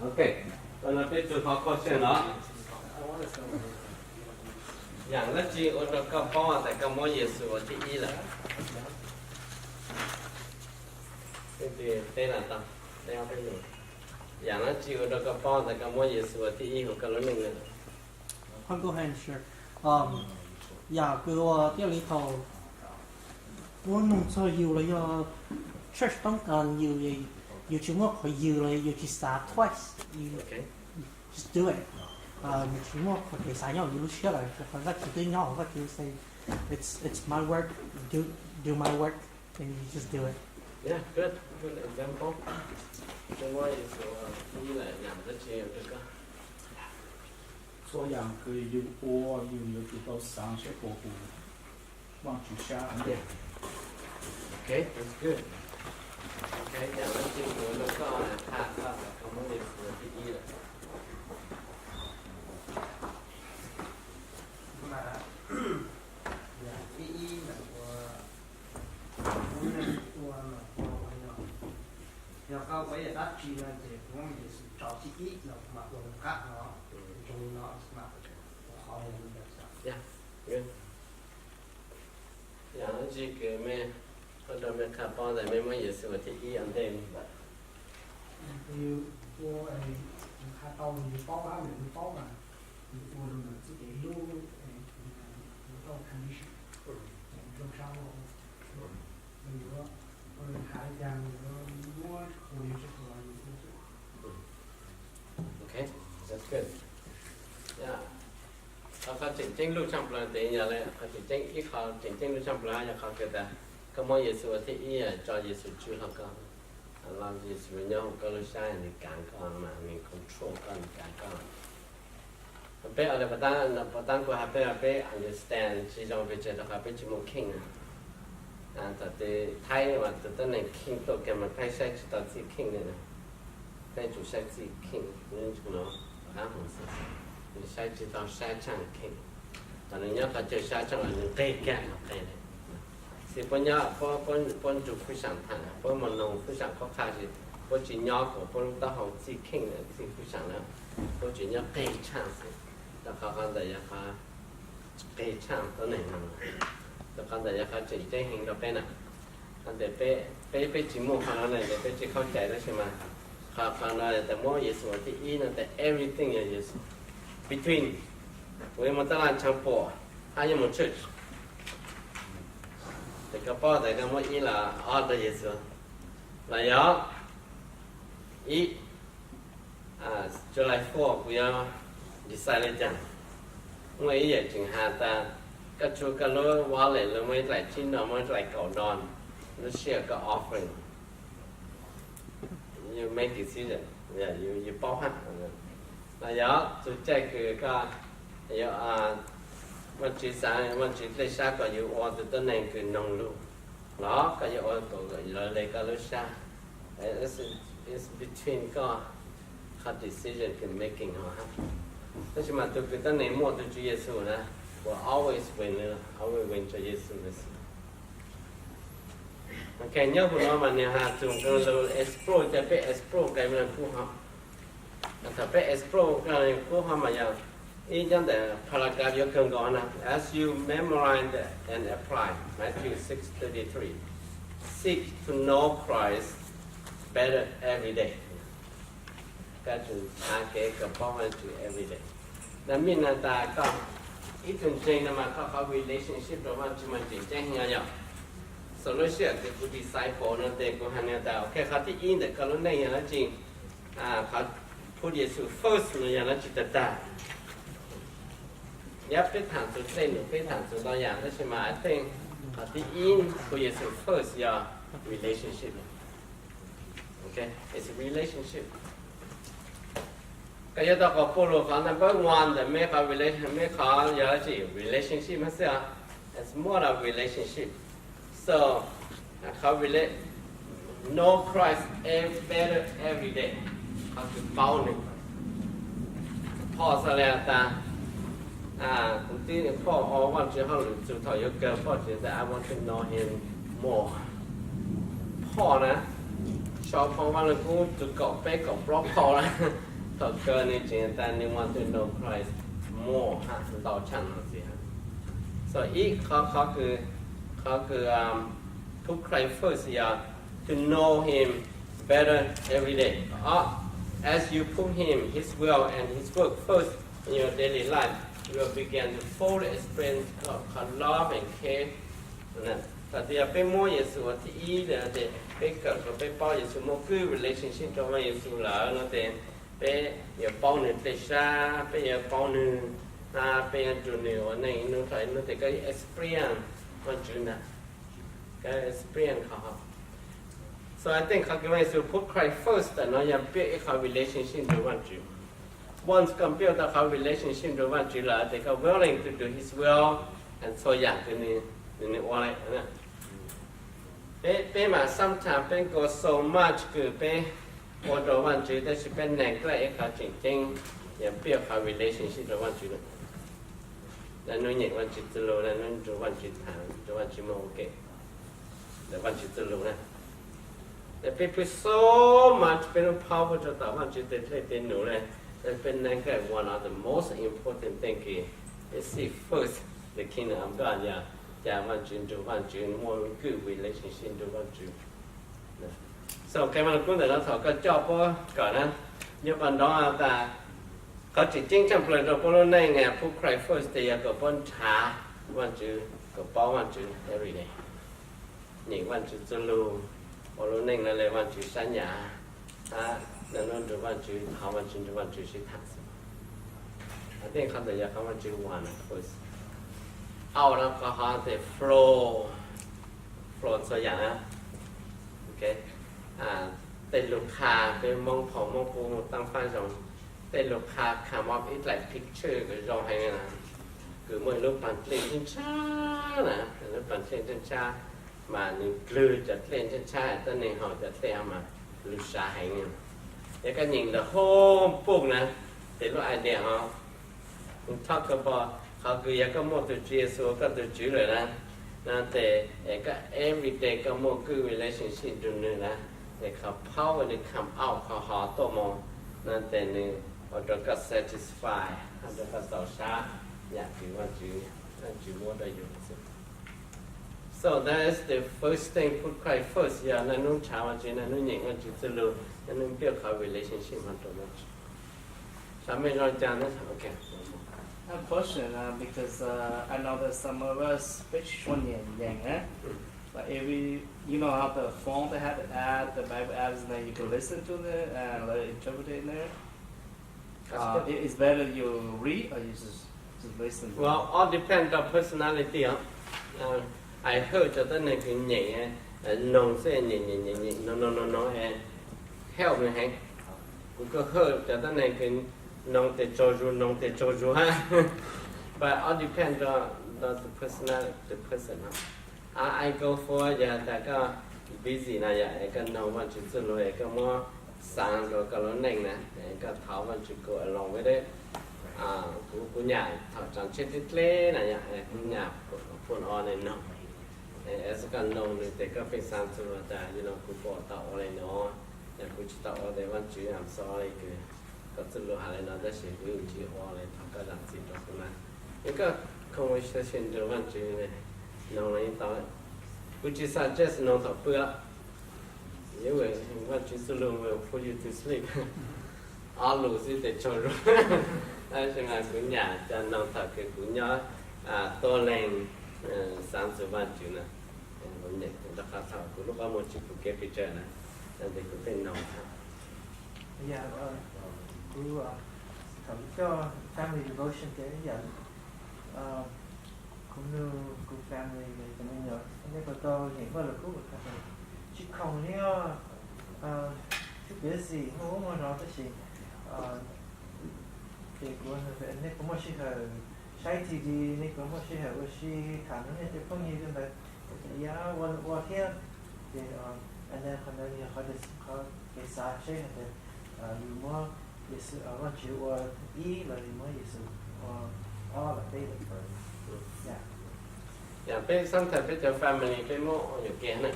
Ok, no peb txug qhov koj xav no. Yaam dlaab tsi ua rua koj paub tas koj muab Yexus ua thib ib lawm? Yaam dlaab tsi ua rua koj paub tas koj muab Yexus ua thib ib huv koj lub neej lawm? I'll go ahead and share. Um, yam kws ua thiaj li thaum muaj noog txog yus los yog church toob kas yus, yus tsis muaj qhov yws los yus tsis xav twice, you just do it. Yus tsis muaj qhov kev xav nyob yus lub siab lawm, rau qhov Vajtswv twb nyob hauv, Vajtswv say, it's, it's my work, do, do my work, and you just do it. Yeah, good, good example. Txhua yaam kws yus ua yus yuav tsum tau xaav seb puas huv Vaajtswv sab. Okay, that's good. Okay, yaam dlaab tsi ua rua koj tha koj tas koj muab Yexus ua thib ib lawm? Thib ib ntawm ua, ua, ua, yog koj ua ib yam dab tsi no ces kuv muab Yexus tso thib ib no kuv mam ua nws qab no, zoo li no kuv mam ua qhov ntawd. Yaam dlaab tsi kws mej, ua rua mej qha paub tas mej muab Yexus ua thib ib ua ntej? Qha tau yus paub hab yus paub mas yus ua rua ntawm txuj kev hlub, yus tau condition, zoo sab, yus yuav ua li cas yus yuav muab ua li tsi ua. Okay, that's good. Qhov, qhov tseem ceeb luj tshaaj plaws tes yog le, qhov tseem ceeb, ib qho tseem ceeb luj tshaaj plaws yog qhov kws tas koj muab Yexus ua thib ib, tso Yexus tswv hlo koj, los Yexus nyob huv koj lub sab, nws kaav koj mas, nws control koj, nws kaav koj. Peb ua le, puas taab kuv has peb, peb understand tsis zoo vim tseg rau qhov peb tsis muaj kheej. Thaum twg Thaib mas tus tuab neeg kheej tuaj kag mas Thaib saib tsis tau txij kheej le na. Thaib tsum saib txij kheej, no, saib tsis tau sab tshaaj kheej. Thaum nws nyob qhov chaw sab tshaaj los nws nqeg kag los qeg le. Xib puab nyob, puab nrug fwj saam thaam, puab moog noog fwj saam qhuab qha es puab tsis nyob kuas puab lub taub hau txij kheej, txij fwj saam lawm, puab tseem nyob qeg tshaaj xwb. Rau qhov, qhov ntawd yog qhov qeg tshaaj tuab neeg no, rau qhov ntawd yog qhov tseem ceeb heev rau peb na. Qhov ntawd peb, peb, peb tsis muaj qhov no na tes peb tsis khaub cai, tab sis mas qhov, qhov no tas muab Yexus ua thib ib no tes everything yog Yexus. Between, kuv yuav muaj taj laj ntshav puam hab yuav mus church, tes koj paub tas koj muab ib los ob rau Yexus, los yog ib, July four kuv yuav decide le caag. Muaj ib yam tseem has tas koj tshuav koj lub wallet los muaj ib dlaim tsib no, muaj ib dlaim kaum no, lub sij hawm koj offering, you make decision, yus paub hab. Los yog txug caij kws koj yuav, Vaajtswv xaav, Vaajtswv dlej sab kom yus ua tug tuab neeg kws noog lug, los koj yuav ua kom lawv le koj lub sab. It's between koj qhov decision kws making ho hab. Tab sis mas tug kws tuab neeg muaj tug Tswv Yexus na will always win, always win rua Yexus. Ok, nyob huv no mas nwg has txug kws lug explore, ca peb explore kws kub ho. Thaum peb explore kub ho mas yog ib cov ntawm paragraph yuav kawg nkaus na. As you memorize and apply Matthew six thirty-three, seek to know Christ better every day. Koj tsum nrhav kev kawm paub Vaajtswv every day. Nag mij nag tas koj ib tug ntseeg no mas koj qhov relationship rau Vaajtswv mas tseem ceeb heev yog. So lub sij hawm kws kuv disciple no tes kuv has nws tas ok, qhov thib ib ntawm koj lub neej yog dlaab tsi? Qhov put Yexus first no yog dlaab tsi tag tag? Yog peb thaam txug tej num, peb thaam txug ntau yam, tab sis mas I think qhov thib ib put Yexus first yog relationship. Ok, it's a relationship. Koj yuav tau qhov Paulus qhov number one ntawm meb qhov relation, meb qhov yog dlaab tsi? Relationship mas xwb os. It's more of relationship. So qhov rela-, know Christ ev-, better every day. Qhov kws paub nws. Paul xaav le tas, kuv tib, Paul ua Vaajtswv hauj lwm txug thaum yuav kawg, Paul tseem tas I want to know him more. Paul na, Sau phoo Vaj Lug Kub tus kaum peb kaum plaub phau na, thaum kawg nws tseem tas nws want to know Christ more ha, ntau tshaj no ntxiv. So ib qho, qhov kws, qhov kws put Christ first yog to know him better every day. As you put him, his will and his work first in your daily life, you will begin to fully experience God's love and care. Thaum twg yog peb muab Yexus ua thib ib lawm ces peb kawm kom peb paub Yexus, muaj good relationship rau Vaj Yexus lawm no ces peb yuav paub nws tej sab, peb yuav paub nws, peb yuav nrug nws ua neej ib hnub dhau ib hnub ces koj experience Vaj Tswv ntag, koj experience qhov. So I think qhov kws Vaj Yexus put Christ first ntawm no yog build ib qhov relationship nrug Vaj Tswv. Once koj build tau qhov relationship nrug Vaj Tswv lawm ces koj willing to do his will and txhua yaam kws nws, nws ua. Peb, peb mas sometimes peb go so much kws peb ua rau Vaj Tswv tab sis peb neglect ib qhov tseem ceeb, yog build qhov relationship rau Vaj Tswv. Lwm hnub nyeem Vaj Tswv txuj lug, lwm hnub nrug Vaj Tswv tham, nrug Vaj Tswv moog ua ke ntawm Vaj Tswv txuj lug na. Peb put so much peb lub power rau tom Vaj Tswv tej dlej tej num le, peb neglect one of the most important thing kws peb seek first the kingdom of God, yog ca Vaj Tswv, nrug Vaj Tswv, muaj good relationship nrug Vaj Tswv. So qhia Vaj Lug Kub ntawm no thaum koj coj puab kawm na, nyob pas nrov tas qhov tseem ceeb tshaj plaws rau puab lub neej, put Christ first ces yog kom puab nrhav Vaj Tswv, kom paub Vaj Tswv every day, nyeem Vaj Tswv txuj lug, ua lub neej no le Vaj Tswv sab nyam, lwm hnub nrug Vaj Tswv, thov Vaj Tswv, nrug Vaj Tswv sib tham xwb. I think qhov ntawd yog qhov Vaj Tswv want first. Au no qhov hov tes flow, flow txhua yaam na. Tej lug qha, peb Moob phoo Moob Qub taab faab zoo, tej lug qha come up ib dlaim picture kws zoo heev na, kws muaj ib lub paag dlej ntsha ntsha na, lub paag dlej ntsha ntsha, mas nws dlwg cov dlej ntsha ntsha, tuab neeg haus cov dlej mas lug sav heev. Yog koj nyeem the whole book na, tes lub idea ho talk about qhov kws yog koj muaj tug Tswv Yexus ua koj tug Tswv lawm na, no tes es koj every day koj muaj good relationship nrug nws na, es qhov power nws come out qhov hov tuaj moog, no tes nws ua rau koj satisfy, ua rau koj txaus sab yaam kws Vaj Tswv, Vaj Tswv muab rau yus xwb. So that is the first thing, put Christ first, yog lwm hnub nrhav Vaj Tswv, lwm hnub nyeem Vaj Tswv txuj lug, lwm hnub build qhov relationship hov rau Vaj Tswv. Xav mej zoo caag, okay. I have a question, uh, because uh, I know that some of us, especially when you're young, eh? Like every, you know how the phone they have the app, the Bible apps, and then you can listen to it and let it interpret it in there. Uh, it- it's better you read or you just, just listen. Well, all depend on personality, huh? Uh, I heard cov tuab neeg kws nyeem, noog xwb, nyeem nyeem nyeem nyeem noog noog noog noog, help nws heev. Kuv kuj heard cov tuab neeg kws noog tes tsaug zug noog tes tsaug zug hab. But all depend on the personality, the person, huh? I go for, yog tas koj busy na yom, es koj noog Vaj Tswv txuj lug es koj muab xaav rua koj lub neej na, es koj thov Vaj Tswv go along with it. Kuv, kuv nyam thaum tsaam tshiab dleb dleb na yom, kuv nyam phu o le noog, es koj noog nws tes koj pheej xaav txug tas, yog no kuv puas tau ua le no, yog kuv tsis tau ua tes Vaj Tswv, I'm sorry kws koj txuj lug has le no tab sis kuv yeej tsis ua le, thov koj zam txim rau kuv na. Es koj conversation rua Vaj Tswv noog los yeej tau. Kuv tsis suggest noog thaum pw, Vaj Tswv txuj lug will put you to sleep. Ob lus xwb tes tsaug zug. Tab sis mas kuv nyam coj noog thaum kws kuv nyob tuab leeg, xaav txug Vaj Tswv na. Rua qhov thaum kuv lub qab muag tsis pum kev pes tsawg na, tes kuv pheej noog. Yog, kuv thaum coj family devotion ces yog kuv nug kuv family, cov me nyuam, nej puas tau nyeem Vaj Lug Kub? Tsis khoom li os, too busy, muaj ub muaj no tab sis ces kuv, nej puas muaj sij hawm saib T V, nej puas muaj sij hawm ua si, tham rau nej tej phooj ywg tej ntawd, yog ua, ua thiab. Ces qhov ntawd yog qhov kev xav seb hais tias yus muab Yexus, Vaj Tswv ua ib los yus muab Yexus ua ob los peb los. Yog peb sometimes peb cov family peb muab ua yuam kev na.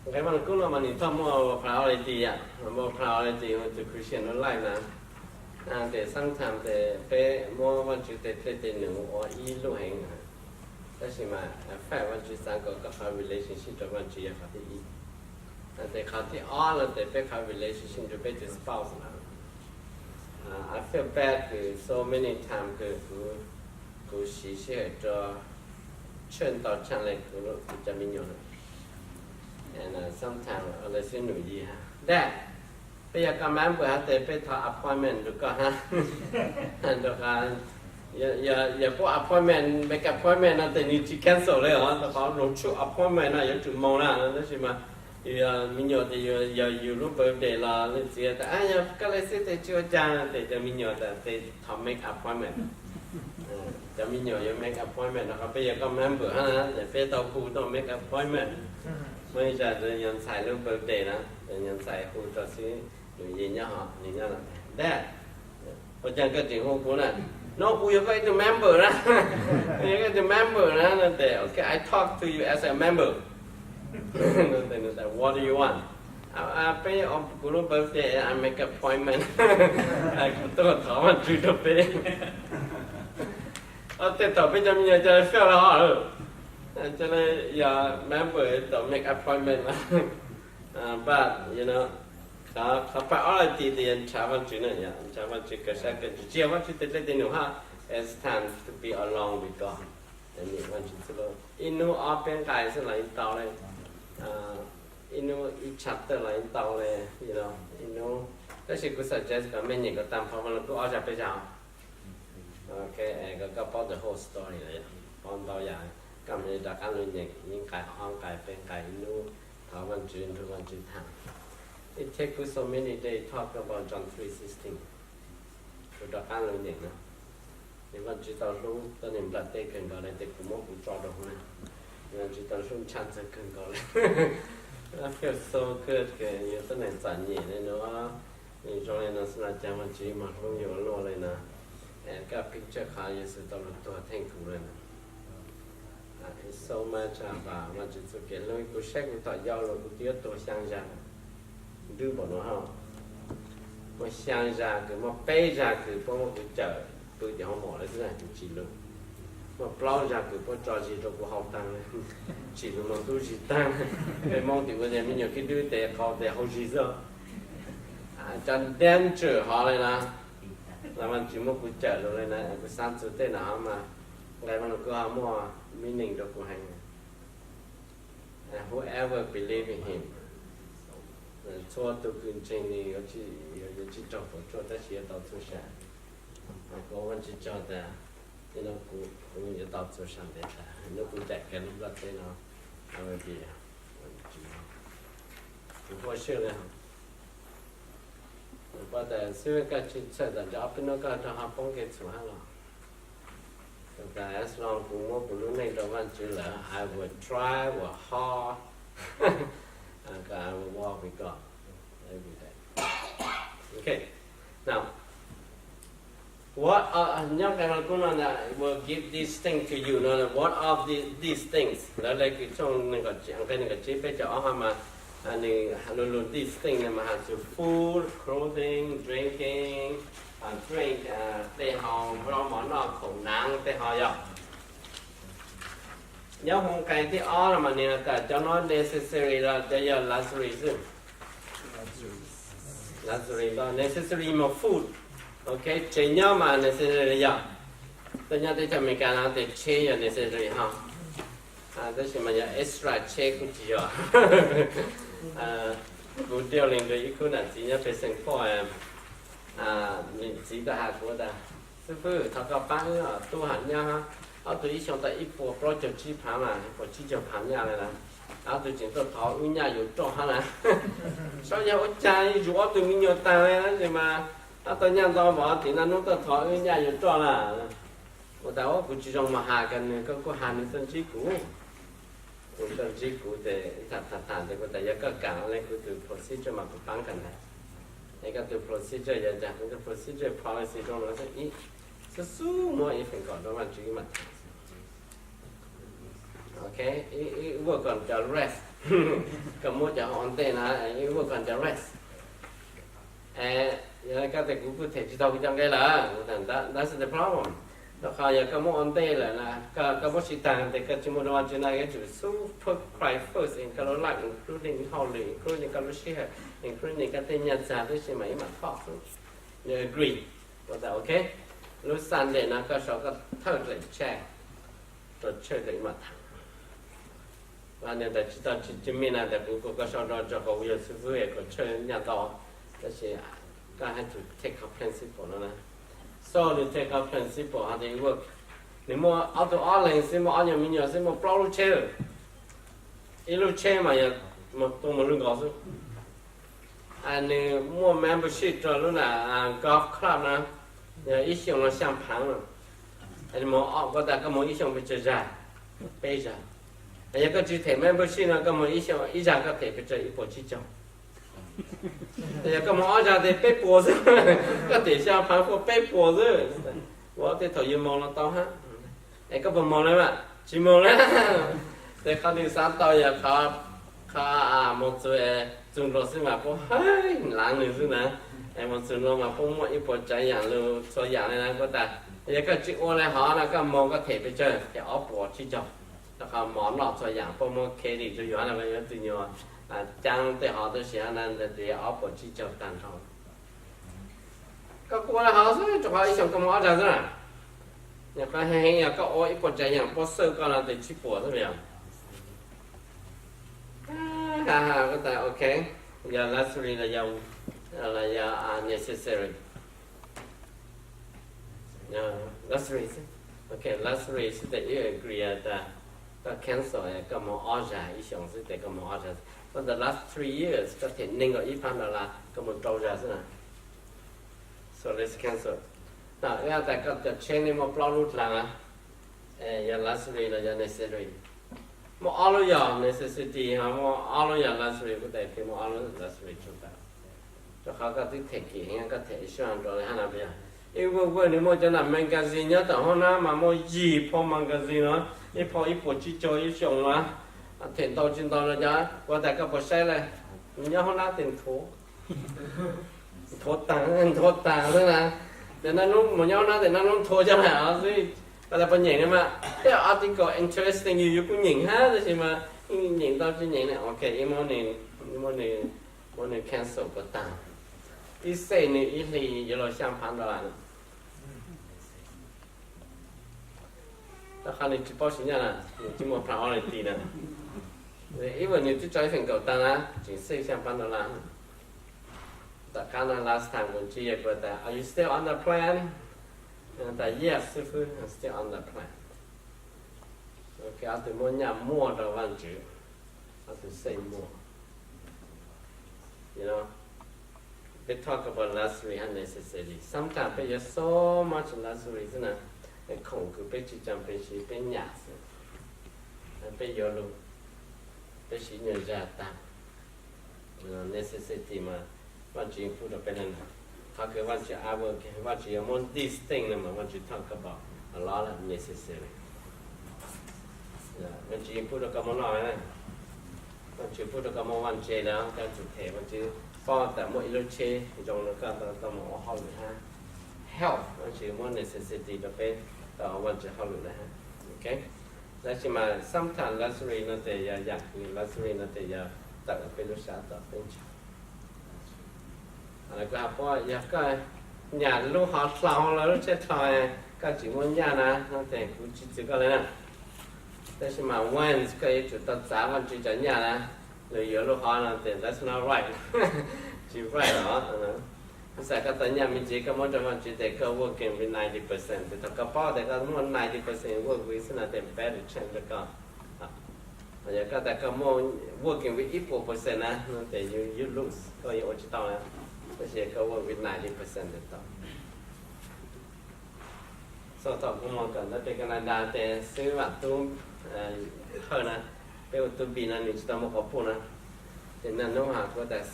Nqe Vaj Lug Kub no mas nws txhob muaj priority yom, muaj priority tus Christian life na. Ces sometimes ces peb muab Vaj Tswv tes dlej tes num ua ib lub heev na. Tab sis mas fact Vaj Tswv xav kom koj qhov relationship rau Vaj Tswv yog qhov thib ib. Ces qhov thib ob no ces peb qhov relationship rau peb tus spouse na. I feel bad kws so many times kws kuv, kuv siv sij hawm rau tshwj ntau tshaj li kuv, kuv cov me nyuam. And sometimes lawv xub num yig ha, Dad, peb yog koj member hab tes peb thov appointment rau koj hab. Rau qhov yog pub appointment, make appointment no tes nws tsis cancel li os, rau qhov lug tshuaj appointment no yuav tsum moog na. Tab sis mas yus yog me nyuam tes yog yus lub birthday los leej txiv tas yog koj le xwb tes tsis ua cas, tes cov me nyuam tas tes thov make appointment. Cov me nyuam yuav make appointment rau qhov peb yog koj member hab na, peb tau hu tau make appointment. Muaj ib zag yog ntxhais lub birthday na, yog ntxhais hu rau xwb, nws yig nyob hov, nws nyob no, Dad, ua cas koj tseem hu kuv na? No kuv yog koj ib tug member na, kuv yog koj ib tug member na. No tes okay, I talk to you as a member. What do you want? Peb kuv lub birthday, I make appointment. Kuv tuaj thov Vaj Tswv rau peb. Tej thaum peb cov me nyuam coj fail los, coj yog member tau make appointment. But you know, qhov priority tes yog nrhav Vaj Tswv na, nrhav Vaj Tswv kawg sab kawg ntsws, tsis yog Vaj Tswv tes dlej tes num hab. It's time to be alone with God. Nim Vaj Tswv xwb lauj. Ib hnub ob peb nqai xwb los yeej tau li. Ib hnub ib chapter los yeej tau li, you know, ib hnub. Tab sis kuv suggest kom mej nyeem kom tag nrho Vaj Lug Kub ob zag peb zag. Ok, kom koj paub the whole story lawm, paub ntau yam, koj mam li rov qab lug nyeem ib nqai ob nqai peb nqai ib hnub, thov Vaj Tswv, nrug Vaj Tswv tham. It take you so many days talk about John three sixteen. Kuv rov qab lug nyeem na. Nim Vaj Tswv tau hlub tuab neeg nplaj teb kawg nkaus li tes kuv muab kuv tso rau hauv na. Nim Vaj Tswv tau hlub ntshav ntxawg kawg nkaus li. I feel so good kws yus tuab neeg txom nyem li no, nws zoo li no xwb los cas Vaj Tswv mas hlub yus ua luaj li no. Koj picture qhov Yexus tau lug tuag theej kuv li no. It's so much about Vaj Tswv txuj kev hlub. Kuv saib kuv tom yau los kuv twb yuav tuag xyaa zag. Ntub npaum no hab. Muaj xyaa zag kws, muaj peb zag kws puab muab kuv cawm pw tim hoo mom lawm xwb na, kuv tsis lug. Muaj plaub zag kws puab tso zis rau kuv haus taag, tsis lug moog tub zis taag. Peb Moob tim ua tes me nyuam khib dub tes qau tes haus zis xwb. Cov danger hov li na, los Vaajtswv muab kuv cawm lug li na, kuv xaav txug tej no hov mas nqe Vaaj Lug Kub ho muaj meaning rau kuv heev. Whoever believe in him, txhua tug kws ntseeg nws yuav tsis raug puas tsuaj tab sis yuav tau txuj sa. Kuv ua Vaajtswv tsaug tas, kuv yuav tau txuj sa ntev tas, hnub kuv caij kag lub nplaj teb no, kuv huaj siab li. Kuv paub tas xwb koj tsis txhawj tas ntshe ob peb hnub koj rov ho poob kev txhum hab los. As long kuv muab kuv lub neej rau Vaajtswv lawm, I will try, will hard, I will walk with God every day. Okay. Now, what are, nyob nqe Vaaj Lug Kub no, will give this thing to you no, what are the, these things? Lawv le kws tshooj neeg nkaum tsib, nqe neeg nkaum tsib peb caug ob hov mas nws lug lug these things no mas has to food, clothing, drinking, drink, tej hov, zaub mov noj, khoom naav tej hov yog. Nyob hov nqe thib ob no mas nws has tas cov no necessary los cov yog luxury xwb. Luxury los necessary mas food. Ok, tsev nyob mas necessary yog. Tuaj nyob teb chaws Amelikas no tes tsheb yog necessary ho. Tab sis mas yog extra tsheb kuj tsis yog. Kuv dealing rau ib khub nam txiv nyob peg Saint Paul, nws txiv tau has kuv tas, xib fwb, thov koj paab wb tub hab nyaj, ob tug ib xyoo tau ib puas plaub caug tsib phaav mas, ib puas tsib caug phaav nyaj li na. Ob tug tseem tuaj thov wb nyaj yuav roj hab na. Saib yog ua cas zuj ob tug me nyuam taag li na, tes mas ob tug nyaj ntau npaum tim no nub tuaj thov wb nyaj yuav roj na. Kuv tas, kuv tsis zoo mos has kag nws, koj kuj has nws tuaj ntsib kuv. Kuv tuaj ntsib kuv tes tham tham tes kuv tas yog koj kam le kuv tus procedure mas kuv paab kag ntag. Es koj tus procedure yog cas? Kuv tus procedure policy zoo no xwb, ib, xub xub muab ib feem kaum rau Vaajtswv ib mam tham. Ok, ib, ib vuag kom cov rest. Koj muab cov ua ntej na, ib vuag koj nrog rest. Yog koj tias kuv kuj them tsis tau kuv cov nqe lawm, that's the problem. Rau qhov yog koj muab ua ntej lawm na, koj muab siv tag ces koj tsis muaj rau Vajtswv na, yuav tsum xub put Christ first in koj lub life, including hauj lwm, including koj lub sij hawm, including koj tej nyaj txag tib si mas ib mam thoj xwb. Nws agree. Ua tas ok, lub Sunday no koj sau koj thawj daim check rau church ib mam tham. Niam tais tsis tau tsis tsis me na, tais kuv kom koj sau rau tso kom yog xib fwb es kom church nyaj tau. Tab sis koj haj tseem take koj principle no na. So nws take koj principle hov tias ua, nws muaj ob tug ob leeg xwb, muaj ob nyuag me nyuam xwb, muaj plaub lub tsheb lawm. Ib lub tsheb mas yog tuaj mus lwj nkaus xwb. Nws muaj membership rau lub na golf club na, yog ib xyoos no xya phav no. Mus, koj tas koj mus ib xyoos pes tsawg zag? Peb zag. Yog koj tsis them membership no koj mus ib xyoos ib zag koj them pes tsawg? Ib puas tsib caug. Yog koj mus ob zag tes peb puas xwb, koj them xya phav puas peb puas xwb. Ua tej thaum yus mus los tau hab. Es koj puas mus na? Tsis mus na. Tes qhov nws xav tau yog qhov mus txug, txug nkaus xwb mas puab hab laav nws xwb na. Es mus txug nkaus mas puab muaj ib puas tsav yaam lug txhua yaam le na. Koj tas yog koj tsis ua le hov no koj mus koj them pes tsawg? Them ob puas tsib caug. Rau qhov mov noj txhua yaam puab muab credit rau yus hab na, yuav tug nyuas caab tej hov tub si hab na, tes ob puas tsib caug taag nrho. Koj kuj ua le hov xwb, rau qhov ib xyoos koj mus ob zag xwb na. Yog qhov heev heev yog koj ua ib puas tsav yaam puab xwb koj no tes tsib puas xwb yog. Koj tas ok, yog luxury los yog, los yog necessary? Luxury xwb. Ok, luxury xwb tes wb agree tas koj cancel, koj mus ob zag ib xyoos xwb tes koj mus ob zag. Koj the last three years koj them neeg nkaum ib phav dollar koj mus rau zag xwb na. So let's cancel. Wb tas koj cov tsheb nej muaj plaub lub dlaag, yog luxury los yog necessary? Muaj ob lub yog necessity ho muaj ob lub yog luxury, kuv tas muaj ob lub luxury tsuas tas. Rau qhov koj twb them kim heev, koj them insurance rau hab na, puas yog? Ib vuag vuag nws muaj cov nam magazine nyob tom hoob nab mas muaj yim phau magazine no, ib phau ib puas tsib caug ib xyoos mas, them ntau tsis ntau no cov, kuv tas koj puas saib le? Nyob hoob nab tes nthuav, nthuav taag, nthuav taag xwb na. Tes naj nub mus nyob hoob nab tes naj nub nthuav cov nam xwb. Koj tas puas nyeem ne mas, tej article interesting yus yus kuj nyeem hab, tab sis mas nyeem ntau tsis nyeem ne. Ok, ib muab nws, muab nws cancel puas taag. Ib save nws ib hlis yuav luag xya phav dollar na. Rau qhov nws tsis paub siv nyaj na, nws tsis muaj priority na. Ib vuag nws twb tso ib feem kaum taag na, tseem save xya phav dollar. Tom qab no last time kuv ntsib yog kuv tas are you still on the plan? Tas yes xib fwb, I'm still on the plan. Ok, ob tug muab nyaj muag rau Vaajtswv, ob tug save muag. Peb talk about luxury hab necessary. Sometimes peb yuav so much luxury xwb na, khoom kws peb tsis cam peb siv peb nyam xwb. Peb yuav lug, peb siv nyuag zag taag. Necessity mas Vaajtswv pub rau peb le na. Qhov kws Vaajtswv, Vaajtswv yuav muab these things no mas Vaajtswv talk about a lot of necessary. Vaajtswv pub rau koj muaj noj, Vaajtswv pub rau koj muaj vaj tse lawm, koj tsum them. Vaajtswv paub tas muaj ib lub tsheb zoo rau koj tau mus ua hauj lwm hab. Health, Vaajtswv muab necessity rau peb tau ua Vaajtswv hauj lwm le hab. Tab sis mas sometimes luxury no tes yog yaam kws luxury no tes yog tawm peb lub sab tom peb ntshaw. Kuv has puab yog koj nyam lub hov dlhau, lub tsheb dlhau, koj tsis muaj nyaj na no tes kuv tsis txwv koj le na. Tab sis mas once koj yuav tsum tau txav Vaajtswv cov nyaj na, lug yuav lub hov no tes that's not right. Tsis right os. Kuv xav koj tau nyaj me ntsis koj muab rau Vaajtswv tes koj working with ninety percent, tes thaum koj paub tes koj muaj ninety percent work with xwb no tes better chance rau koj. Yog koj tas koj muaj working with ib puas percent na no tes you, you lose, koj yuav ua tsis tau na. Tab sis koj work with ninety percent tes tau. So thaum kuv mus kawm ntawv pem Canada tes xib hwb Vam Tub Hawj na, peb ua tub npi no nws tsis tau muaj quas puj na. Ces naj nub has kuv tas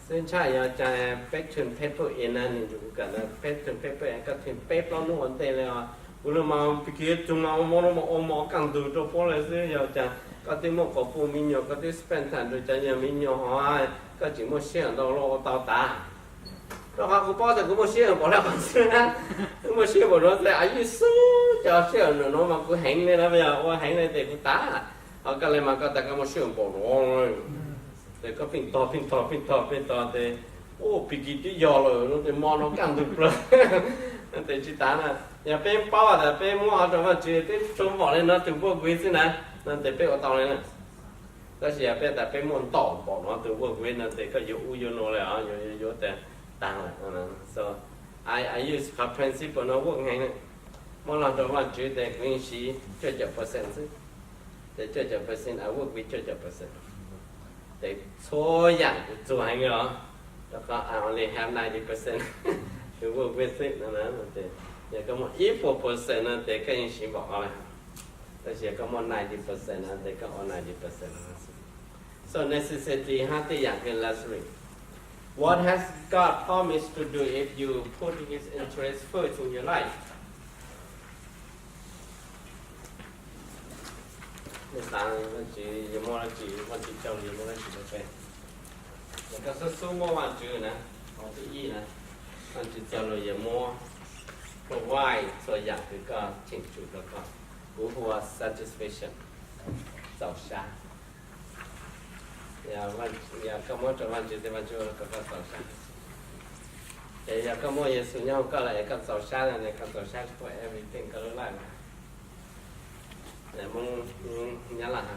xwb ntshai yog cas peb tug paper in na, nws nrug kuv kawm ntawv peb tug paper in, koj tug peb plaub nub ua ntej le os. Kuv lug mas pig tug mas ua mov no mas ua mov kaj ntug rau puab le xwb, yog cas Koj twb muaj quas puj me nyuam, koj twb spend time rau cov me nyuam hov, koj tseem muaj sij hawm ntau los ua tau tas. Rau qhov kuv paub tias kuv muaj sij hawm npaum li qhov xwb na, kuv muaj sij hawm npaum no ces a yeej xub cov sij hawm no mas kuv heev li na, yog ua heev li ces kuv tas. Ho koj li mas koj tas koj muaj sij hawm npaum no, ces koj pheej tog pheej tog pheej tog pheej tog ces, u, pig kis twb yog lawm no ces mo no kaj ntug plaws. Ces tsis tas na, yog peb paub tas peb muab rau Vajtswv, peb tsuas npaum li no tus npua kuv xwb na, no ces peb ua tau li na. Tab sis yog peb tas peb muaj ntau npaum no tus npua kuv no ces koj yuav ub yuav no li os, yuav yuav tas tag lawm. So I use qhov principle no work heev na. Muab los rau Vajtswv ces kuv yeej siv cuaj caum percent xwb. Ces cuaj caum percent I work with cuaj caum percent. Ces txhua yam kuv txuag heev li os, rau qhov I only have ninety percent to work with xwb no. Yog koj muaj ib puas percent no ces koj yeej siv npaum no li. Tab sis yog koj muaj ninety percent no ces koj ua ninety percent no xwb. So necessity hab tej yam kws luxury. What has God promised to do if you put His interest first in your life? Nej xav Vajtswv yuav muab dab tsi, Vajtswv txoj lus yuav muab dab tsi rau peb? Yog koj xub xub muab Vajtswv na, qhov thib ib na, Vajtswv txoj lus yuav muab provide txhua yam kws koj cheem tsum rau koj, kuv hu ua satisfaction, txaus sab. Yog koj muab rau Vajtswv ces Vajtswv ua kom koj txaus sab. Ces yog koj muaj Yexus nyob hauv koj lawm es koj txaus sab no, koj txaus sab txhua everything koj lub life. Nyab Laj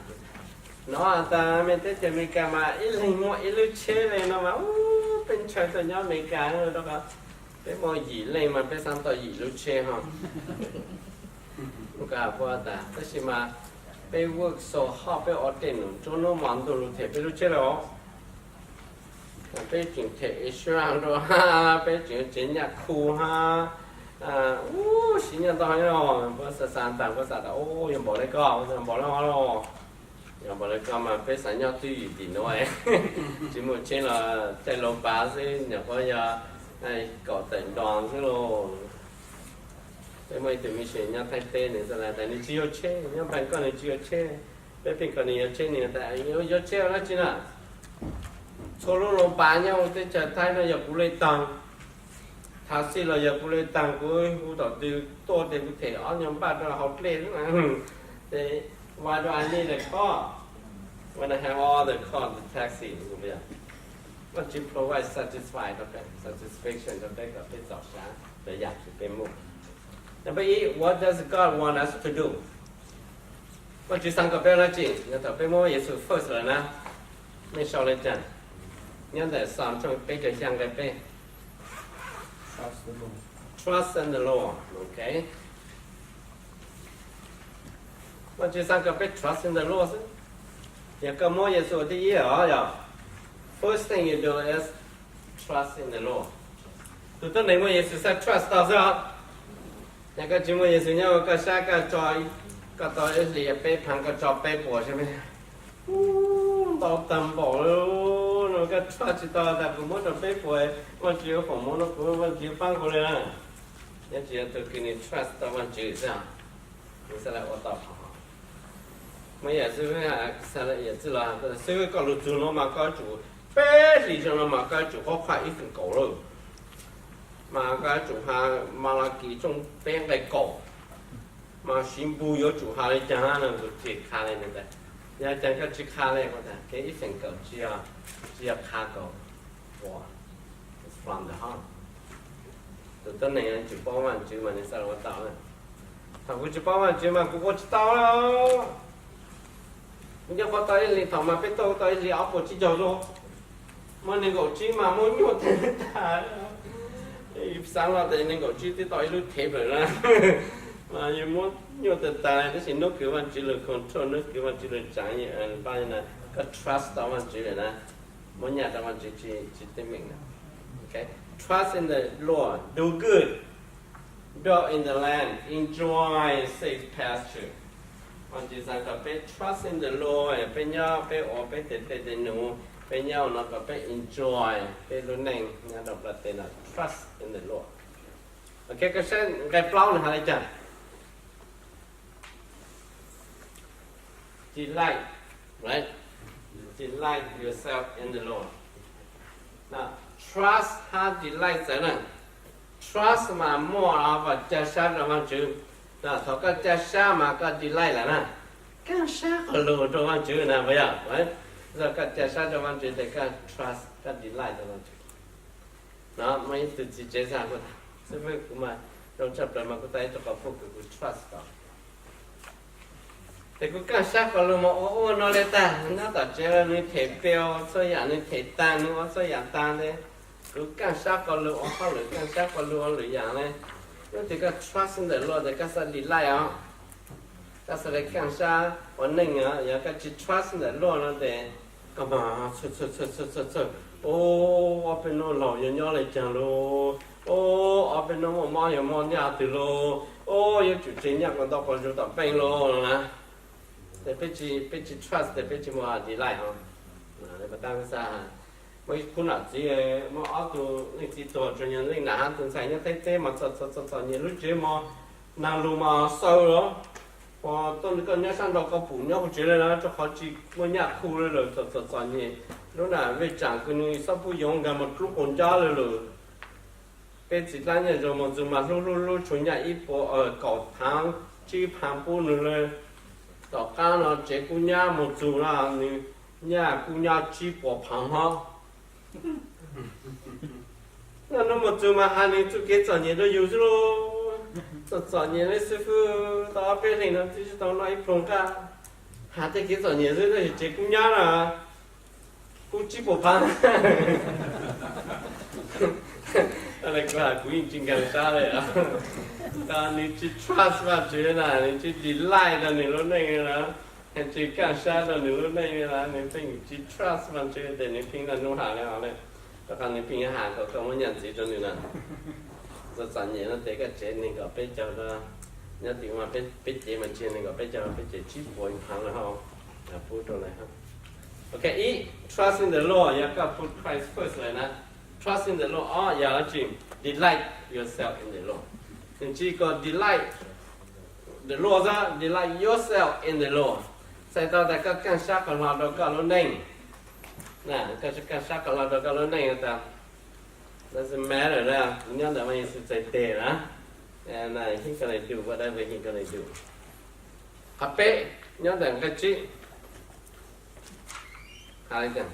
no tas me teb chaws Amelikas mas ib leeg muaj ib lub tsheb li no mas, u, peb ntshaw tau nyob Amelikas rau qhov peb muaj yim leej mas peb xav tau yim lub tsheb ho. Tab sis mas peb work so hard, peb ua tej num nruab hnub hmo ntuj lug them peb lub tsheb lawm os. Peb tseem them insurance rau hab, peb tseem tsev nyaj khu hab, u, siv nyaj ntau heev os. Puab xav xav tas puab xav tas, u, yog npaum le koj, yog npaum le ho los, yog npaum le koj mas peb xav nyob twj ywm tim nuav, tsis muaj tsheb los caij lub pas xwb, nyuam qhuav yog kaum tawm nroos xwb lauj. Peb muaj ib tug mission nyob Thaib teb, nws xav tas nws tsis yuav tsheb, nyob Npaas Koj nws tsis yuav tsheb. Peb pheej kom nws yuav tsheb, nws tas yuav tsheb ua dab tsi na? Txhua lub lub pas nyob teb chaws Thaib no yog kuv le taag, thav xij los yog kuv le taag, kuv hu tom tw tuaj ces kuv them ob nyuag npaj rau hauv dlej xwb na. Ces why do I need a car when I have all the car, the taxi? Vaajtswv provide satisfy rau peb, satisfaction rau peb kom peb txaus sab rau yam kws peb muaj. Number eight, what does God want us to do? Vaajtswv xaav kom peb ua dab tsi? Yog thaum peb muab Yexus first lawm na, mej sau le caag? Nyob ntawm Xaam tshooj peb caug xyaa nqe peb. Trust in the Lord, ok. Vaajtswv xaav kom peb trust in the Lord xwb. Yog koj muab Yexus ua thib ib os, yog first thing you do is trust in the Lord. Tus tuab neeg muaj Yexus xaav trust tau xwb os. Yog koj tsis muaj Yexus nyob koj sab, koj tau ib hlis peb phav, koj tso peb puas sab, ntau tag npaum li no, koj trust tsis tau tas kuv muab rau peb puas, Vaajtswv yuav foom hmoov rau kuv, Vaajtswv yuav paab kuv li na. Nyob tsis yog tus kws nws trust tau Vaajtswv xwb, nws xaav le ua tau qhov. Muaj yam xwb, xaav le yam txwj los xwb, koj lug txug no mas koj yuav tsum, peb hlis zoo no mas koj yuav tsum qhuab qhuaj ib feem kaum lawm. Mas koj yuav tsum has Malakis tshooj peb nqe kaum. Mas siv npug yuav tsum has le caag no, kuv tsis qha le ntawd. Yog caag koj tsis qha le, kev ib feem kaum tsis yog, tsis yog qha kaum, from the heart. Tus tuab neeg tsis paub Vaajtswv mas nws xaav le ua tau na. Thaum kuv tsis paub Vaajtswv mas kuv ua tsis tau. Kuv nyob qhuav tau ib hlis, thaum mas peb tuaj tau ib hlis ob puas tsib caug xwb. Muaj nees nkaum tsib mas muab nyuaj tag tag. Xaav los tas nees nkaum tsib twb tau ib lub thev lawm na. Mas yog muab nyuaj tag tag, tab sis hnub kws Vaajtswv lug control, hnub kws Vaajtswv lug tsaav, koj trust tau Vaajtswv lawm na, muab nyaj rau Vaajtswv tsis teeb meem na. Trust in the Lord, do good, dwell in the land, enjoy safe pasture. Vaajtswv xaav kom peb trust in the Lord, peb nyob peb ua peb tej dlej tej num, peb nyob ua no kom peb enjoy peb lub neej nyob rau plawv teb no, trust in the Lord. Ok, koj saib nqe plaub nws has le caag? Delight Right? Delight yourself in the Lord. Trust hab delight txawv na. Trust mas muaj los vas ca sab rua Vaajtswv. Thaus koj ca sab mas koj delight lawm na. Kaaj sab qhov lug rua Vaajtswv na puas yog? Thaus koj ca sab rua Vaajtswv tes koj trust, koj delight rua Vaajtswv. No muaj ib tug txiv tsev xav kuv tas, xib fwb, kuv mas zoo tshaj plaws mas kuv tau ib tug quas puj kws kuv trust tau. Tes kuv kaaj sab quas lug mas ua ua no le tag, nyob tom tsev los nwg them pes txhua yaam, nwg them taag, nwg ua txhua yaam taag tes kuv kaaj sab quas lug ua hauj lwm, kaaj sab quas lug ua lwm yaam le. Lub tes koj trust ntawm luaj tes koj xav delight os, koj xav le kaaj sab ua neej os. Yog koj tsi trust ntawm luaj no tes koj mas txhawj txhawj txhawj txhawj, o, ob peb nub laug yuav nyob le caag lauj, o, ob peb nub muaj mob yuav muaj nyaj twg lauj, o, yuav tsum tseg nyaj quas ntau quas zug tom peej lauj no na. Tes peb tsi trust tes peb tsi muaj delight os. Muaj ib khub nam txiv, muaj ob tug leej txiv tuag, tsuas yog leej nam hab tug ntxhais nyob teb teb mas txom txom txom nyem lub tsev mog, naag lug mas xaw los, ua tuab koj nyob sab nraud koj pum nyob huv tsev le na, rua qhov tsi muaj nyaj khu le lawm, txom txom txom nyem. Lub nam vej tsaam kws nwg xob pub yoov nkaag mas dlub quas ncab le lawm. Peb txiv dlaab nyaj zoo moog txug mas hlub hlub hlub tshuav nyaj ib puas kaum phaav tsib phaav pub nwg le. Tom qaab no tsev kub nyab moog txug na, nwg nyaj kub nyab tsib puas phaav hab. Naj nub moog txug mas has nwg txuj kev txom nyem rua yug xwb lauj. Txom txom nyem le xib fwb, tau ob peb leeg no tsi tau noj ib pluag nqaj, has tej kev txom nyem xwb, tab sis tsev kub nyab na, kub tsib puas phaav. Kuv has kuv yeej tsi nkaag sab le. Nwg tsi trust Vaajtswv na, nwg tsi delight rua nwg lub neej na, tsi kaaj sab rua nwg lub neej na, nwg pheej tsi trust Vaajtswv tes nwg pheej naj nub has le hov le. Rua qhov nwg pheej has kom koj muab nyaj ntxiv rua nwg na. Txom txom nyem no tes koj tsev neeg kom peb caug, nyob tim mas peb cev mas tsi neeg kom peb caug, peb cev tsib puas phaav le hab, pub rua le hab. Ok, ib, trust in the Lord, yog koj put Christ first lawm na. Trust in the Lord, ob, yog dlaab tsi? Delight yourself in the Lord. Nwg tsi kom delight the Lord xwb, delight yourself in the Lord. Txhais tau tas koj kaaj sab qhov hlo rua koj lub neej. Koj kaaj sab qhov hlo rua koj lub neej tas, doesn't matter, nyob ntawm Vaaj Yeesuus txhais teg na, he gonna do whatever he gonna do. Qhov peb, nyob ntawm nqai tsib, has le caag?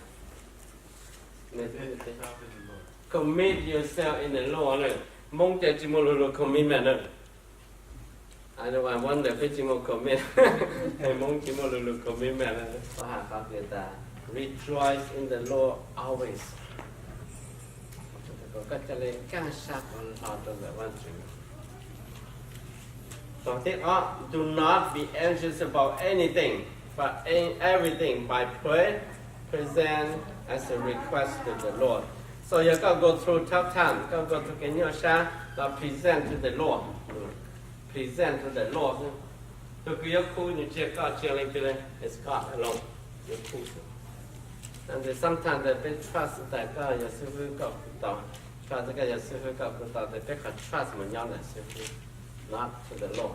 Commit yourself in the Lord na. Moob ces tsi muaj lu lug commitment na. Ntawm peb tsi muaj commit, Moob tsi muaj lu lug commitment na. Koj has qhov kws tas, rejoice in the Lord always. Koj ca le kaaj sab qhov hlo rua ntawm Vaajtswv. Qhov thib ob, do not be anxious about anything, but in everything by prayer present as a request to the Lord. So yog koj go through tough time, koj go through kev nyuaj sab, los present to the Lord. Present to the Lord xwb. Tug kws yuav khu nwg tsi yog koj, tsi yog leej twg le, it's God alone yuav khu xwb. Sometimes peb trust tas koj yog xib fwb koj khu tau, trust tas koj yog xib fwb koj khu tau, tes peb qhov trust mas nyob ntawm xib fwb, not to the Lord.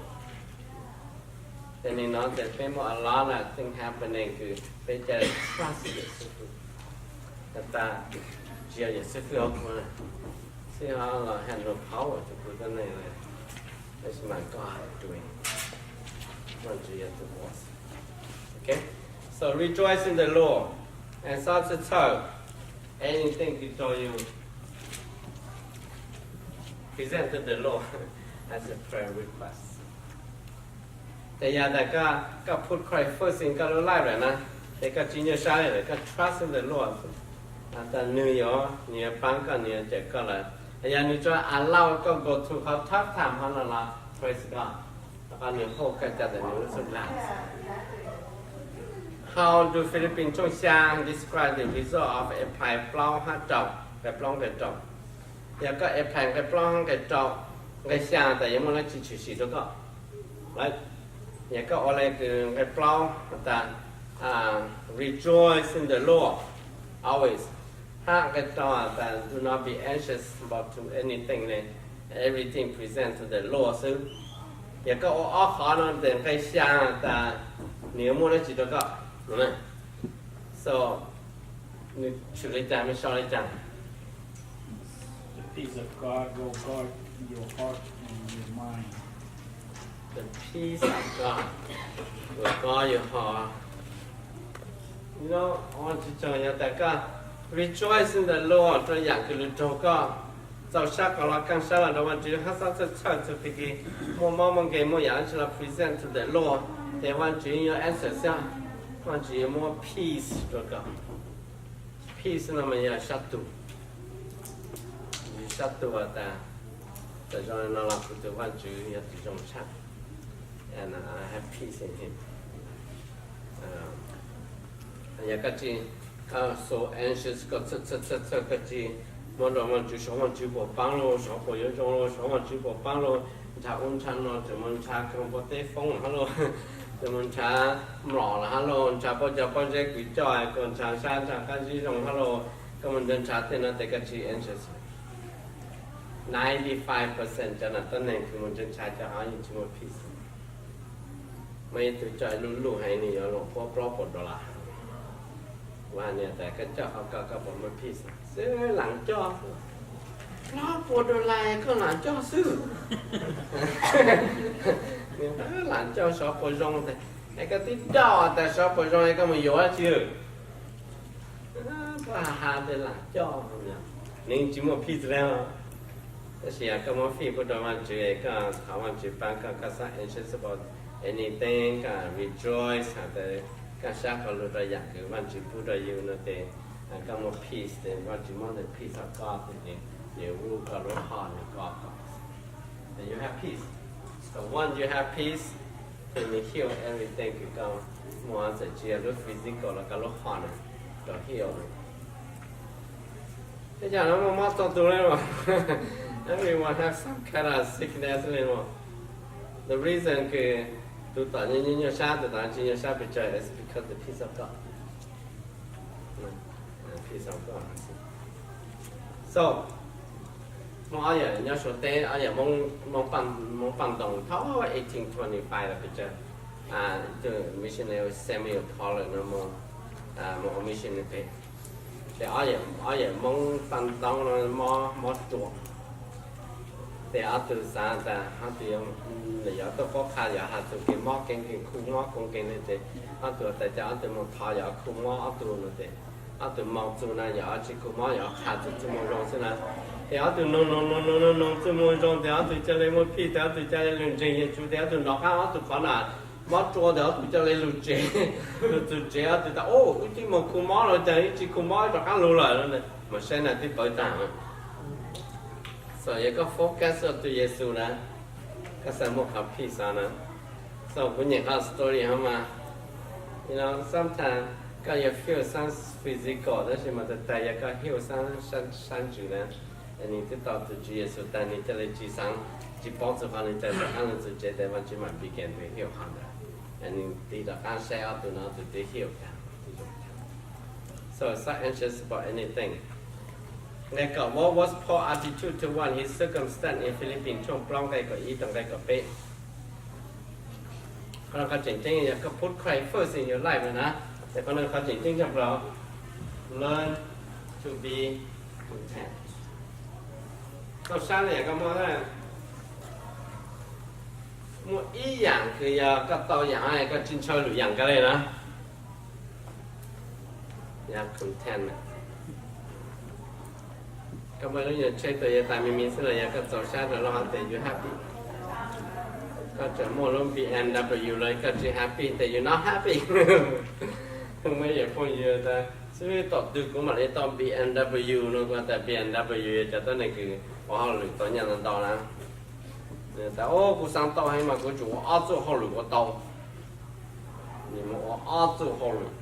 Ces nwg no tes peb muaj a lot of thing happening kws peb ca le trust yawm xib fwb. Has tas tsi yog yawm xib fwb ho khu, xib fwb ho los has nrug qhauv tug kws koj neeg le, tab sis mas koj has dua, Vaajtswv yog tug ua. Okay? So rejoice in the Lord. And xob txhawj, anything kws tau yug, present to the Lord as a prayer request. Tes yog tas koj put Christ first in koj lub life lawm na, tes koj tsi nyuaj sab le lawm, koj trust in the Lord. Has tas nwg yuav, nwg yuav paab koj, nwg yuav cawm koj lawm. Yog nwg tsuas allow koj go through qhov tough time hov no los praise God. Rua qhov nwg hold koj ca ntawm nwg lub xub ntiag. How do Philippians tshooj xyaa describe the result of apply plaub hab rau, nqai plaub nqai rau? Yog koj apply nqai plaub hab nqai rau, nqai xyaa tas yuav muaj dlaab tsi tshwm sim rua koj? Yog koj ua le kws nqai plaub tas, rejoice in the Lord always, hab nqai rau tas do not be anxious about to anything, everything present to the Lord xwb. Yog koj ua ob qhov no tes nqai xyaa tas nwg yuav muaj dlaab tsi rua koj? So, nws tshwm li cas, nws sau li cas? The peace of God will guard your heart and your mind. The peace of God will guard your heart. Vaj Tswv tseem hais tias koj rejoice in the Lord rau yam kws lug raug koj, txaus sab qhov los kaaj sab los rau Vaj Tswv, hab xob txhawj txhawj txug tag kis muaj mob muaj nkeeg muaj yam dlaab tsi los present to the Lord, ces Vaj Tswv yuav answer xwb. Vaj Tswv yuav muab peace rau koj. Peace no mas yog sab tug, sab tug tas, tas zoo no los kuv tus Vaj Tswv yog tus zoo tshaj. And I have peace in him. Yog koj tsis, koj so anxious, koj txhawj txhawj txhawj, koj tsis muab rau Vaj Tswv, saib Vaj Tswv puas paab lauj, saib puas yuav zoo lauj, saib Vaj Tswv puas paab lauj. Nrhav ub nrhav no, tseem mus nrhav koom pab teb foob hab lauj, tseem mus nrhav mlom los hab lauj, nrhav puab cov pob zeb kws coj, koj nrhav sab nrhav qaab zib zoo hab lauj, koj mus nrhav nrhav tej no tes koj tsis anxious. Ninety five percent cov nam tuab neeg kws mus nrhav nrhav cov hov yeej tsis muaj peace. Muaj ib tug coj ib lub luj heev, nws yuav luam puab plaub puas dollar. Vaj Tswv tas koj coj qhov ko koj puas muaj peace? Xwb laam coj, plaub puas dollar koj laam coj xwb. Nws laam coj saib puas zoo, es koj twb coj tas saib puas zoo es koj mus yuav dab tsi? Puab has has tes laam coj, nws tsis muaj peace le. Tab sis yog koj muab feed pub rau Vaj Tswv es koj thov Vaj Tswv paab koj, koj xob anxious about anything, koj rejoice has tas koj sab qhov lug rau yam kws Vaj Tswv pub rau yus no tes koj muaj peace, tes Vaj Tswv muab the peace of God tes nws ua koj lub heart nws ko kom you have peace. So once you have peace, tes nws heal everything kws koj muaj, txawm tsis yog lub physical los koj lub heart nws heal. Tej yam no muaj mob txhua tus le mas. Everyone have some kind of sickness le mas. The reason kws tus tom nyuaj nyuaj sab, tus tom tsis nyuaj sab pes tsawg is because the peace of God. Peace of God. So, muaj ob yam nyob Suav teb, ob yam Moob Paj Ntoo, thaum eighteen twenty-five los pes tsawg, ib tug missionary Samuel Pollard no mus ua missionary pem. Ces ob yam Moob Paj Ntoo no mob, mob ruam. Ces ob tug xaav tas ob tug yuav, yog ob tug qhuab qha yog has txug kev mob kev nkeeg, khu mob khu nkeeg ne, ces ob tug tas cas ob tug mus thov yog khu mob ob tug no ces ob tug moog txug na yog tsis khu mob, yog qha txug txuj moo zoo xwb na. Ces ob tug noog noog noog noog noog txuj moo zoo tes ob tug ca le muaj peace, tes ob tug ca le lug ntseeg Yexus, tes ob tug nov qab ob tug qhov na mob ruam tes ob tug ca le lug tsev. Lug txug tsev ob tug tas, o, wb twb moog khu mob los cas wb tsis khu mob rov qab lug lawm. Mas saib na twb pawv taag. So yog koj focus rua tug Yexus na, koj xaav muaj qhov peace na. So kuv nyeem qhov story hov mas, you know, sometimes koj yuav feel some physical tab sis mas tag tag yog koj heal sab ntsws na, nws twb tau tug Tswv Yexus tag, nws ca le tsis xaav, tsis paub txug qhov nws ca le rov qab lug txug tsev tes Vaajtswv mam begin to heal qhov ntawd. Nws tig rov qab saib ob tug no ob tug twb heal tag. So it's not anxious about anything. Nqe kaum, what was Paul's attitude toward his circumstance in Philippians tshooj plaub nqe kaum ib rau nqe kaum peb? Qhov no qhov tseem ceeb yog koj put Christ first in your life na. Ces qhov no qhov tseem ceeb tshaj plaws, learn to be content. Koj sab li yam koj muaj, muaj ib yaam kws yog koj tau yaam, koj tsis ntshaw lwm yaam kag le na. Yog contentment. Koj muaj lub nyuag tsheb Toyota me me xwb los yog koj txaus sab rau lub hov tes you happy. Koj tseem muaj lub B M W los koj tsis happy tes you not happy. Muaj ib yaam phooj ywg tas, xib fwb, tom twg kuv mam li tau B M W no? Kuv tas B M W yog cov tuab neeg kws ua hauj lwm tau nyiaj ntau ntau na. Nws tas, o, kuv xaav tau heev mas kuv tsum ua ob txuj hauj lwm ua tau. Nws mus ua ob txuj hauj lwm.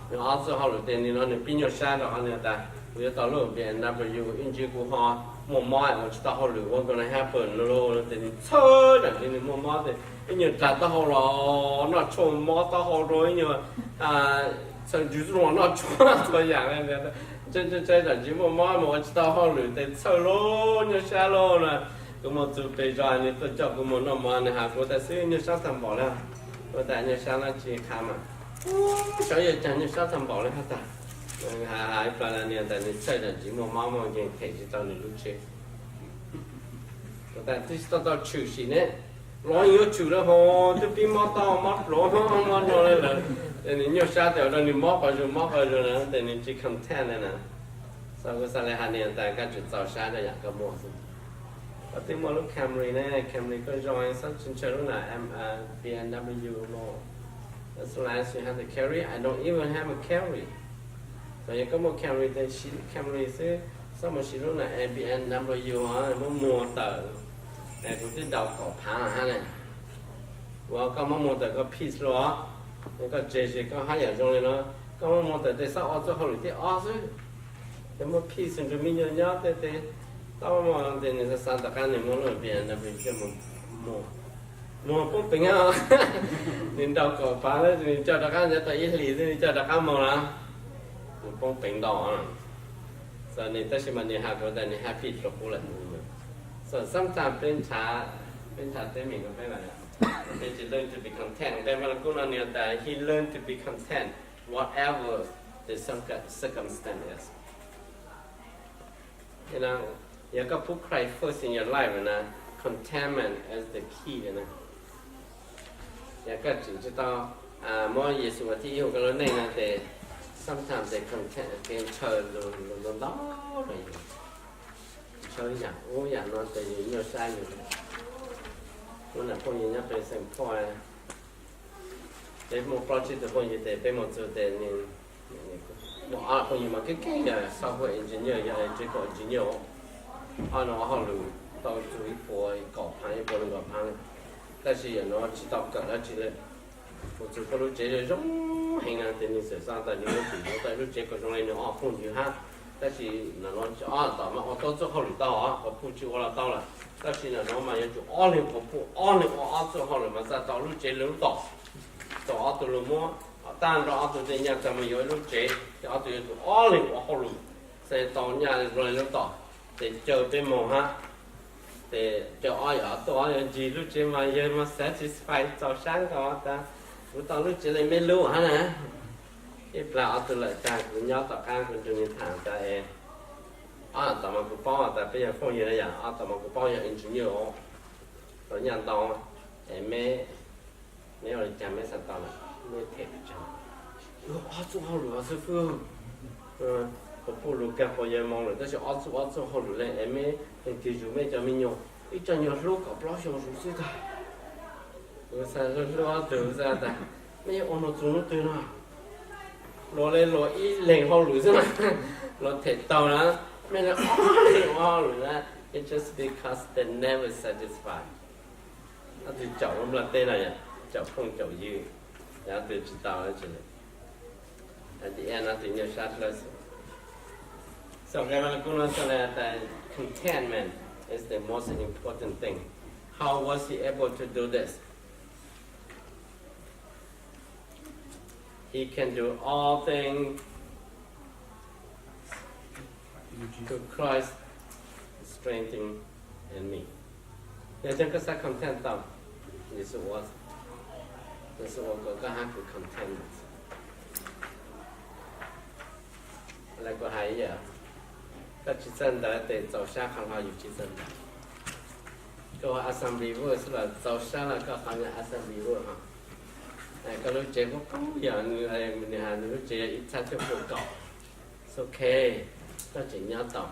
Nws ob txuj hauj lwm tes nws no nws pib nyuaj sab rau qhov nws tas, kuv yuav tau lub B M W ib ntsis kuv ho muaj mob ua tsis tau hauj lwm ua koj na happen lauj. Tes nws txhawj zaum ntawd nws muaj mob tes ib nyuag dlaag taub hau los noj tshuaj, mob taub hau rau ib nyuag txhawm ntsws txuj lug noj tshuaj txhua yaam. Ntshai ntshai zaum ntawd muaj mob mus ua tsis tau hauj lwm tes txhawj lauj, nyuaj sab lauj na. Kuv mus txug pes zog nws tuaj coj kuv mus noj mov, nws has kuv tas, xib fwb, nyuaj sab tag npaum le. Kuv tas, nyuaj sab dlaab tsi qha mas? Xyov yog caag nyuaj sab tag npaum le hab tag. Hais plaws las niag ntawd nws txhawj zam ntsis muaj mob muaj nkeeg them tsis tau nws lub tsheb. Kuv tas twb tsis tau tau tshwm sim ne, los yuav tshwm lawm hos twb pib mob taub mob hluas mob no lawm. Ces nws nyuaj sab tes ua rau nws mob qhov zug mob qhov zug na, ces nws tsis content li na. Xav kuv xav li hais niag tas koj tsum txaus sab rau yaam koj muaj xwb. Koj twb muaj lub Camry ne, Camry koj zoo, xob tsis ntshaw lub na BMW no. As long as you have the Camry, I don't even have a Camry. Txawm yog koj muaj Camry tes siv Camry xwb, xob mus siv lub na BMW muab muag tawm. Kuv twb daus kaum phaav hab ne. Ua koj muab muag tawm koj peace lawm, koj tseg koj hab yam zoo li no. Koj muab muag tawm tes xob ua txuj hauj lwm thib ob xwb. Ces muab peace nrug me nyuam nyob tej tes, tau tes nws xav xav tom qab nws muab lub BMW coj mus muag, muag poob peev. Nws daus kaum phaav lawm nws coj rov qab, nyob tau ib hlis xwb nws coj rov qab moog na. Nws poob peev ntau. So nws tab sis mas nws has kuv tas nws happy dlua qub lawm. So sometimes peb nrhav, peb nrhav teeb meem rau peb mas peb tsis learn to be content. Nqe Vaj Lug Kub no nws tas he learned to be content whatever the circum- circumstance is. Yog koj put Christ first in your life na, contentment is the key na. Yog koj tseem tsis tau muab Yexus ua thib ib hauv koj lub neej no tes sometimes tes content kev ntshaw lug ntau ntau rau yus. Ntshaw yam ub yam no tes yus nyuaj sab yus. Ub na phooj ywg nyob pem Saint Paul, peb muaj plaub tsib tug phooj ywg tes peb mus txug tes muaj ob phooj ywg mas keej keej yog software engineer, yog electrical engineer. Ob no ua hauj lwm tau txug ib puas kaum phaav ib puas nees nkaum phaav, tab sis yam no tsis tau kawm dab tsi le. Mus txug puab lub tsev zoo zoo heev na tes nws xav xav tas nws yuav tsum yuav tau lub tsev kom zoo le nws ob phooj ywg hab. Tab sis nim no ob tom mas ua tau txuj hauj lwm tau os, puj tsis ua los tau lawm, tab sis nim no mas yuav tsum ob leeg ua puj, ob leeg ua ob txuj hauj lwm mas txawm tau lub tsev lub tom. Tau ob tug lug muab tag nrho ob tug tej nyaj txag mus yuav ib lub tsev, ces ob tug yuav tsum ob leeg ua hauj lwm, txawm tau nyaj zoo le lub tom. Ces caw peb moog hab, ces caw ob yam tuaj ob yam ncig lub tsev mas yawg mas satisfy txaus sab nkaus tas kuv tau lub tsev le meb lub hab na. Ib plag ob tug lawm tag kuv nyob tom qab kuv nrug nws tham tas es ob tom mas kuv paub tas peb yog phooj ywg na yom, ob tom mas kuv paub yog engineer os, tau nyaj ntau, es meb, meb ua li cas meb xav tau na, meb them pes tsawg? Ob txuj hauj lwm xwb fwb. Puas puj lug kag puas yawg moog lawm tab sis ob txuj ob txuj hauj lwm le es meb leej twg yug meb cov me nyuam, ib co nyuag hlub kaum plaub xyoo zuv xwb tag. Kuv xav hlub ob tug xwb tas meb yuav ua nuav txug hnub twg no? Luag le luag ib leeg hauj lwm xwb mas luag them tau na, meb le ob leeg ua hauj lwm na, it's just because they never satisfy. Ob tug caum lub nplaj teb no yom, caum phooj caum ywg, yog ob tug tsis tau, at the end ob tug nyuaj sab dlawb xwb. So nqe Vaj Lug Kub no xav le tas contentment is the most important thing. How was he able to do this? He can do all things through Christ strengthening me. Yog tseeb koj xav content tau, Yexus ua, Yexus ua kom koj hab kuv content. Le kuv hais ib yam, koj tsis txawj ntawv tes txaus sab qhov hlo yus tsis txawj ntawv. Koj ua assembly work xwb los txaus sab los koj qhov nyuag assembly work ho. Koj lub tsev puab puab yog, nws has nws lub tsev yog ib txhab cuaj puas kaum. It's okay, koj tseem nyob tau.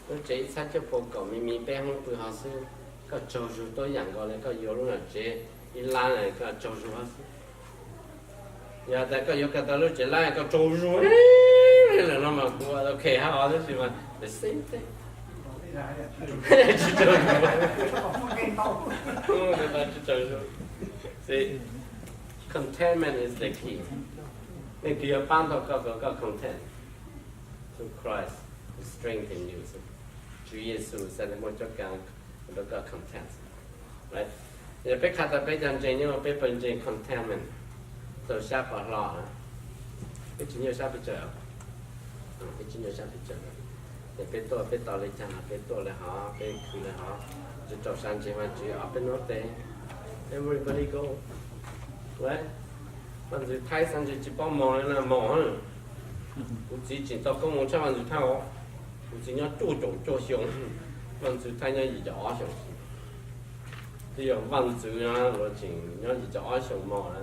Lub tsev ib txhab cuaj puas kaum me me peb hoob pw hov xwb, koj tsaug zug tuab yam nkaus le koj yuav lub nam tsev ib lab na koj tsaug zug hov xwb. Yog tas koj yuav kag tau lub tsev lab koj tsaug zug lawm no mas kuv ok hab os, tab sis mas the same thing. Tsis tsaug zug. Tsis tsaug zug. See, contentment is the key. Leej twg yuav paab tau koj kom koj content? Through Christ who strengthen you. Tswv Yexus xaav le muaj cuab kaav rau koj content. Yog peb qha tau peb cov ntseeg nyob peb pawg ntseeg contentment, txaus sab pov hlo, peb tsis nyuaj sab pes tsawg. Peb tsis nyuaj sab pes tsawg. Ces peb tuaj peb tau le caag los peb tuaj le hov, peb khwv le hov, tsis txaus sab ntseeg Vaajtswv os peb nuav tes. Everybody go. Right? Vaj ntxwv Thaib xav ntshe tsis paub moog le na, moog. Kuv txiv tseem tau koob moov tshaj vaj ntxwv Thaib os. Kuv txiv nyob cuaj caum cuaj xyoo, vaj ntxwv Thaib nyob yim caum ob xyoo. Twb yog vaj ntxwv na, luag tseem nyob yim caum ob xyoo moog na.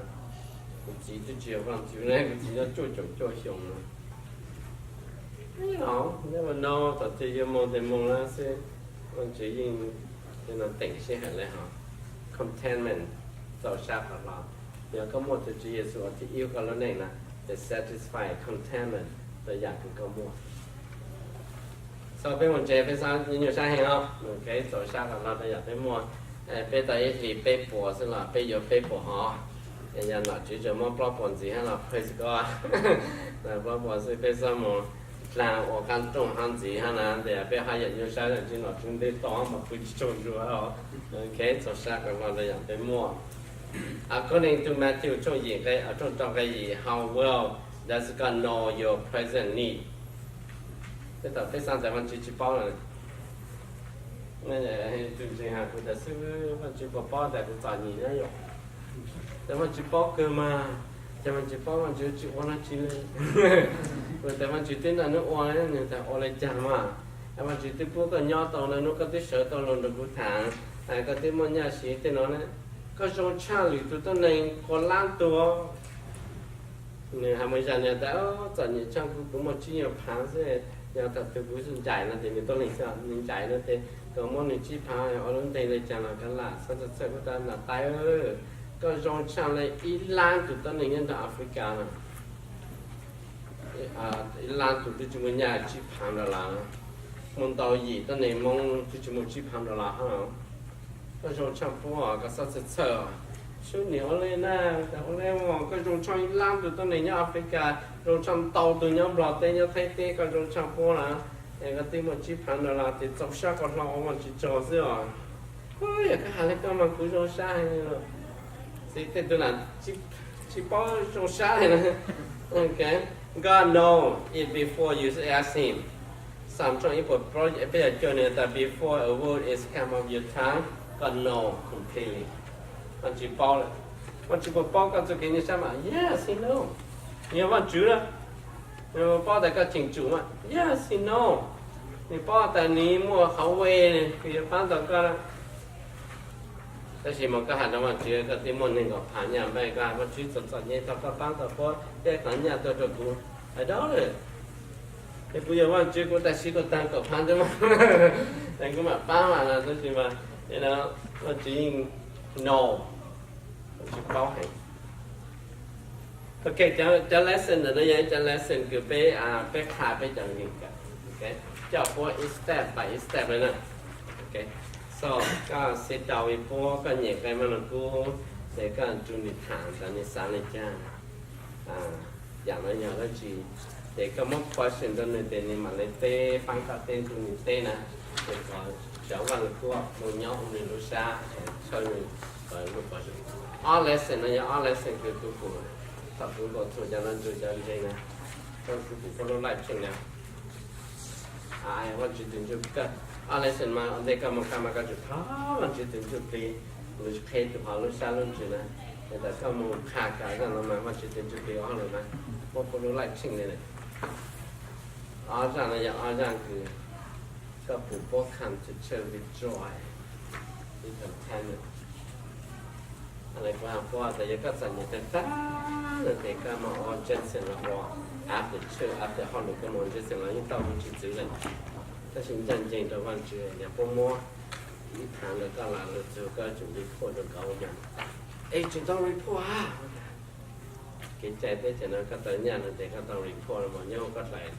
Kuv txiv twb tsis yog vaj ntxwv na, kuv txiv nyob cuaj caum cuaj xyoo na. Never know, thaum twg yuav moog tes moog na xwb. Vaajtswv yeej teem sij hawm le hov. Contentment, txaus sab qhov hlo. Yog koj muaj tus Tswv Yexus ua thib ib koj lub neej na, tes satisfy, contentment rau yaam kws koj muaj. So peb mus ntse peb nyuaj sab heev os. Ok, txaus sab qhov hlo rau yaam peb muaj. Peb tau ib hlis peb puas xwb los peb yuav peb puas hov. Yog nom tswv tseem muab plaub puas ntxiv hab los praise God. Plaub puas xwb peb xob mus dlaag ua qaab rooj hab ntxiv hab na, tes peb haj yam nyuaj sab, tsis nom tswv ntej toj mas pw tsis tsaug zug hab os. Ok, txaus sab qhov hlo rau yaam peb muaj. According to Matthew tshooj yim, tshooj rau nqe yim, how well does God know your present need? Tej thaum peb xaav tas Vaajtswv tsis paub lawm. Tus ntseeg has kuv tas xwb, Vaajtswv puas paub tas kuv txom nyem na yom? Tas Vaajtswv paub kawg mas, ces Vaajtswv paub Vaajtswv tsis ua dlaab tsi le. Kuv tas Vaajtswv twb nrog nub ua, nwg tas ua le caag mas. Vaajtswv twb pub koj nyob tau, nub koj twb sawv tau lug nrug kuv tham, koj twb muaj nyaj siv tej no na. Koj zoo tshaj lwm tus tuab neeg ua laab tug. Nwg has muaj zag nwg tas, txom nyem tshaj kuv, kuv muaj tsib nyuag phaav xwb, yog thaum twg kuv ncaim no tes nwg tuab neeg xwb, nwg ncaim no tes koj muab nwg tsib phaav ua lub nteeg le caag los kav lam xaav txhawj txhawj kuv tas nam tais, koj zoo tshaj le ib laab tug tuab neeg nyob nrug Africa no. Ib laab tug twb tsis muaj nyaj tsib phaav dollar, muaj ntau yim tuab neeg Moob twb tsis muaj tsib phaav dollar hab. Koj zoo tshaj puab, koj xaav txhawj txhawj. Sub nwg ua le na, ua le mas koj zoo tshaj ib laab tug tuab neeg nyob Africa, zoo tshaj ntau tug nyob Nplog teb nyob Thaib teb, koj zoo tshaj puab na. Es koj twb muaj tsib phaav dollar tes txaus sab qhov hlo ua Vaajtswv tsaug xwb os. Yog koj has le koj mas kuv zoo sab heev. Xwb tej tug lam tsis paub zoo sab le na. God know it before you ask him. Xam tshooj ib puas plaub peb caug cuaj nwg tas, before a word is come of your tongue, God know completely. Vaajtswv paub lawm. Vaajtswv puas paub koj txuj kev nyuaj sab mas? Yes, he know. Nwg yog Vaajtswv na. Nwg paub tas koj cheem tsum mas? Yes, he know. Nwg paub tas nwg muaj qhov wej kws yuav paab tau koj na. Tab sis mas koj has rau Vaajtswv koj twb muaj neeg nkaum phaav nyaj npaum, koj has Vaajtswv txom txom nyem thaum koj paab tau puab ib qhov nyaj tuaj rau kuv, has dab le. Es kuv yog Vaajtswv kuv tas siv kuv taag kaum phaav ntawd mas, es kuv mam paab mas no, tab sis mas Vaajtswv yeej know, Vaajtswv paub heev. Ok, cov lesson ntawm no yog ib cov lesson kws peb, peb qha peb cov nkeeg kawm, coj puab ib step by ib step le na. So koj sit down ib puab, koj nyem nqe Maas Loos Kub, ces koj nrug nwg tham tas nwg xaav le caag, yaam no yog dlaab tsi, ces koj muab question rau nwg tes nwg mam le teb, paab koj teb nrug nwg teb na. Ces kom cov Vaaj Lug Kub moog nyob huv nwg lub sab, txhawb nwg lub pov zoo. Ob lesson no yog ob lesson kws kuv pum, thaum kuv nkaus txug cov no nrug cov ntseeg na, kuv pum puab lub live stream na. Vaajtswv tus ntsuj plig, ob lesson mas ua ntej koj moog koj mas koj tsum thov Vaajtswv tus ntsuj plig, lug qheb tug hov lub sab lub ntsws na. Es tas koj moog qha kag zaj no mas Vaajtswv tus ntsuj plig ua hauj lwm mas, muab puab lub live stream le na. Ob zaj no yog ob zaj kws koj pum puab come to church with joy, with contentment. Le kuv has puab tas yog koj txom nyem tag tag le tes koj moog ua Jackson los ua, after church, after hauj lwm koj moog ua Jackson los yeej tau lub tsi txwv le. Tab sis ncaaj nceeg rau Vaajtswv yog puab muab ib phaav rau koj los lug txug koj tsum report rau nkawd moog. Es tseem tau report hab? Kev cai teb chaws no koj tau nyaj no tes koj tau report los nyob koj dlaim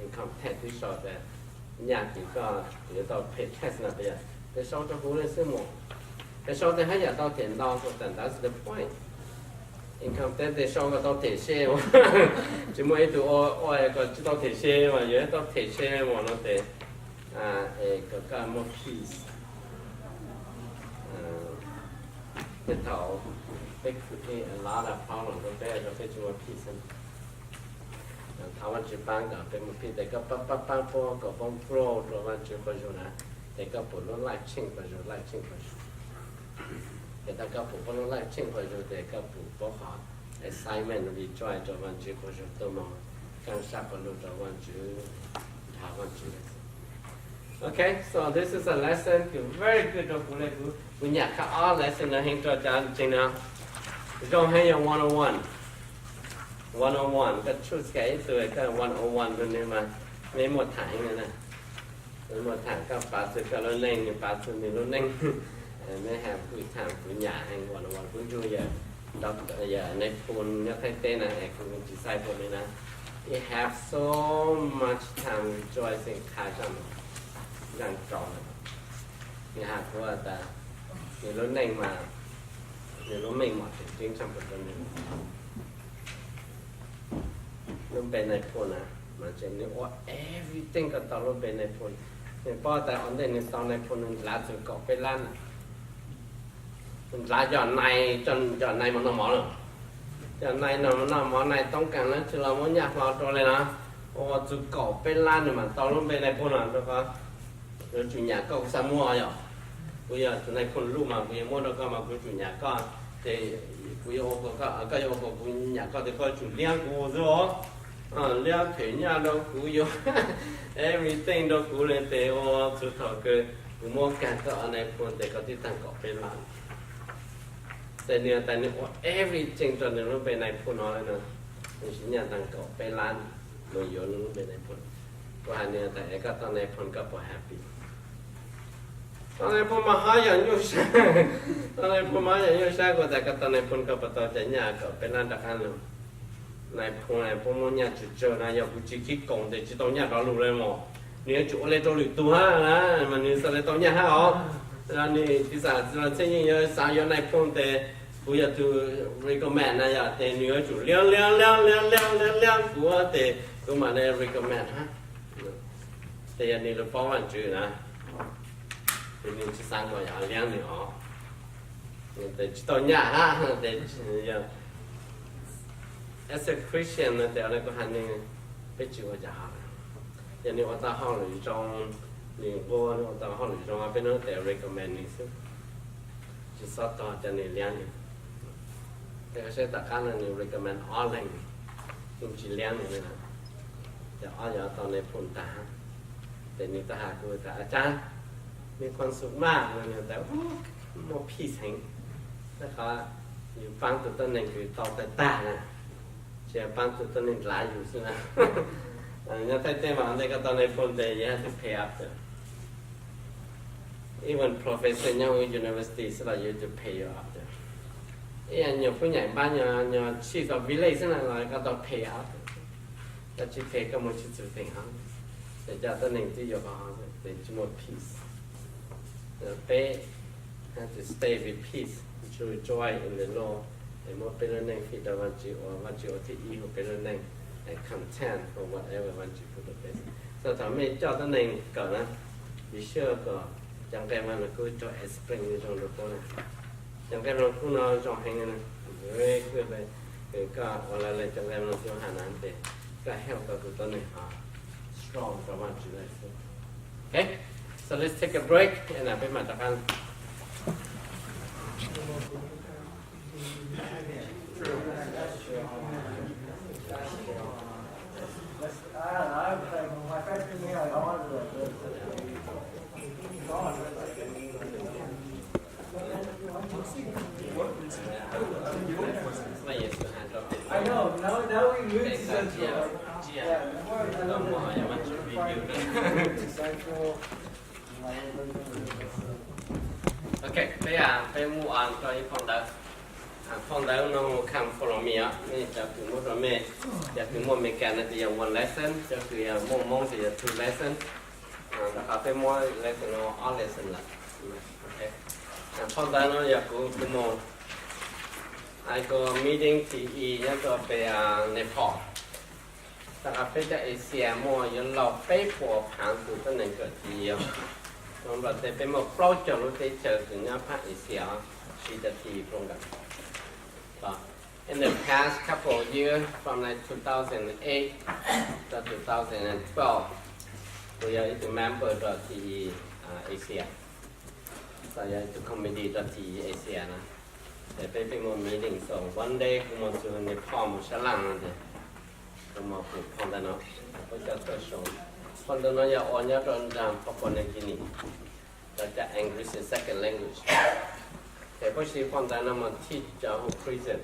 income tax twb sau tas nyaj kws koj yuav tau pay tax no, tes sau rau huv le xwb mas. Tes sau tes hab yam tau them ntau, so that's the point. Income tax tes sau kom tau them se mas. Tsis muaj ib tug ua kom tsis tau them se mas, yuav tau them se mas no tes, es kom koj muaj peace. Tej thaum peb create a lot of problem rau peb, rau peb tsis muaj peace. Thov Vaajtswv paab kom peb muaj peace, tes koj paab paab paab puab kom puab grow rua Vaajtswv quas zug na, tes koj pum lub life change quas zug, life change quas zug. Ces thaum koj pum pob lub laj tsheej quas zug tes koj pum pob qhov assignment, rejoice rau Vaajtswv quas zug tuaj moog kaaj sab quas lug rau Vaajtswv, nrhav Vaajtswv. Okay, so this is a lesson kws very good rau kuv le kuv, kuv nyam qha ob lesson no heev rau cov ntseeg no. Zoo heev yog one on one. One on one, koj choose kiag ib tug koj one on one rau nwg mas mej muaj tham heev na. Mej muaj tham, koj pav txug koj lub neej, nwg pav txug nwg lub neej. Mej has kuv tham kuv nyam heev one on one, kuv nrug yawg, yawg Nais Phoo nyob Thaib teb na, es kuv disciple li na. He have so much time rejoicing, qha zaaj, zaaj rau na. Nwg has kuv tas nwg lub neej mas, nwg lub meej mom tseem ceeb tshaj plaws rau nwg. Lub npe Nais Phoo na, mas tseem nwg ua everything koj tau lub npe Nais Phoo. Nwg paub tas ua ntej nwg tau Nais Phoo nwg nrhav txug kaum peb lab na. Nrhav cov nais, cov nais mas noj mov na. Cov nais no mas noj mov, nais toob kaam na, tsi los muab nyaj hlo rau le no. Ua txug kaum peb lab nwg mam tau lub npe Nais Phoo no rau qhov yuav tsum nyam koj, kuv xaav muab yog. Kuv yog tus Nais Phoo luj mas kuv yuav muab rau koj mas kuv tsum nyam koj. Ces kuv yuav ua, koj yuav ua kuv nyam koj tes koj tsum liab kuv xwb os. Liab phem nyaj rau kuv, yuav everything rau kuv le tes ua txug thaum kws kuv muab kag koj Nais Phoo tes koj twb taag kaum peb lab. Tes nwg tas nwg ua everything rau nwg lub npe Nais Phoo no le no, nwg tsi nyaj taag kaum peb lab, nwg yuav nwg lub npe Nais Phoo. Kuv has nwg tas es koj tau Nais Phoo koj puas happy? Tau Nais Phoo mas hab yam nyuaj sab. Tau Nais Phoo mas hab yam nyuaj sab, kuv tas koj tau Nais Phoo koj puas tau cov nyaj kaum peb lab rov qaab lug? Nais Phoo, Nais Phoo muab nyaj tsawg tsawg na, yog kuv tsi khib koom tes tsi tau nyaj rov lug le mog. Nwg yuav tsum ua le rau lwm tug hab na, mas nwg xaav le tau nyaj hab os. Nwg tsi xaav txij los txheej yeej yuav xaav yuav Nais Phoo tes kuv yog tug recommend na yog, tes nwg yuav tsum liab liab liab liab liab liab liab kuv tes kuv mam le recommend hab. Tes yog nwg lug paub Vaajtswv na, tes nwg tsi xaav kuas yog liab nwg os. Tes tsi tau nyaj hab, tes yog as a Christian no tes le kuv has nwg, peb tsi ua cas hab. Yog nwg ua tau hauj lwm zoo, nwg nquag nwg ua tau hauj lwm zoo peb nuav tes recommend nwg xwb. Tsi xob tog cov nwg liab nwg. Tes koj saib tom qab no nwg recommend ob leeg, yeej tsi liab nwg le na. Ces ob yog tau Nais Phoo taag, tes nwg tau has kuv tas a tsaab, nwg khuam xum maj no, nwg tas muaj peace heev. Rua qhov yus paab tug tuab neeg kws tau tag tag na, tsi paab tug tuab neeg dlav yus xwb na. Nyob Thaib teb mas ua ntej koj tau Nais Phoo tes you have to pay after. Even professor nyob hwv university xwb los you have to pay you after. Ib yam nyuam phub nyaim npab nyuag chief of village xwb na los koj tau pay after. Koj tsi pay koj moog tsi txug teem hab. Ces cov tuab neeg twb yuav koj hab tes tsi muaj peace. Peb have to stay with peace, true joy in the Lord. Es muab peb lub neej fij rau Vaajtswv ua, Vaajtswv ua thib ib huv peb lub neej, and content for whatever Vaajtswv put rau peb. Txog thaum mej coj tuab neeg kawm na, be sure kom cov nqe Vaaj Lug Kub tau explain zoo rau puab na. Cov nqe Vaaj Lug Kub no zoo heev na, very good le, koj ua le cov nqe Vaaj Lug Kub has na tes koj help tau tus tuab neeg ho strong rau Vaajtswv le xwb. Okay, so let's take a break and peb mam rov qab. Ok, peb, peb move on rau ib phau ntawv. Phau ntawv no hu Come Follow Me os, mej cov kws muab rau mej, cov kws muaj Amelikas no tes yog one lesson, cov kws yog muaj Moob tes yog two lesson. Rau qhov peb muab lesson no ob lesson lawm. Phau ntawv no yog kuv, kuv mus, I go meeting T E nyob rau pem Nepal. Rau qhov peb cov Asia muaj yuav luag peb puas phaav tus tuab neeg kawm T E. Rau nplog teb peb muaj plaub caug lub teb chaws kws nyob phab Asia siv cov T E program. In the past couple of years, from like two thousand eight to two thousand twelve, kuv yog ib tug member rau T E Asia. Yog ib tug committee rau T E A C I na, ces peb peb muaj meeting, so one day kuv mus txug Nepal mus sab laj no ces kuv mus pum phau ntawv no, peb cov txawj sau. Phau ntawv no yog ua nyob rau nram Papua New Guinea, rau cov English as second language. Ces peb siv phau ntawv no mus teach cov hu prison.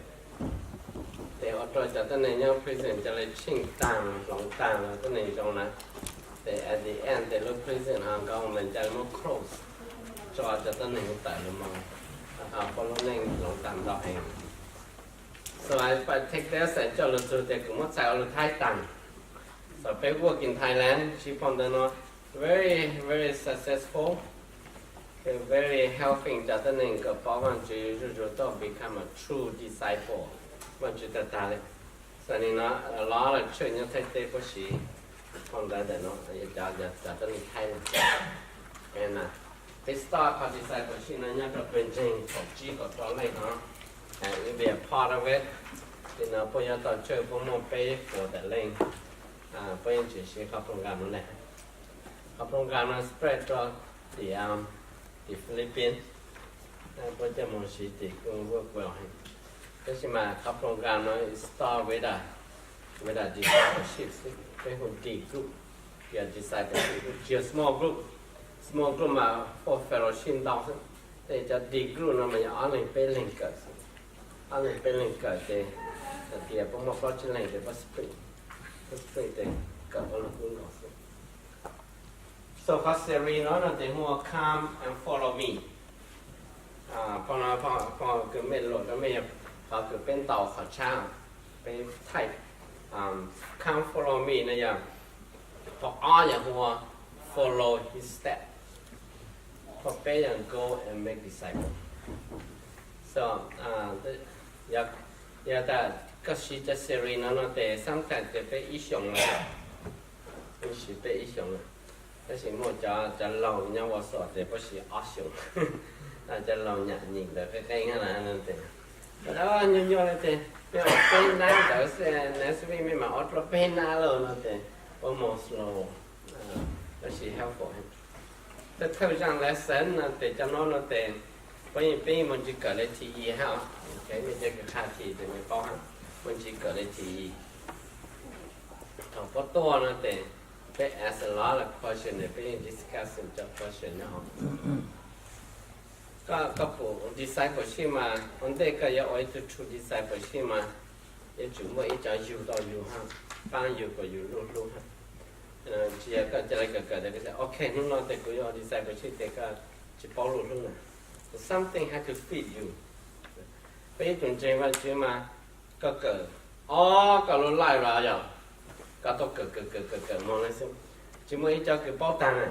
Ces ua rau cov tuab neeg nyob prison cov lawv tsheej taag hloov taag lawv tuab neeg zoo na. Ces at the end ces lub prison ho government cov lawv muab close, tso cov tuab neeg tawm lug moog, puab lub neej hloov taag ntau heev. So I take this as coj lug txug tias kuv muab txhais ua lug Thaib taag. So peb work in Thailand, siv phau ntawv no very, very successful, very helping cov tuab neeg kom paub Vaajtswv zuj zus, tau become a true disciple Vaajtswv tag tag le. So nim no a lot of church nyob Thaib teb puab siv phau ntawv ntawm no, cov tuab neeg Thaib no. Peb start qhov discipleship no nyob rau pawg ntseeg kaum tsib kaum rau leej no, wb be a part of it. Nim no puab yuav tau church puab muaj peb puas tawm leej, puab yeej tseem siv qhov program no le. Qhov program no spread rau tim, tim Philippines, puab coj moog siv tim kuj work well heev. Tab sis mas qhov program no it start with a, with a discipleship xwb, peb hu D group, yog discipleship tsis yog small group. Small group mas full fellowship ntau xwb, tab sis cov D group no mas yog ob leeg peb leeg kawm xwb. Ob leeg peb leeg kawm ces, hais tias puab muaj plaub tsib leeg ces puab split, puab split ces kawm puab lug kub nkaus xwb. So qhov series no no ces hu ua Come and Follow Me. Phau no, phau kws mej lug rau mej, qhov kws peb ntaus qhov tshab, peb thaij, Come Follow Me no yog, phau ob yog hu ua Follow His Step, phau peb yog Go and Make Disciple. So yog tas koj siv cov series no no tes sometimes tes peb ib xyoos lawm, siv peb ib xyoos lawm. Tab sis muaj cov, cov laug nyob Wausau tes puab siv ob xyoos. Cov laug nyam nyeem ntawv qeeb qeeb na tes, nyuaj nyuaj le tes mej ua peb nab ntawd xwb, next week mej mam ua dlua peb nab lawm no tes puab mus slow, tab sis helpful. Thawj thawj zaaj lesson no tes cov no no tes puab yeej, peb yeej muaj ntsis kawm le T E hab, mej cov kws qha T E tes mej paub hab, muaj ntsis kawm le T E. Thaum puab tuaj no tes peb ask a lot of question, peb yeej discuss cov question no. Koj, koj pum discipleship mas ua ntej koj yuav ua ib tug true discipleship mas yuav tsum muaj ib cov yug tau yug hab, paab yug kom yug luj hlub hab. Tsis yog koj ca le kawm kawm tes koj tias ok hnub no tes kuv yuav ua discipleship tes koj tsis paub luj hlub na. Something has to feed you. Koj ib tug ntseeg Vaajtswv mas koj kawm ob koj lub life los yog koj tuaj kawm kawm kawm kawm kawm moog le xwb, tsis muaj ib co kws paub taag na.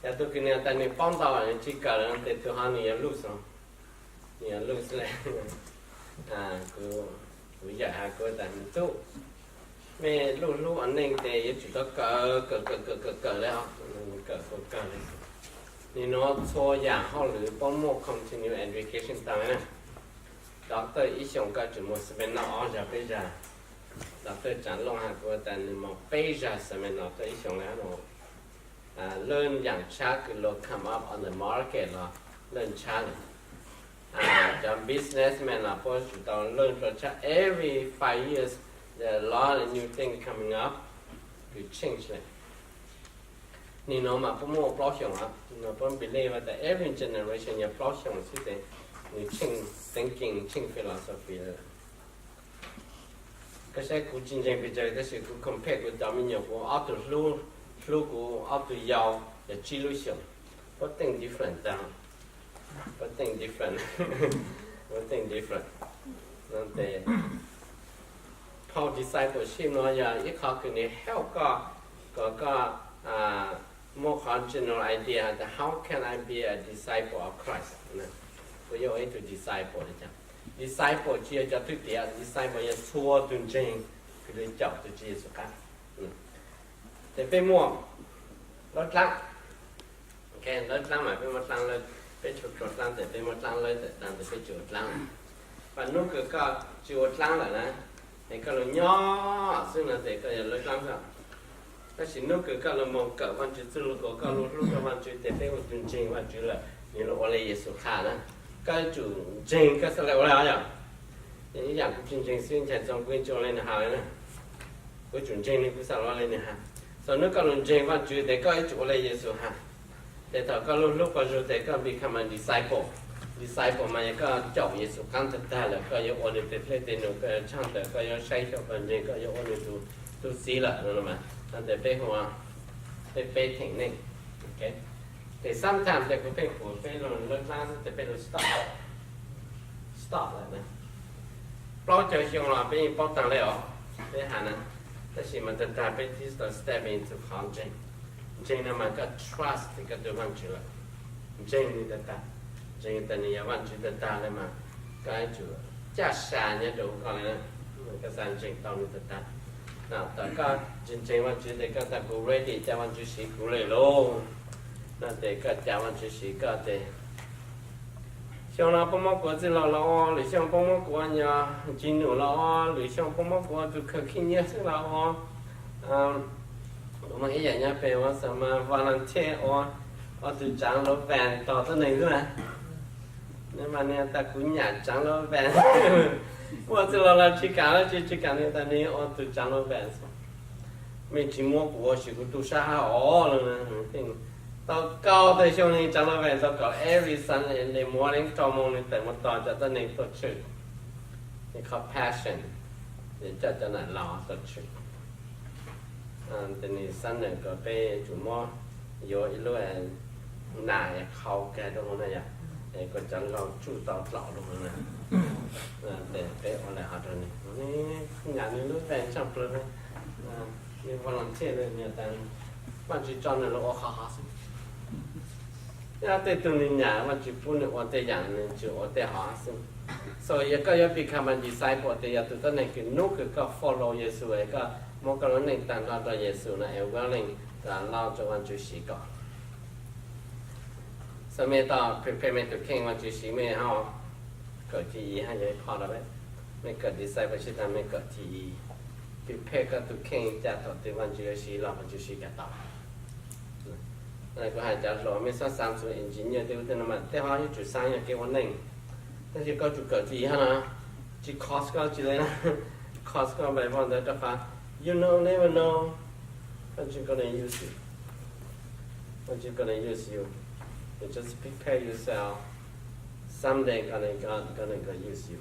Yog tug kws nwg tas nwg paub ntau nwg tsis kawm lawm tes tug ho nwg yuav lose, nwg yuav lose le. Kuv, kuv yawm has kuv tas nwg tub, mej luj hlub ua neej tes yuav tsum tau kawm kawm kawm kawm kawm kawm le, kawm kawg kawg le. Nim no txhua yaam hauj lwm puab muaj continuing education taag na. Doctor ib xyoos koj tsum moog seminar ob zag peb zag. Doctor Tsaam Looj has kuv tas nwg moog peb zag seminar tau ib xyoos le no. Leej yaam tshab kws lug come up on the market los leej tshab lawm. Cov businessman los puab tsum tau leej dlua tshab, every five years there are a lot of new things coming up to change le. Nim no mas puab muaj plaub xyoos, puab believe tas every generation yog plaub xyoos xwb tes nwg change thinking, change philosophy le. Koj saib kuv tsis ntseeg pes tsawg tab sis kuv compare kuv cov me nyuam, kuv ob tug hlub, hlub kuv ob tug yau yog tsib lub xyoos, puab think different tag, puab think different, puab think different. Phau discipleship no yog ib qho kws nwg help koj, kom koj muaj qhov general idea tas how can I be a disciple of Christ? Kuv yuav ua ib tug disciple le caag? Disciple tsis yog cov thwj tiav, disciple yog txhua tug ntseeg kws lug caum tug Tswv Yexus qab. Ces peb muaj lawv dlaab, lawv dlaab mas peb muaj dlaab lawb, peb tsuas dlaab tes peb muaj dlaab lawb tawm taag tes peb tsis ua dlaab. Mas nub kws koj tsis ua dlaab lawm na, es koj lug nyob xwb no tes koj yog lawb dlaab xwb. Tab sis hnub kws koj lug moog kawm Vaajtswv txuj lug kuas koj lug hlub rua Vaajtswv tes peb ua tug ntseeg Vaajtswv lawm, nwg lug ua le Yexus qha na. Koj yuav tsum ntseeg koj xaav le ua le os yom. Ib yaam kuv tsi ntseeg xwb ncaim txog kuv yeej tsi ua le nwg has le na. Kuv yuav tsum ntseeg nwg kuv xaav le ua le nwg has. Txug hnub koj lug ntseeg Vaajtswv tes koj yuav tsum ua le Yexus has. Tes thaum koj lug hlub Pawg Zug tes koj become a disciple. Disciple mas yog koj caum Yexus qaab tag tag lawm, koj yuav ua nwg teg dlej teg num, koj yuav tshaaj tawm, koj yuav saib xyuas pawg ntseeg, koj yuav ua nwg tug txiv lawm no mas. No tes peb hu ua peb, peb theem neej. Tes sometimes tes kuv pheej pum peb lug lawv dlaab xwb tes peb lug stop, stop lawm na. Plaub caug xyoo los peb yeej paub taag le os, peb has na. Tab sis mas tag tag peb tib tau step into qhov ntseeg. Ntseeg no mas koj trust koj tug Vaajtswv lawm, ntseeg nwg tag tag, ntseeg tas nwg yog Vaajtswv tag tag le mas koj yuav tsum caj sa nyob rua huv koj le na, koj xaav ntseeg tau nwg tag tag. Thaum koj tsi ntseeg Vaajtswv tes koj tas kuv ready ca Vaajtswv siv kuv le lauj. No tes koj ca Vaajtswv siv koj tes xyoo no puab muab kuv ua txwj laug los ua, lwm xyoo puab muab kuv ua nyuas ntsis num los ua, lwm xyoo puab muab kuv ua tug khaws khib nyiab xwb los ua. Kuv muaj ib yaam nyob pem ua xav mas volunteer ua, ua tug tsaav luv vaas tog tuab neeg xwb na. Nwg mas nwg tas kuv nyam tsaav luv vaas, muaj txwj laug los tsi kam, tsi tsi kam, nwg tas nwg ua tug tsaav luv vaas. Mej tsi muab kuv ua sis kuv tu sab hab os lug. Tau kaum tawm xyoo nwg tsaav luv vaas tau kaum, every Sunday morning rau moos nwg tawm mus tos cov tuab neeg tuaj church, nwg compassion, coj cov nam laus tuaj church. Tes nwg xaav nwg kuas peb yuav tsum muab yuav ib lub nas es qhau kag rau huv na yom, es kuas cov laug tsuj tau dlaum rau huv na. Tes peb ua le hov rau nwg, nyam nwg lub vaas tshaaj plawg, nwg volunteer nwg tas Vaajtswv tso nwg lug ua qhov hov xwb. Yog tej tug nwg nyam Vaajtswv pub nwg ua tej yaam nwg tsi ua tej hov xwb. So yog koj yuav become a disciple tes yog tug tuab neeg kws hnub kws koj follow Yexus es koj muab koj lub neej taag nrho rua Yexus no es willing lub rua Vaajtswv siv koj. So mej tau prepare mej tug kheej Vaajtswv siv mej hab. Kawm T E hab yog ib qho rua mej, mej kawm discipleship taag mej kawm T E, prepare koj tug kheej ca thaum twg Vaajtswv yuav siv los Vaajtswv siv kag tau. Kuv has cov hluas mej xob xaav txug engineer tej ub tej no mas tej hov yuav tsum xaav yog kev ua neej. Tab sis koj tsum kawm T E hab na, tsi cost koj tsi le na, cost koj npaim voj ntawd rau qhov you know never know, Vaajtswv gonna use you. Vaajtswv gonna use you. You just prepare yourself. Someday gonna, God gonna go use you.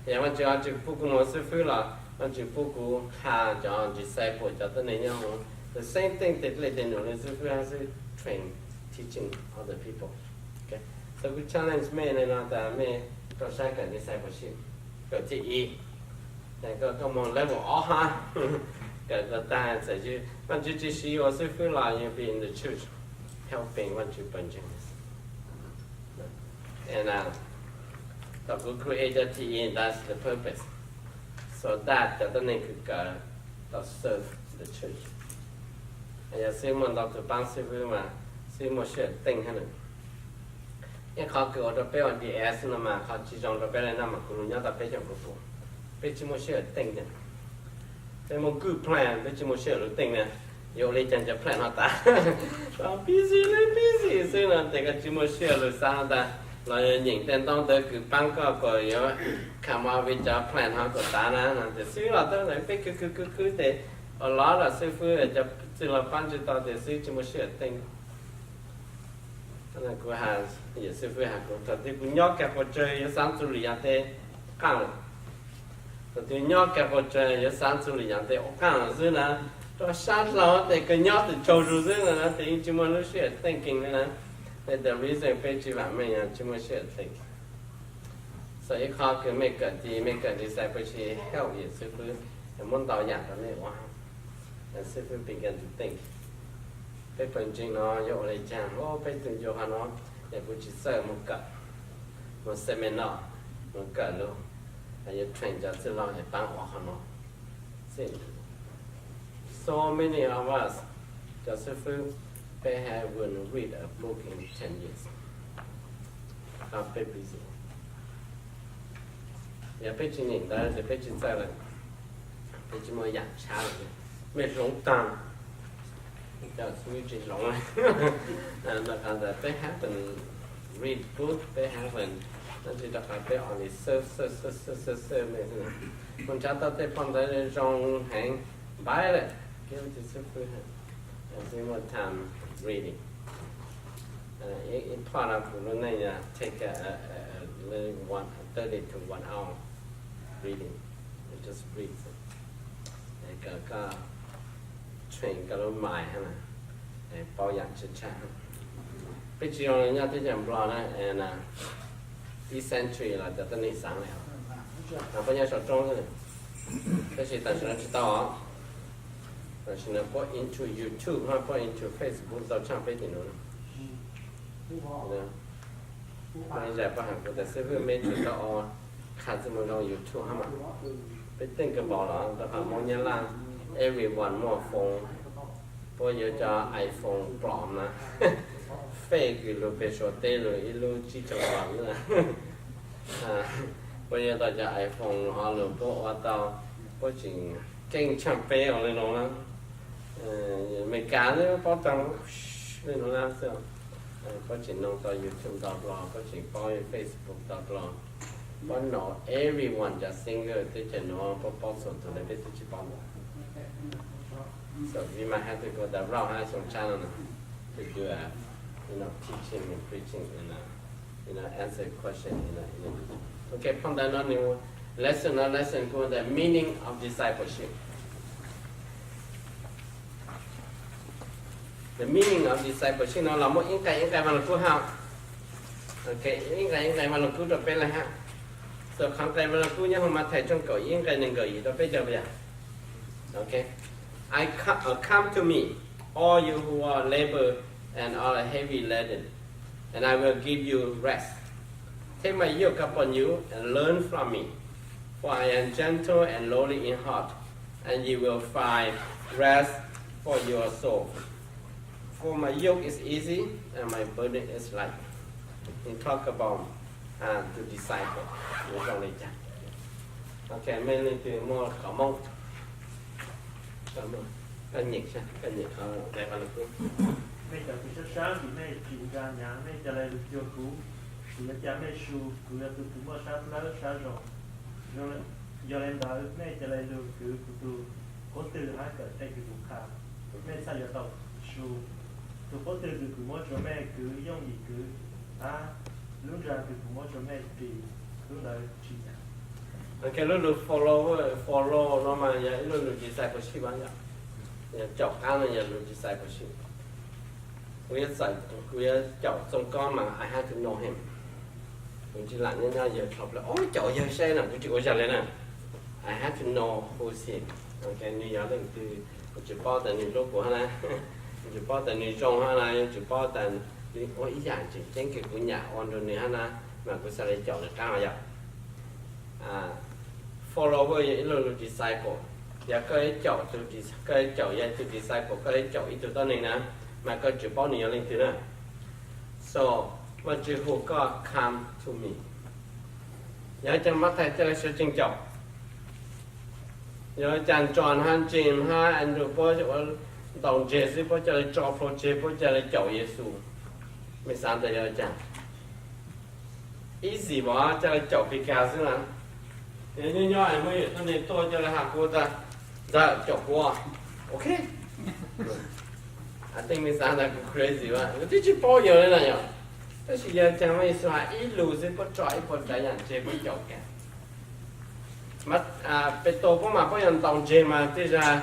Yog Vaajtswv ho tsi pub kuv moog xib fwb los Vaajtswv pub kuv qha cov disciple cov tuab neeg nyob huv. The same thing, tej dlej tej num le xib fwb hab xwb, train, teaching other people. So kuv challenge mej le no tas mej rau sab kawm discipleship, kawm T E, koj moog level ob hab, kawm tag txawm Vaajtswv tsi siv ua xib fwb los you be in the church helping Vaajtswv pawg ntseeg. Thaum kuv create cov T E, that's the purpose, so that cov tuab neeg kws kawm tau serve the church. Yog xib fwb muaj ntau tug paab xib fwb mas xib fwb muaj sij hawm teej hab na. Ib qhov kws ua rau peb ua D S no mas qhov tsi zoo rau peb le no mas kuv lug nyob tau peb caug kuv pum, peb tsi muaj sij hawm teej. Peb muaj good plan peb tsi muaj sij hawm lug teej na. Yuav ua le caag cov plan ho tas, busy le busy xwb no tes koj tsi muaj sij hawm lug xaav tas los yog nyeem tej ntaub ntawv kws paab koj kuas yuav come up with cov plan ho kuas tas na no tes xib fwb los tau peb kwv kwv kwv kwv tes ua los los xib fwb cov txwj laug paab tsi tau tes xib fwb tsi muaj sij hawm teej. Kuv has, yawm xib fwb has kuv thaum twg kuv nyob kag puas tsawg yuav xaav txug lwm yaam tes qaaj lawm. Thaum twg nyob kag puas tsawg yuav xaav txug lwm yaam tes ua qaaj lawm xwb na. Rua sab dlhau tes kws nyob tes tsaug zug xwb na tes yeej tsi muaj lub sij hawm teej keeg le na. Tes the reason peb tsi vaam meej yog tsi muaj sij hawm teej. So ib qho kws mej kawm T E, mej kawm discipleship help yawm xib fwb muab ntau yaam rau mej ua. Xib fwb begin to think, peb pawg ntseeg no yuav ua le caag, peb tug ncua qhov no, yog kuv tsi txawj moog kawm, moog seminar, moog kawm lug, yuav train cov txwj laug es paab ua qhov no. So many of us, cov xib fwb, peb have wouldn't read a book in ten years. Peb busy. Yog peb tsi nyeem ntawv tes peb tsi txawj lawm, peb tsi muaj yaam tshab lawm. Mej hloov taag, Cov xwb tsis hloov. Rau qhov ntawd peb happen read book, peb happen, no tsis rau qhov peb only serve, serve, serve, serve, serve me xwb. Kuv nrhav tau tej phau ntawv zoo heev, npaib lawm, kiv tus xib fwb, xib muaj time reading. Ib phoj rau kuv lub neej yog take a, a, a, thirty to one hour reading. Just read. Kom koj train koj lub mind, paub yam tshaj tshaj. Peb tsis zoo nyob teb chaws Nplog na, ib century los cov tuab neeg xaav li, peb nyob saum roob xwb. Tab sis tam sim no tsis tau os. Tam sim no pub into YouTube hab pub into Facebook tau tshaj peb tim nuav. Muaj ib zaj pab has kuv tas xib fwb, mej tsis tau ua qha txuj moo zoo YouTube hab mas. Peb teej kawg npaum los rau qhov Moob Nyab Laj everyone muaj phone, puab yuav cov iPhone plom na, fake kws lug peg suav teb lug ib lub tsib caug vas na. Puab yuav tau cov iPhone ho lug puab ua tau, puab tseem keej tshaj peb ua le nuav na. Amelikas paub tau le nuav na xwb. Puab tseem noog tau YouTube tau dlua, puab tseem paub Facebook tau dlua. Puab know everyone cov singer teb chaws nuav, puab paub txhua tug le peb twb tsis paub. So we might have to go that route ha, xyoo tshab no na, to do a, you know, teaching and preaching and, uh, you know, answer question, you know, you know. Okay, phau ntawv no nws lesson no lesson kuv the meaning of discipleship. The meaning of discipleship no los muaj ib nqai ib nqai Vaj Lug Kub ha. Ok, ib nqai ib nqai Vaj Lug Kub rau peb le ha. So qhov nqai Vaj Lug Kub nyob hauv Mathais tshooj kaum ib nqai nees nkaum yim rau peb caug yam. Okay. I co-, uh, come to me, all you who are labor and are heavy laden, and I will give you rest. Take my yoke upon you and learn from me, for I am gentle and lowly in heart, and you will find rest for your soul. For my yoke is easy and my burden is light. He talk about, uh, to disciple. Nws zoo li cas? Ok, mej leej twg muaj qhov Moob, koj nyem, koj nyem qhov nqe Vaj Lug Kub. Mej cov kws sab sab vim mej tsis nkag nyav, mej ca le lug cuag kuv, kuv yuav ca mej su, kuv yog tug kws muaj sab dlawb sab zoo. Yog le ntawd mej ca le lug kwv kuv tug qub twg hab kawm tej kws kuv qha, mej txhaj yuav tau su. Tug qub twg kws kuv muab rua mej kwv yooj yim kwv, hab lub nra kws kuv muab rua mej ris, lub ntawd tsim nyam. Ok, lub lug follow, follow no mas yog ib lub lug discipleship, yog caum qaab no yog lug discipleship. Kuv yuav txawm, kuv yuav caum Txooj Kob mas I have to know him. Kuv tsis lam nyob nyob yawg dlhau plaws, o, caum yawg saib no, kuv tsis ua zag le na. I have to know who is he. Ok, nws yog leej twg, kuv tsis paub tas nws hlub kuv hab na, kuv tsis paub tas nws zoo hab na, kuv tsis paub tas nws ua ib yam tseem ceeb kws kuv nyam ua nrug nws hab na, mas kuv xaav le caum nws qaab yog. Follower yog ib lub lug disciple. Yog koj yuav caum tug dis-, koj yuav caum yog tug disciple, koj yuav caum ib tug tuab neeg na, mas koj tsis paub nws yog leej twg na. So, Vaajtswv hu koj come to me. Yog caag Mathais ca le sawv tsees caum. Yog caag John hab James hab Andrew puab ua ntaus ntseg xwb, puab ca le tso plhuav tseg, puab ca le caum Yexus. Mej xaav tas yog caag? Easy mas, ca le caum Pis Kas xwb na. Yog nyob nyob es muaj ib tug neeg tuaj ca le has kuv tas, ntxawg caum kuv. Ok. I think mej xaav tas kuv crazy mas, kuv twb tsis paub yog le na yog. Tab sis yog caag Yexus has ib lus xwb puab tso ib puas tsav yaam tseg puab caum kag. Petus puab mas puab yog ntaus ntseg mas tej zag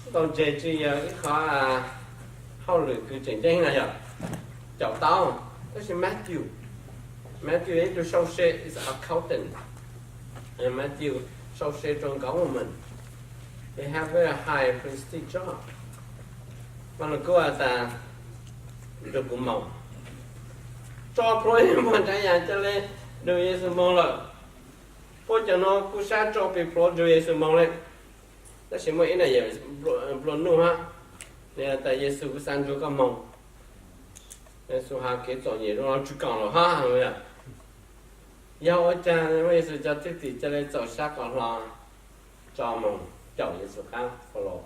ntaus ntseg tsis yog ib qhov hauj lwm kws tseem ceeb na yog. Caum tau, tab sis Matthew, Matthew ib tug sau se, is accountant. Matthew sau se rau government. He have very high prestige job. Mas nws kuj has tas, nrug kuv moog. Tso plhuav ib puas tsav yaam ca le nrug Yexus moog lawm. Puab cov no kuj sab tso pes plhuav nrug Yexus moog le. Tab sis muaj ib na yam nplua nuj hab, nws has tas Yexus kuv xaav nrug koj moog. Yexus has kev txom nyem zoo no tsis koom lawm hab yog. Yog ua caag Yexus cov thwj tim ca le txaus sab qhov hlo tso moog caum Yexus qaab follow?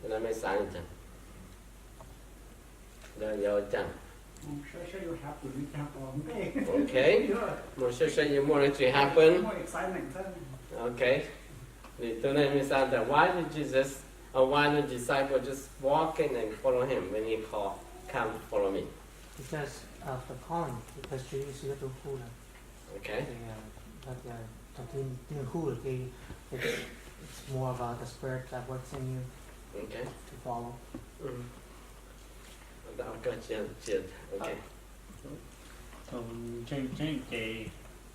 Mej xaav caag? Yog, yog ua caag? Okay. Mus saib saib yuav muaj dlaab tsi happen. Okay. Lwm tug neeg mej xaav tas, why did Jesus, or why the disciple just walk in and follow him when he called, come follow me? Because of the calling, because Tswv Yexus yog tus hu lawm. Okay. Thaum twg nws hu lawm ces it's, it's more about the spirit that works in you to follow. Ntseeg tseeb ces,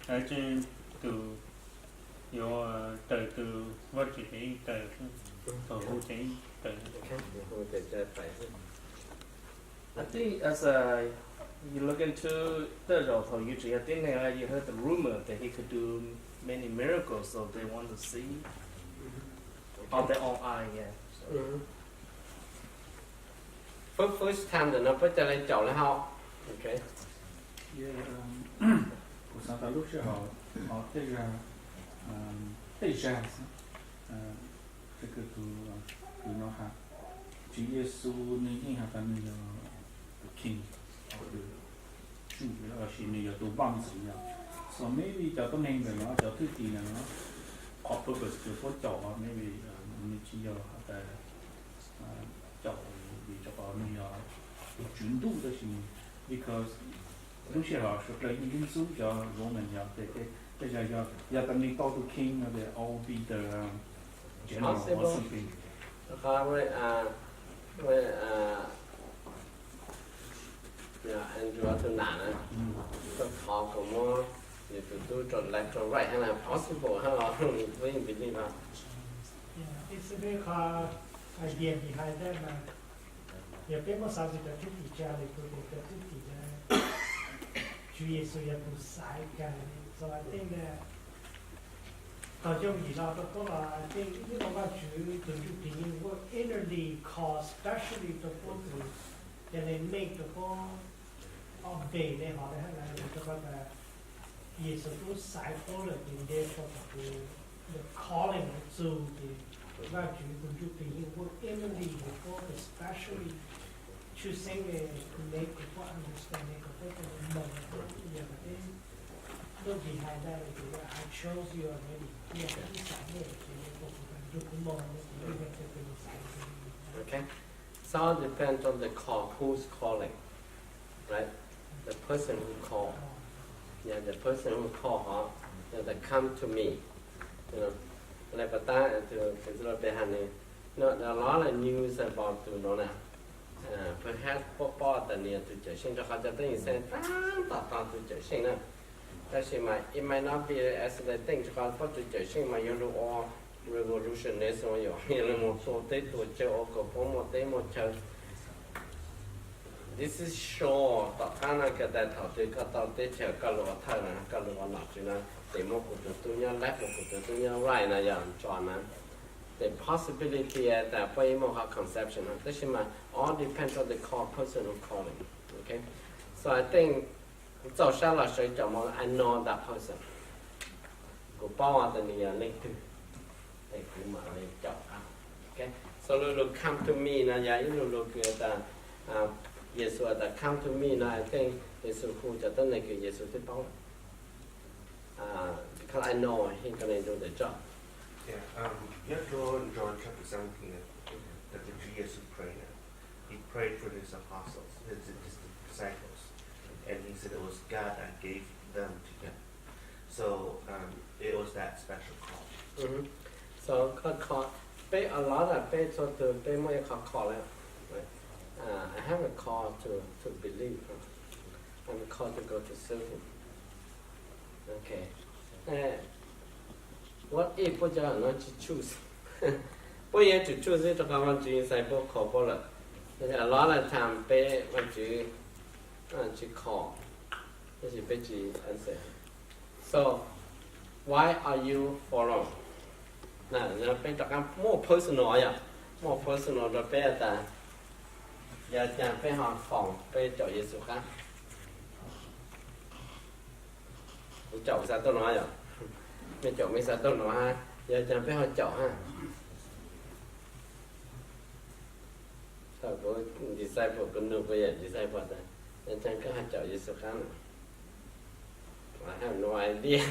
tseeb, tug yuav raws tug Vajtswv tes taw, thaum hu ces raws. I think as a, you look into, tej zaum thaum yus tseem yog tib neeg, you heard the rumor that he could do many miracles, so they want to see on their own eye, yeah. So. First, first time ntawm no puab ca le caum le hauv. Okay. Kuv xaav tas lub sij hawm, tej zag, tej zag xwb, kws tus, tus no has, Tswv Yexus nws yeej has tas nws yog tus king, tus tsuj lossis nws yog tus vaaj ntxwv yog. So maybe cov tuab neeg ntawm no, cov thwj tim ntawm no, qhov purpose kws puab caum maybe nws tsis yog has tas caum vim rau qhov nws yog tus tswv ntuj tab sis because lub sij hawm suav dlawg yeej ntxub cov Roman yog, tej zag yog, yog tas nws tau tus king no they all be the general or something. Qhov, Andrew tug nam na, koj thov kom muab yus tus tub rau left rau right hab na, possible hab los, we believe hab. It's a very hard idea behind that, mas yog peb muab xaav txug cov thwj tim tsa le kuv tes cov thwj tim na, Tswv Yexus yog tus xaiv kag, so I think that thaum yooj yim no rau puab los I think ib qho Vajtswv tus ntsuj plig yeej ua innerly call specially rau puab tus, ca le make rau puab obey le hov le hab na, rau qhov tas Yexus tub xaiv puab lawm ces nte rau tom tus, the calling txug ces Vajtswv tus ntsuj plig yeej ua innerly rau puab specially choosing le make rau puab understanding rau puab ca le moog, yog tas peb look behind that le ces I chose you already, yog tas ib xav le ces le kuv, kuv, kuv moog le ces le kuv xaiv. Okay. So it depends on the call, who's calling, right? The person who call. Yeah, the person who call, hov, yeah, the come to me. Le pas tab, tus, tus tub los peb has nws, no, a lot of news about tus no na. Perhaps puab paub tas nws yog tus cawm seej rau qhov cov tuab neeg xeeb taab tom tog tus cawm seej na. Tab sis mas it might not be as they think, rau qhov puab tus cawm seej mas yuav lug ua revolutionist, yuav lug moog tua teb tua chaw ua kom puab muaj teb muaj chaw. This is sure, tom qab no kws tas thaum twg koj tau teb chaws koj lug ua thawj na, koj lug ua nom tswv na, ces muab kuv tus tub nyob left, muab kuv tus tub nyob right no yog tso na. The possibility tas puab yeej muaj qhov conception no, tab sis mas all depends on the call, person who calling. Okay? So I think kuv txaus sab los sawv caum moog, I know that person. Kuv paub tas nws yog leej twg, es kuv mam le caum. Okay? So lu lug come to me no yog ib lu lug kws tas, Yexus tas come to me no, I think Yexus hu cov tuab neeg kws Yexus twb paub lawm. Because I know he gonna do the job. Yeah, um, you have to go in John chapter seventeen, that the Tswv Yexus prayed. He prayed for his apostles, his, his disciples, and he said it was God that gave them to him. So, um, it was that special call. So, koj call, peb a lot of, peb txhua tug peb muaj ib qho call lawm. Right? Uh, I have a call to, to believe. I have a call to go to serve him. Okay. Eh, what if puab cov no tsis choose? Puab yuav tsum choose xwb rau qhov Vaajtswv yeej xaiv puab, call puab lawm. A lot of time peb Vaajtswv tsis call, tab sis peb tsis answer. So, why are you follow? Na, peb rov qaab muaj personal yom, muaj personal rau peb tas, yog caag peb ho follow, peb caum Yexus qab? Kuv caum xav tau no yom, mej caum mej xav tau no hab, yog caag peb ho caum hab? Kuv disciple, kuv nug kuv yawm disciple tas, ua cas koj ho caum Yexus qab no? I have no idea.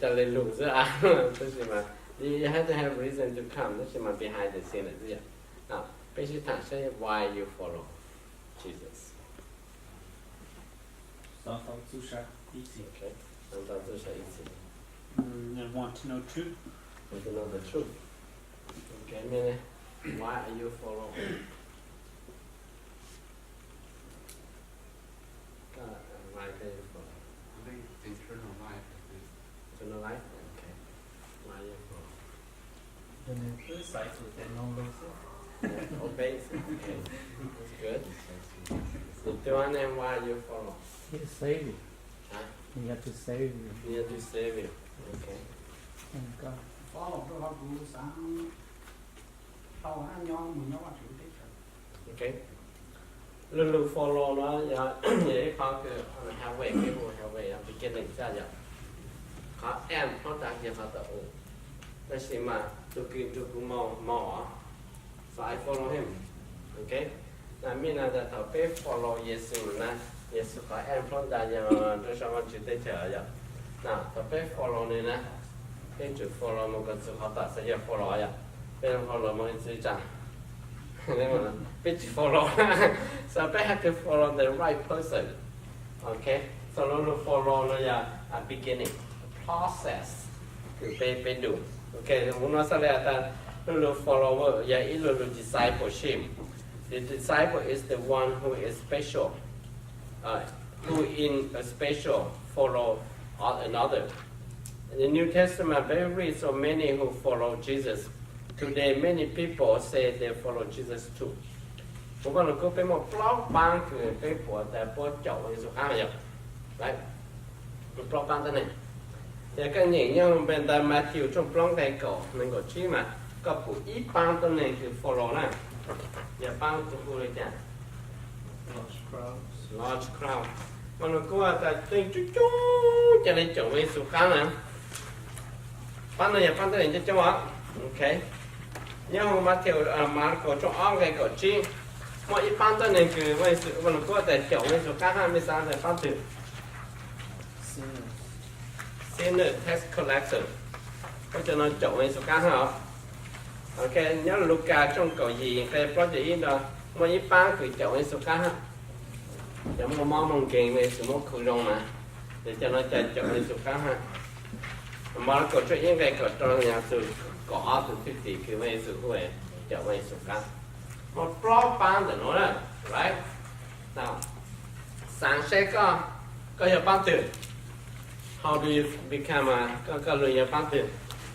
Cov le lug xwb a. Tab sis mas you have to have reason to come, tab sis mas behind the scene lawm xwb yom. Peb sib tham seb why you follow Jesus. Xav tau txuj sa ib txhis. Okay. Xav tau txuj sa ib txhis. Mm, I want to know truth. Want to know the truth. Okay, why are you follow? Why are you follow? I think eternal life, I think. Eternal life? Okay. Why are you follow? Tus nws twb xaiv tus tes no los xwb. Obey. Okay. That's good. Tus twg ne, why are you follow? Need to save you. Hah? You have to save you. You have to save you. Okay. Thank God. Follow rau qhov kuv xav tau nyob mus nyob Vaj Tswv teb chaws. Okay. Lub lus follow no yog, yog ib qho kws halfway, peb hu halfway, yog beginning xwb yom. Qhov end hlob tas yog qhov tau u. Tab sis mas tus kws nrug kuv moog moog os, so I follow him. Okay. That means tas thaum peb follow Yexus na, Yexus qhov end hlob tas yog nrug sab Vaj Tswv teb chaws yom. Na thaum peb follow nws na, peb tsum follow moog kom txug qhov tom xav yog follow yom. Peb follow moog ib txhis tsaam, peb tsis follow. So peb have to follow the right person. Okay. So lub lus follow no yog a beginning, process kws peb, peb du. Okay, ua no xaav le tas lub lus follower yog ib lub lus discipleship. The disciple is the one who is special, uh, who in a special follow another. In the New Testament, we read so many who follow Jesus. Today, many people say they follow Jesus too. Huv Vaj Lug Kub peb muaj plaub paab kws peb puav tas puab caum Yexus qab yom. Right? Plaub paab tuab neeg. Yog koj nyeem nyob npe ntawv Matthew tshooj plaub nqe kaum nees nkaum tsib mas koj pum ib paab tuab neeg kws follow na. Yog paab kws hu le caag? Large crowd. Vaj Lug Kub tas leej coob coob ca le caum Yexus qab na. Paab no yog paab tuab neeg coob coob os. Okay. Nyob huv Matthew, Marko tshooj ob nqe kaum tsib, muaj ib paab tuab neeg kws Vaj Lug Kub tas caum Yexus qab hab, mej xaav tas paab twg? Sinner, tax collector. Muaj cov no caum Yexus qab hab os. Okay, nyob Lukas tshooj kaum yim nqe plaub caug ib no, muaj ib paab kws caum Yexus qab hab. Cov muaj mob muaj nkeeg, Yexus muab khu zoo na, ces cov no caum Yexus qab hab. Marko tshooj ib nqe kaum rau yog tus kaum ob tug thwj tim kws Yexus hu caum Yexus qab. Muaj plaub paab ntawm nuav na, right? Xaav seb koj, koj yog paab twg? How do you become, koj, koj lug yog paab twg?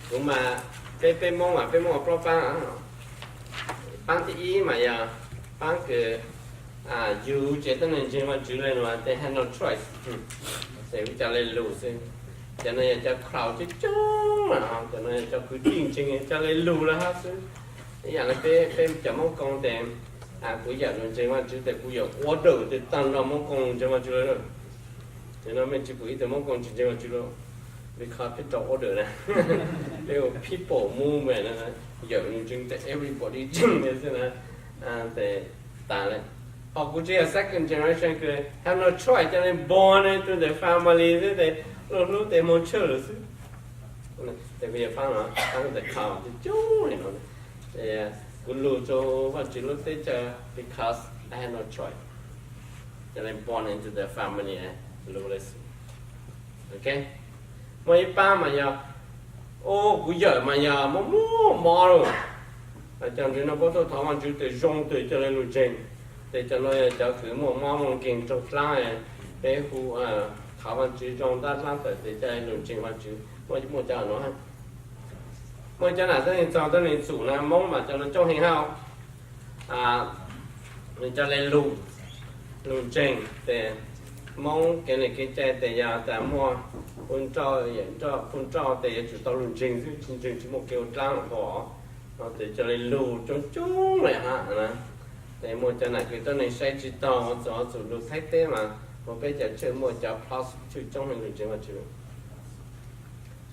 Kuv mas, peb, peb Moob mas peb muaj plaub paab. Paab thib ib mas yog paab kws yug tsev tuab neeg ntseeg Vaajtswv le nuav, they have no choice. Ces ua ca le lug xwb. Cov no yog cov crowd coob coob, cov no yog cov kwv tij ntseeg ca le lug le hab xwb. Ib yaam le peb, peb cov Moob Koo tes, kuv yawm lug ntseeg Vaajtswv tes kuv yawm order tes taag nrho Moob Koo lug ntseeg Vaajtswv lawm. Ces no mej tsis pum ib tug Moob Koo tsis ntseeg Vaajtswv lawm, because peb rau order na. Peb ua people movement, yawm lug ntseeg tes everybody ntseeg xwb na. Tes tas le. Ho kuv tsis yog second generation kws have no choice ca le born into the family xwb tes luag hlub tes moog tshwj lug xwb. Tes kuv yog paab no, paab tes khaus coob coob le no. Kuv lug rua Vaajtswv lub teb chaws because I have no choice. Ca le born into the family, lug le xwb. Okay. Muaj ib paab mas yog, o, kuv yawm mas yog mob mob mob lawm. Cov ntseeg no puab tuaj thov Vaajtswv tes zoo tes ca le lug ntseeg. Tes cov no yog cov kws muaj mob muaj nkeeg raug dlaab, peb hu, thov Vaajtswv zoo dlaab dlaab tawm tes ca le lug ntseeg Vaajtswv. Muaj, muaj cov no. Muaj cov nam tuab neeg txog tuab neeg txum na, Moob mas cov no coob heev hab. Nws ca le lug, lug ntseeg tes Moob kev le kev cai tes yog tas muaj pug nrauj, yawm nrauj, pug nrauj tes yuav tsum tau lug ntseeg xwb, tsis ntseeg tsis muaj kev ua dlaab hab. No tes ca le lug coob coob le hab na. Tes muaj cov nam kws tuab neeg saib tsis taug, txug, txug lug Thaib teb mas, ua peb cov church muaj cov prostitute coob heev lug ntseeg Vaajtswv.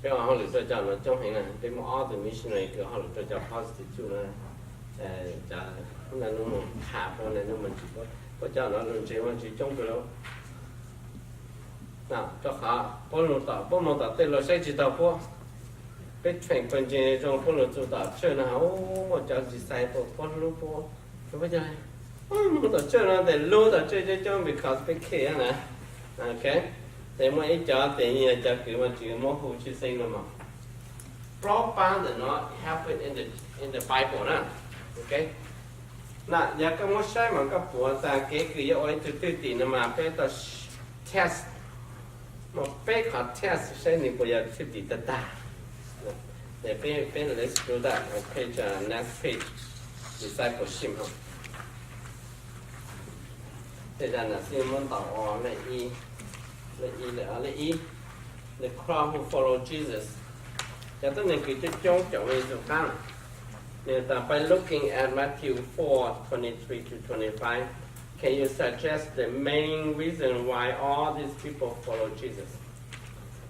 Peb ua hauj lwm rau cov no coob heev na, peb muaj ob tug missionary kws ua hauj lwm rau cov prostitute na. Cov Ntawm no mus tham rau ntawm no mus tsis puab cov no lug ntseeg Vaajtswv coob kawg li. Rau qhov puab lug tom, puab moog tom tej lug saib tsis taug puab. Peb train pawg ntseeg zoo puab lug txug tom church no, muaj cov disciple puab hlub puab. Puab moog tom church no tes lug tom church coob coob because peb care na. Ok, tes muaj ib cov tes yog cov kws Vaajtswv muab hu tshwj xeeb no mog. Plaub paab ntawm no happen in the, in the Bible na. Ok, na yog koj muab saib mas koj pum tas kev kws yuav ua ib tug thwj tim no mas peb tau test, muaj peb qhov test saib nwg puas yog thwj tim tag tag. Tes peb, peb let's do that on page, uh, next page, discipleship. Tej zag na xij muab ntaus ua le ib, le ib, le ib, the crowd who follow Jesus. Cov tuab neeg kws coob coob caum Yexus qaab. Nwg tas by looking at Matthew four twenty-three to twenty-five, can you suggest the main reason why all these people follow Jesus?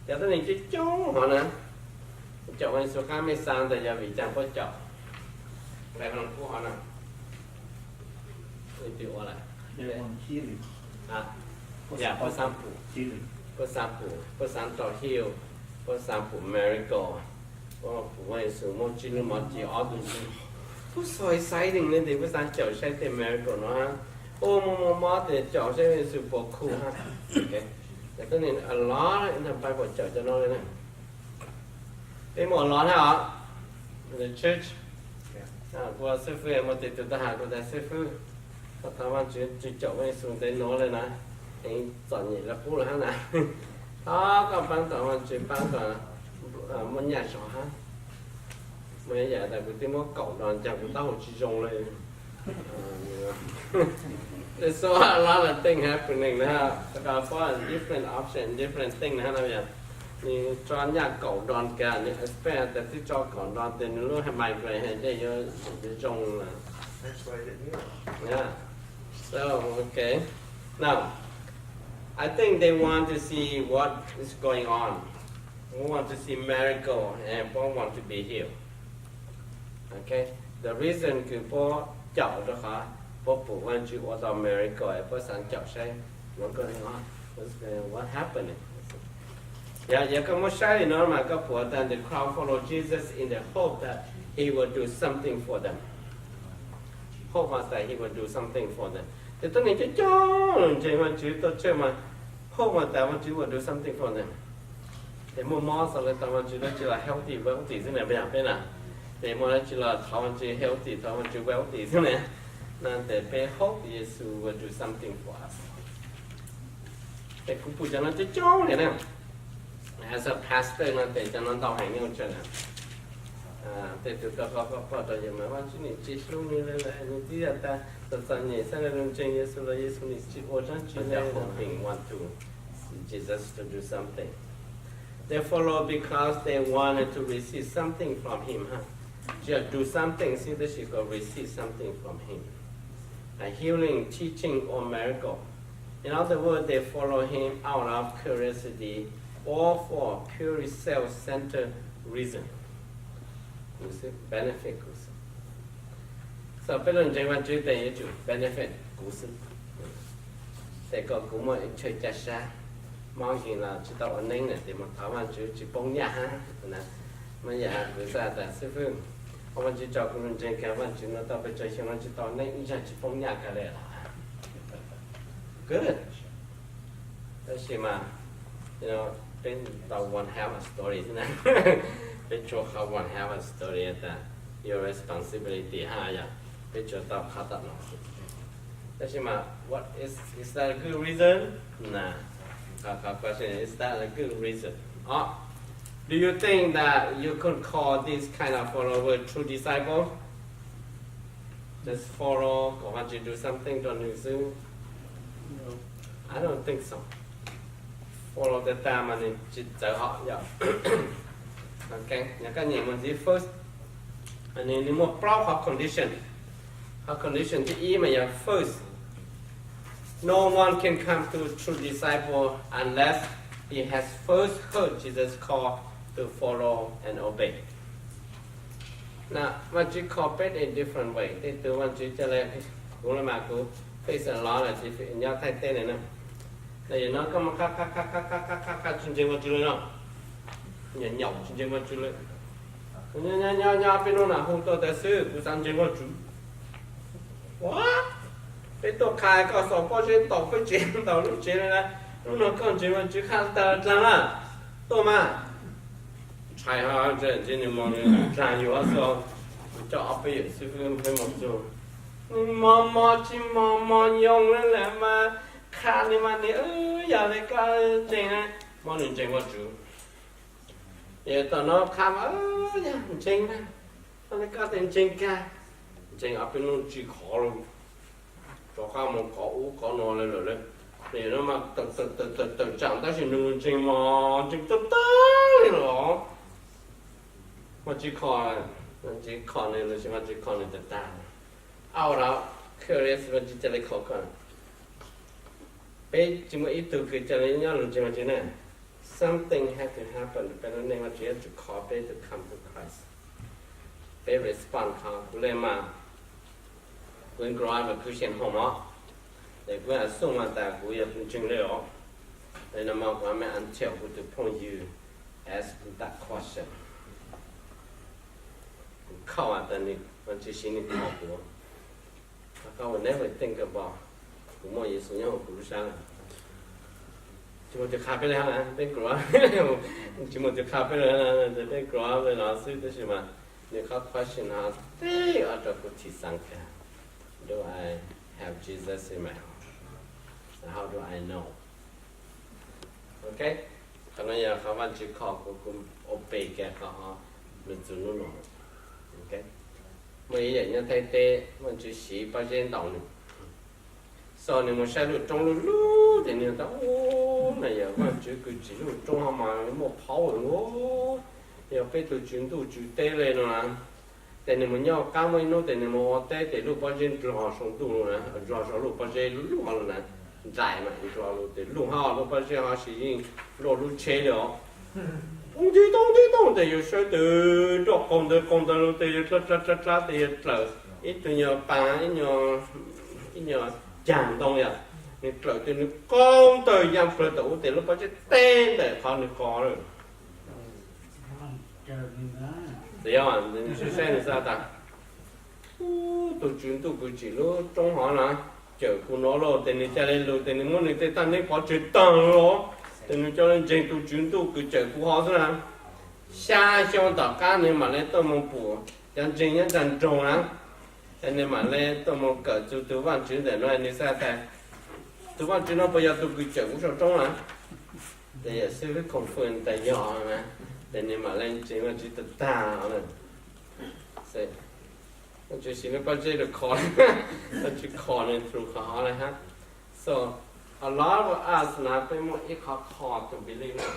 Cov tuab neeg coob coob hov na, caum Yexus qaab mej xaav tas yog vim caag puab caum? Nqe Vaaj Lug Kub hov na, ua le, puab xaav pum, puab xaav pum, puab xaav tau heal, puab xaav pum miracle, puab pum Vaaj Yexus muaj tsib lub mov ci ob tug ntxhw. Puab so exciting le tes puab xaav caum saib tej miracle no hab. Ua muaj muaj mob tes caum saib Yexus puas cool hab. Cov tuab neeg a lot in the Bible caum cov no le na. Peb muaj a lot hab os, the church. Kuv xib fwb muaj tej tug tau has kuv tas xib fwb, koj thov Vaajtswv tsi caum Vaaj Yexus ntev nuav le na, eev txom nyem lawv qub lawm hab na. Thov koj paab kom Vaajtswv paab kom muaj nyaj zog hab. Muaj ib yam tas kuv twb muab kaum dos ncaag kuv taub hau tsi zoo le. There's so a lot of things happening na. Different option, different thing na. Nwg tso nyaj kaum dos kag, nwg expect tas twb tso kaum dos tes nwg lub migraine hais dlej yuav zoo lawm. So, okay. Now, I think they want to see what is going on. We want to see miracle and we want to be healed. Okay? The reason kws puab caum rua qhov puab pum Vaajtswv ua tau miracle es puab xaav caum saib what's going on, what's going, what happening. Yog, yog koj muab saib li no mas koj pum tas the crowd follow Jesus in the hope that he will do something for them. Hope mas that he will do something for them. Ces tuab neeg coob coob lug ntseeg Vaajtswv tuaj church mas hope mas tas Vaajtswv will do something for them. Ces muaj mob xaav le tau Vaajtswv dlaab tsi los healthy, wealthy xwb na, peb yog peb na. Ces muaj dlaab tsi los thov Vaajtswv healthy, thov Vaajtswv wealthy xwb na. No tes peb hope Yexus will do something for us. Ces kuv pum cov no coob coob le na. As a pastor no tes cov no ntau heev nyuj tsev na. Tej tug koj, koj, koj pom rau yus mas Vaajtswv nim tsi hlub nwg le, nwg twb yog tas txom txom nyem xwb le, lug ntseeg Yexus los Yexus nim tsi ua dlaab tsi le. Hoping want to, Jesus to do something. They follow because they wanted to receive something from him, ha. Tsi yog do something xwb tab sis koj receive something from him. A healing, teaching, or miracle. In other words, they follow him out of curiosity or for purely self-centered reason. Kuv xwb, benefit kuv xwb. So peb lug ntseeg Vaajtswv tes yuav tsum benefit kuv xwb. Tes kom kuv muaj chaw ca sab, mob nkeeg los tsi tau ua neeb na, tes mus thov Vaajtswv tsi poob nyaj hab. Muaj yam kuv xaav tas xib fwb, ua Vaajtswv tso kuv lug ntseeg kag Vaajtswv no tau pes tsawg xyoo no tsi tau ua neeb ib zaug tsi poob nyaj kag le los. Good. Tab sis mas, you know, peb tau one hell of a story xwb na. Peb tsuas qhov one hell of a story tas your responsibility hab yog peb tsuas tau qhov tom no. Tab sis mas, what is, is that a good reason? Na, qhov, qhov question, is that a good reason? Or do you think that you could call this kind of follower true disciple? Just follow, kom Vaajtswv do something rau nwg xwb. I don't think so. Follow tag tag mas nwg tsi txawv hom yom. Ok, yog koj nyem mus ntxiv first, nwg, nwg muaj plaub qhov condition. Qhov condition thib ib mas yog first, no one can come to true disciple unless he has first heard Jesus call to follow and obey. Vaj Tswv cooperate in different way, tej tug Vaj Tswv ca le, kuv los mas kuv fix a lot lawm ces nyob Thaib teb na. Yog no koj mus qha qha qha qha qha qha qha tsis ntseeg Vaj Tswv li no, nyaum nyaum tsis ntseeg Vaj Tswv li. Nyob nyob peb hnub no hu tuaj tas xwb kuv xav ntseeg Vaj Tswv. Ua, peb tuaj qha koj xaus pob zeb ntaus peb tsev ntaus lub tsev li na, hnub no koj ntseeg Vaj Tswv qha tas dlaag na, tuaj mas. Ntshai ho, ntshe nws mos nws dlaag yus xwb, kuv coj ob peb yawm xib fwb peb mus txug. Nws mos mos tsis mos mos nyoos li lawm mas, qha nws mas nws, yog li koj ntseeg na, muab nws ntseeg Vaj Tswv. Yog tom no qha mas, yog ntseeg na, yog li koj tes ntseeg kag, ntseeg ob peb hnub tsis khov lawm, rov qab mus khov ub khov no li lawm. Yog no mas tawm tawm tawm tawm tawm tsam tab sis nws ntseeg mos ntseeg tag tag li los. Vaj Tswv kho, Vaj Tswv kho nws los sis Vaj Tswv kho nws tag tag. Au los, curious Vaj Tswv ca le kho koj. Peb tsis muaj ib tug kws ca le nyob lug ntseeg Vaj Tswv na. Something had to happen, peb lub neej Vaj Tswv yuav tsum call peb to come to Christ. Peb respond qhov kuv le mas, kuv grow up a Christian home os. Ces kuv assume mas tas kuv yog tus ntseeg li os. Li no mas kuv me until kuv tus phooj ywg ask kuv that question. Kuv kho tas nws, Vaj Tswv siv nws kho kuv. Koj will never think about kuv muaj Yexus nyob hauv kuv lub sab lawm. Tsis muaj tus qha peb li na, peb grow up, tsis muaj tus qha peb li, peb grow up li no xwb tab sis mas nws qhov question no teb rau kuv thim xeeb kag, do I have Jesus in my heart? How do I know? Ok, qhov no yog qhov Vaj Tswv kho kuv, kuv obey kiag qhov nws txug hnub no. Muaj ib yam nyob Thaib teb, Vaj Tswv siv pob zeb ntaus nws. So nws mus saib lub roob lub lub ces nws tas, ub, no yog Vaj Tswv kws tsim lub roob ho mas muaj power, yog peb tug tswv ntuj tswv teb li no na. Ces nws mus nyob qab muaj ib hnub ces nws mus ua teb ces lub pob zeb nrog saum ntuj na, nrog saum lub pob zeb lub lub ho lug na, nraim mas nrog lug ces lub ho lub pob zeb ho sis yeej luaj lub tsheb li os. Tooj tib tooj tib tooj ces yus sawv tes nroj qaug ntawd qaug ntawd lug ces yus dla dla dla dla ces yus dlawm ib tug nyuag pas, ib nyuag caag ntoo yom, nws dlawm ces nws qaug ntawd yaa plawg tawm ub ces lub pob zeb teb ntawm qhov nws qos lawm. Txawm yog nws saib nws xav tas, ub, tus tswv ntuj kws tsim lub roob hov na, cawm kuv no lauj, ces nws ca le lug ces nws muab nws tej taj neeb pov tseg taag los, ces nws ca le ntseeg tus tswv ntuj kws cawm kuv hov xwb na. Xya xyoo tom qab nws mam le tuaj mus pum cov ntseeg nyob nraag nroog na, ces nws mam le tuaj mus kawm txug tus Vaajtswv ntawm no, nws xav tas, tus Vaajtswv no puas yog tus kws cawm kuv saum roob na? Ces yawm xib fwb confirm tas yog na, ces nws mam le ntseeg Vaajtswv tag tag na. Vaajtswv siv lub pob zeb rau kho, Vaajtswv kho nws through qhov hov li hab. So a lot of us na, peb muaj ib qhov call to believe na,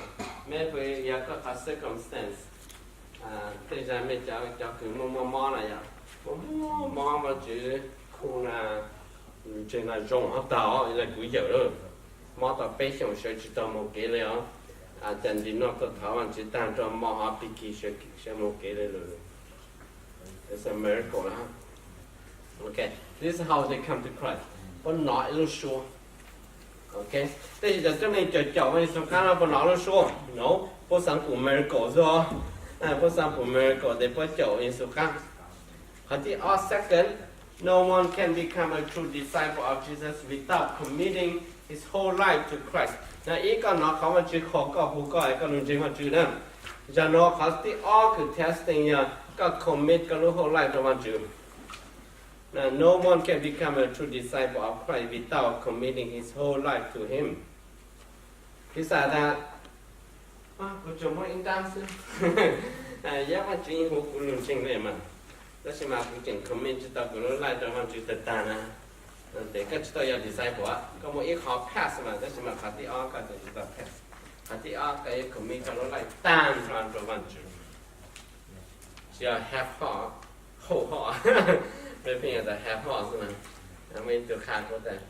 maybe yog koj qhov circumstance, tej zag mej cov, cov kws muaj muaj mob na yom, muaj muaj mob, Vaajtswv khu na, ntseeg na zoo hab tag os, le kuv yawm lawm, mob tau peb xyoos sawv tsis tau mus kev li os. Cas ntim noj tuaj thov Vaajtswv tag nrho mob hov pig kig sawv mus kev li lawm. It's a miracle na. Ok, this is how they come to Christ. Puab nov ib lub suab. Ok, tab sis cov tuab neeg caum caum Yexus qaab no puab nov lub suab? No, puab xaav pum miracle xwb. Puab xaav pum miracle tes puab caum Yexus qaab. Qhov thib ob, second, no one can become a true disciple of Jesus without committing his whole life to Christ. Na ib, koj nov qhov Vaajtswv kho koj, hu koj es koj lug ntseeg Vaajtswv na. Zag nuav qhov thib ob kws testing yog koj commit koj lub whole life rau Vaajtswv. Na, no one can become a true disciple of Christ without committing his whole life to him. Piv xam tas, kuv tsuas muaj ib nrab xwb, yog Vaajtswv yeej hu kuv lug ntseeg li mas, tab sis mas kuv tseem commit tsis tau kuv lub life rau Vaajtswv tag tag na. Tes koj tsis tau yog disciple, koj muaj ib qho pass mas tab sis mas qhov thib ob koj tseem tsis tau pass. Qhov thib ob koj yuav commit koj lub life tag nrho rau Vaajtswv. Tsis yog half heart, whole heart. Peb pheej yog tas half heart xwb na. Muaj ib tug qha kuv tas,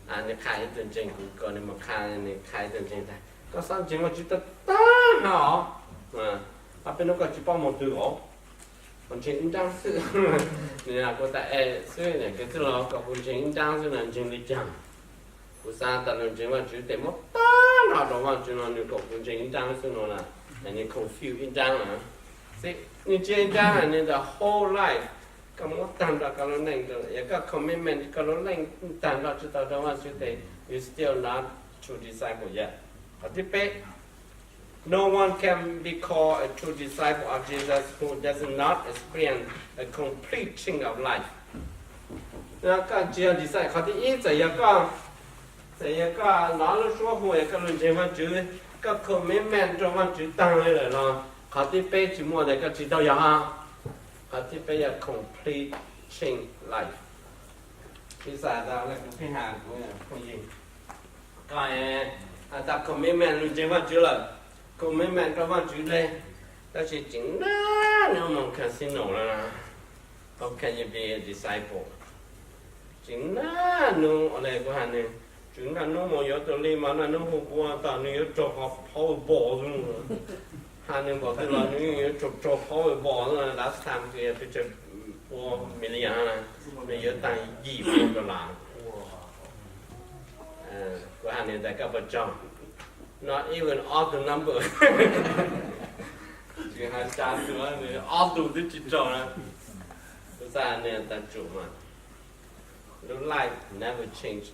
nws qha ib tug ntseeg, kuv kom nws mus qha, nws qha ib tug ntseeg tas koj xav ntseeg Vaajtswv tag tag hab os, ob peb hnub koj tsis paub moog twg os. Kuv ntseeg ib nrab xwb. Nws kuv tas es xwb, kev txwj laug kom kuv ntseeg ib nrab xwb no ntseeg li cas? Kuv xav tas nws ntseeg Vajtswv tes muab tag nrho rau Vajtswv no nws kom kuv ntseeg ib nrab xwb no na, nws confuse ib nrab na. Xwb nws ntseeg ib nrab, nws the whole life koj muab tag nrho koj lub neej rau, yog koj commitment koj lub neej tag nrho tsis tau rau Vajtswv tes you still not true disciple yet. Qhov thib peb, no one can be called a true disciple of Jesus who does not experience a complete change of life. Koj tsis yog disciple, qhov thib ib, txawm yog koj, txawm yog koj hnov lub suab hu es koj los ntseeg Vajtswv, koj commitment rau Vajtswv tag li lawm los qhov thib peb tsis muaj ntawd, koj tsis tau yog. Qhov thib peb yog complete change life. Ib xav tau kuv pheej has kuv phooj ywg, koj has tas commitment los ntseeg Vajtswv lawm, commitment rau Vajtswv li, tab sis tseem nag hnub mus casino lawm, how can you be a disciple? Tseem nag hnub, ua li kuv has nws, tseem nag hnub mus yuav tus li mas nag hnub hu ua tom nws yuav raug qhov Powerball xwb. Has nws npaum twg los nws yuav raug raug Powerball xwb. Last time pw pua million, nws yuav tag yim pua dollar. Kuv has nws tas koj puas tsaug? Not even all the number. Tsis hais xya tus, ob tug twb tsis raug na. Kuv xav nws tas tsum mas lub life never change.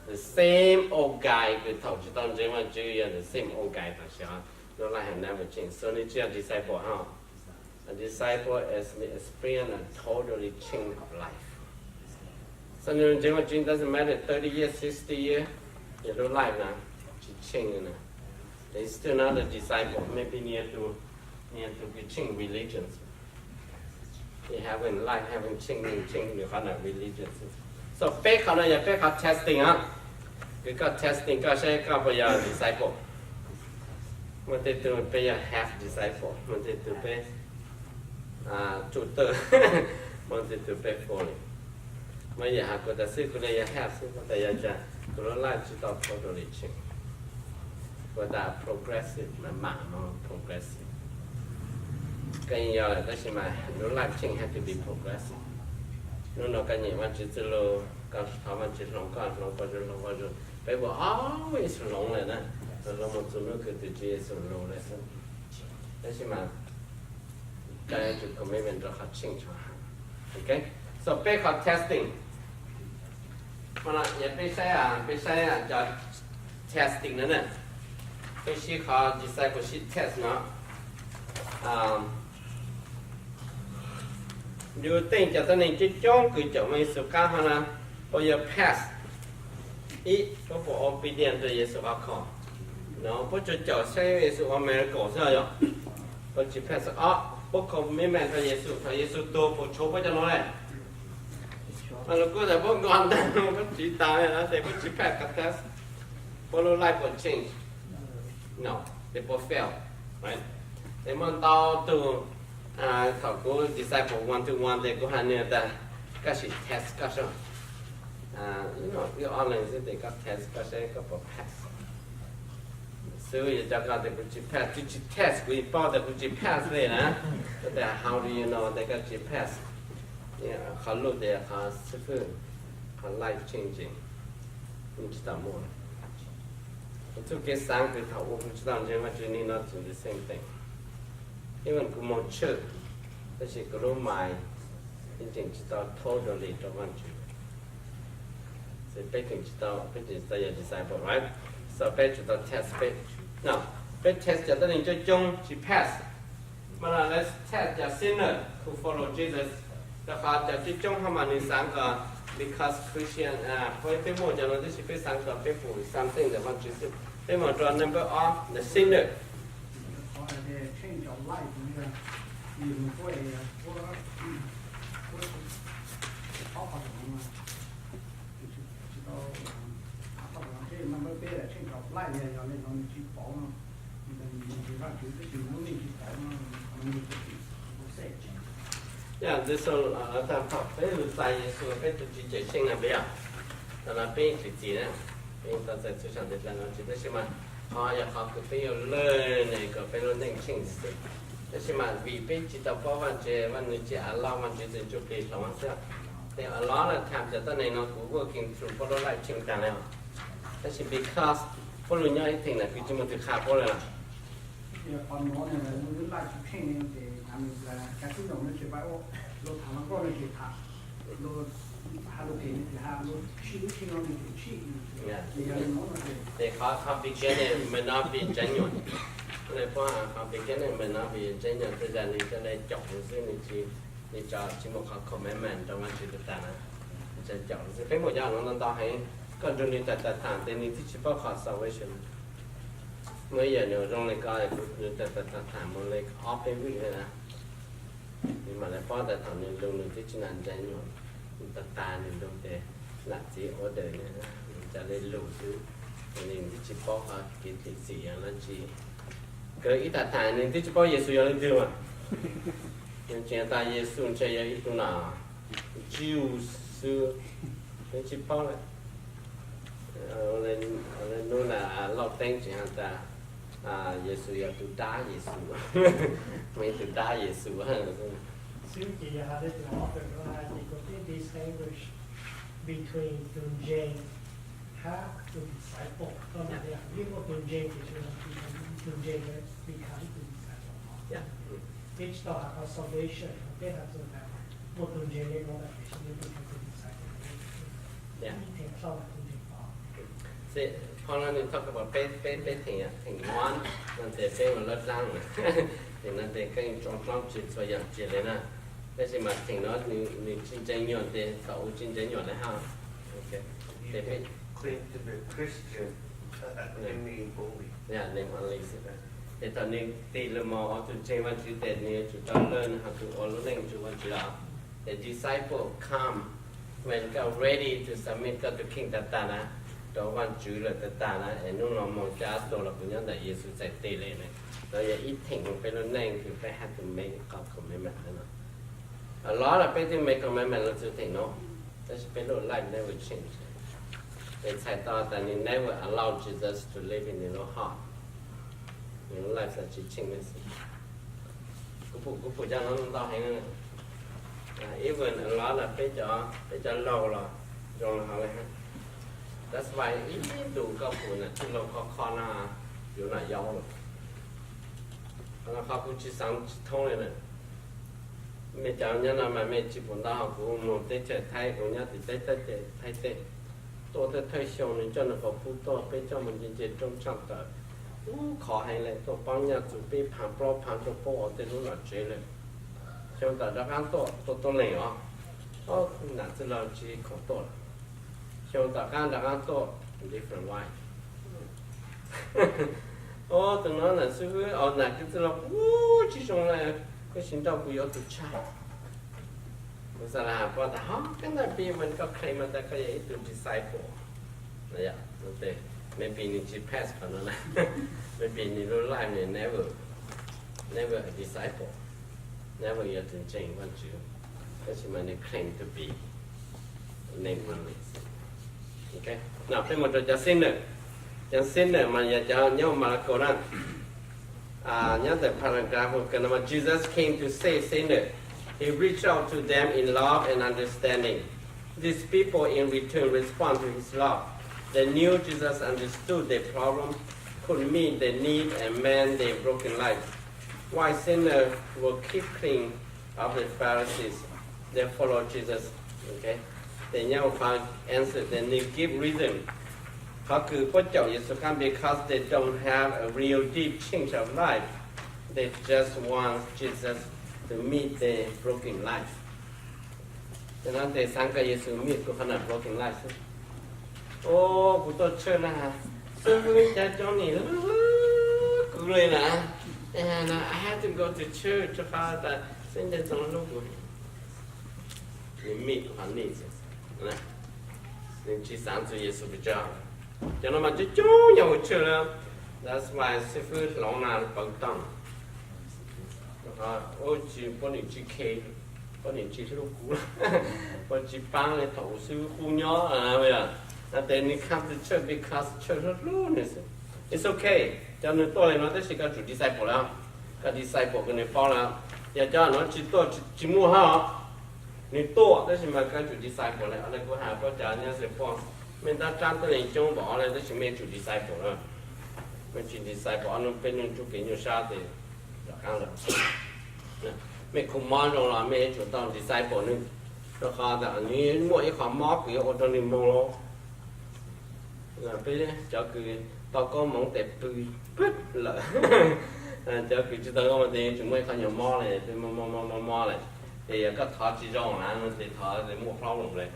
The same old guy kws thaum tsis tau ntseeg Vajtswv yog the same old guy tam sim no. Lub life has never changed. So nws tsis yog disciple ho. A disciple is the experience a totally change of life. So nws ntseeg Vajtswv doesn't matter thirty years, sixty years, yog lub life na tsis change na, they still not a disciple. Maybe nws yog tus, nws yog tus kws change religions. He haven't, life haven't changed, change nws qhov na religions. So peb qhov no yog peb qhov testing os. Kws koj testing koj saib koj puas yog disciple. Muaj tej tug peb yog half disciple, muaj tej tug peb tsuj tawj, muaj tej tug peb full li. Muaj yam has kuv tas xwb, kuv li yog half xwb, kuv tas yog cas kuv lub life tsis tau totally change. Kuv tas progressive, mam mam no progressive. Koj yeej yog lawm tab sis mas lub life change has to be progressive. Hnub no koj nyeem Vajtswv txuj lug, koj thov Vajtswv hloov koj, hloov pog zug, hloov pog zug, peb puas always hloov lawm na, hloov mus txug hnub kws tus Tswv Yexus lug lawm xwb. Tab sis mas koj yuav tsum commitment rau qhov change. Ok, so peb qhov testing. Yog peb saib, peb saib cov testing no na, peb sib qhov discipleship test no. Yus tej cov tuab neeg coob coob kws caum Yexus qab ho na, puas yog pass? Ib, puab puas obedient rau Yexus qhov kho? No puab tsuas caum saib Yexus ua miracle xwb yog? Puab tsis pass. Ob, puab commitment rau Yexus, thaum Yexus tuag puas tshuav puab cov no le? Mas lus kub tas puab nkaus ntag, puab tsiv tas no ces puab tsis pass qhov test. Puab lub life puas change? No, ces puab fail. Ces muaj ntau tug, thaum kuv disciple one to one ces kuv has nws tas koj sim test koj saib, wb ob leeg xwb ces koj test koj saib koj puas pass. Xwb yog cov koj tias kuv tsis pass, twb tsis test kuv yeej paub tas kuv tsis pass li na. Koj tias how do you know tas koj tsis pass? Qhov luj tias qhov xib fwb, qhov life changing, yeej tsis tau muaj. Kuv txuj kev xaav kws thaum ub kuv tsis tau ntseeg Vajtswv nim no tseem the same thing. Even kuv moog tshwj, tab sis kuv lub mind yeej tseem tsis tau totally rau Vajtswv. Peb tseem tsis tau, peb tseem tsis tau yog disciple, right? So peb tsum tau test peb. No, peb test cov tuab neeg coob coob tsis pass. Mas no let's test cov sinner who follow Jesus. Rau qhov cov coob coob ho mas nws xaav kom because Christian, peb muaj cov no tab sis peb xaav kom peb pum something ntawm Vajtswv xwb. Peb moog rau number of the sinner. Yog, ntawd xwb, thaum peb lug txais Yexus peb tug tsis cawm seej na peb yog, thaum no peb tsis txais na, peb tau txais txuj sa ntev dlha no tsis, tab sis mas qhov yog qhov kws peb yuav learn ne kom peb lub neej change xwb. Tab sis mas vim peb tsis tau paub Vajtswv, Vaj nws tsis allow Vajtswv tus Ntsuj Plig hloov xwb. Ces a lot of times cov tuab neeg no kuv working through peb lub life change tas li os. Tab sis because peb lug nyob ib theem na kuv tsis muaj twg qha peb li os. Ces qhov, qhov beginning may not be genuine, may not be genuine, may not be genuine, tej zag nws tsuas le caum nws xwb, nws tsis, nws tsis muaj qhov commitment rau Vajtswv tas tas na. Nws tsuas caum nws xwb. Peb muaj cov no ntau ntau heev, koj nrug nws tham tham tham ces nws twb tsis paub qhov salvation. Muaj ib yam nws zoo li ko, nws tham tham tham tham mus li ob peb week li na, nws mam li paub tas thaum nws lug nws twb tsis nco ntseeg, nws tas tas nws lug ces nam txiv order nws, nws tsuas le lug xwb, nws twb tsis paub qhov kev thim txim yog dab tsi. Kawg ib tham tham nws twb tsis paub Yexus yog leej twg mas. Nws tseem tas Yexus ntshe yog ib tug nam Jew xwb, nws tsis paub li. Hnub na Lauj Teeb tseem has tas Yexus yog tus dab Yexus, muaj ib tug dab Yexus. Xwb ces yog hais li tus author no hais tias, kuv twb distinguish between tus ntseeg hab tus disciple. Koj mas yog ib tus ntseeg ces tus ntseeg become ib tus disciple. Peb tsis tau hais qhov salvation, peb hais txog tas muaj tus ntseeg li no lawm tiam sis nws become tus disciple. Ib theem txog tus ntseeg pom. Qhov no nws talk about peb, peb, peb theem, theem one no ces peb ua lab dlaab, theem no ces koj yeej tsoo dloob tsis txhua yaam tsis le na. Tab sis mas theem no nws tsis ntseeg nyuam ces thaum u tsis ntseeg nyuam le hab. Ces peb, name only. Ces thaum nws tig los mus ua tus ntseeg Vaajtswv tes nws yuav tsum tau learn how to ua lub neej ntsuag Vaajtswv los. Ces disciple come when koj ready to submit koj tus kheej tag tag na, rau Vaajtswv lawm tag tag na, es hnub no moog caj dab tuag los kuv nyob ntawm Yexus txhais tes le na. No yog ib theem peb lub neej kws peb have to make qhov commitment no. A lot of peb twb make commitment los txug theem no, tab sis peb lub life never change. Peb txhais tau tas nws never allow Jesus to live in nws lub heart. Nws lub life tsis change li xwb. Kuv pum, kuv pum cov no ntau heev. Even a lot of peb cov, peb cov laug los zoo li hov li. That's why ib ntus koj pum nam txwj laug khov kho no, yuav nam yau lawm. Qhov no qhov kuv tsis xaav tsis thoob li na. Mej cov nyob no mas mej tsis pum ntau, kuv moog teb chaws Thaib, kuv nyob tim teb chaws Thaib teb, tuaj tej thawj xyoo nws coj nws quas puj tuaj, peb coj moog nce nce rooj tshaaj tawm, ub khov heev le, tuaj paab nyaj txug peb phaav plaub phaav rua puab ua tej lub lom tsev le. Xyoo tom rov qaab tuaj, tuaj tuab leeg os, nam txwj laug tsis khoom tuaj lawm. Xyoo tom qaab rov qaab tuaj, different wife. Ub, tus no nam xib fwb, nam kwv txwj laug kuj tsis zoo le, koj sim nrauj kuv yuav tus tshaj. Kuv xaav has paub tas ho kab ntawd pib ua koj claim tas koj yog ib tug disciple. Maybe nws tsis pass qhov no na. Maybe nws lub life nws never, never a disciple, never yog tus ntseeg Vaajtswv, tab sis mas nws claim to be. Name only. No peb moog rua cov sinner. Cov sinner mas yog cov nyob Malakaus na. Nyob ntawm paragraph kawg no mas, Jesus came to save sinner. He reached out to them in love and understanding. These people in return respond to his love. They knew Jesus understood their problem, could meet their need, and mend their broken life. Why sinner will keep clean of the Pharisees? They follow Jesus. Okay. Ces nyob qhov answer, then they give reason. Qhov kws puab caum Yexus qaab, because they don't have a real deep change of life. They just want Jesus to meet their broken life. Ces no ces xaav kom Yexus meet kuv qhov no broken life xwb. Ub, kuv tuaj church na, xib fwb, cov coob nim hlub kuv le na. I have to go to church rua qhov tas xib fwb ntxhais hlub kuv. Nws meet kuv qhov needs. Nws tsis xaav txug Yexus pes tsawg. Cov no mas coob coob nyob ua church le. That's why xib fwb hloov na pawv tooj. Ub, tsis, puab nim tsis care, puab nim tsis hlub kuv, puab tsis paab le thaum xib fwb qub nyob. No ces nws come to church because church hlub hlub nws xwb. It's okay, cov nws tuaj le no tab sis koj tsum disciple lawm. Koj disciple kws nws paub lawm, yog cov nuav tsis tuaj tsis muaj hab. Nws tuaj tab sis mas koj tsum disciple le, le kuv has puab cov nyob Singapore, mej ntab tsab tuab neeg coob npaum le tab sis mej tsum disciple le. Mej tsis disciple ob nub peb nub ntsub kev nyuaj sab tes rov qaab lawm. Mej khu mob zoo los mej yuav tsum tau disciple nwg, rua qhov tas nwg muaj ib qho mob kws yuav ua rua nwg moog los. Peb cov kws tau koob moov tes pw pwb lawm, cov kws tsis tau koob moov tes yuav tsum muaj ib qho nyuag mob le, peb mob mob mob mob mob le. Ces yog koj thov tsis zoo na no ces thov muaj problem le.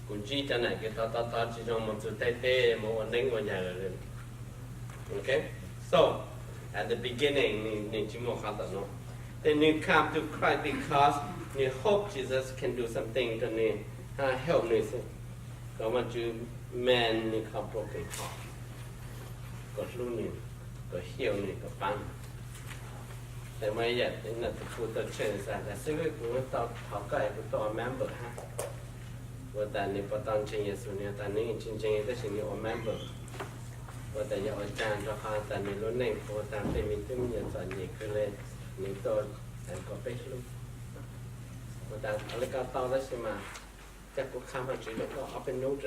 Kuv ntsib cov nam kws thov thov thov tsis zoo moog txug Thaib teb moog ua neeb ua yaig lawm. Okay, so at the beginning nwg tsis muaj qhov tom nuav. Then nwg come to Christ because nwg hope Jesus can do something rua nwg, ha, help nwg xwb. Kom Vaajtswv mend nwg qhov broken heart, kom hlub nwg, kom heal nwg, kom paab. Tes muaj ib yaam, ib tug kuj tuaj tshwj xav tas xib hwb kuv tau thov koj es kuv tuaj ua member hab. Kuv tas nwg puas tau ntseeg Yexus, nwg tas nwg tsis ntseeg tab sis nwg ua member. Kuv tas yog ua caag rua qhov tas nwg lub neej puag tas peb me tub me nyuam txom nyem kawg le, nwg tuaj kom peb hlub. Kuv tas le koj tau tab sis mas coj kuv qha Vaajtswv rua koj ob peb nub.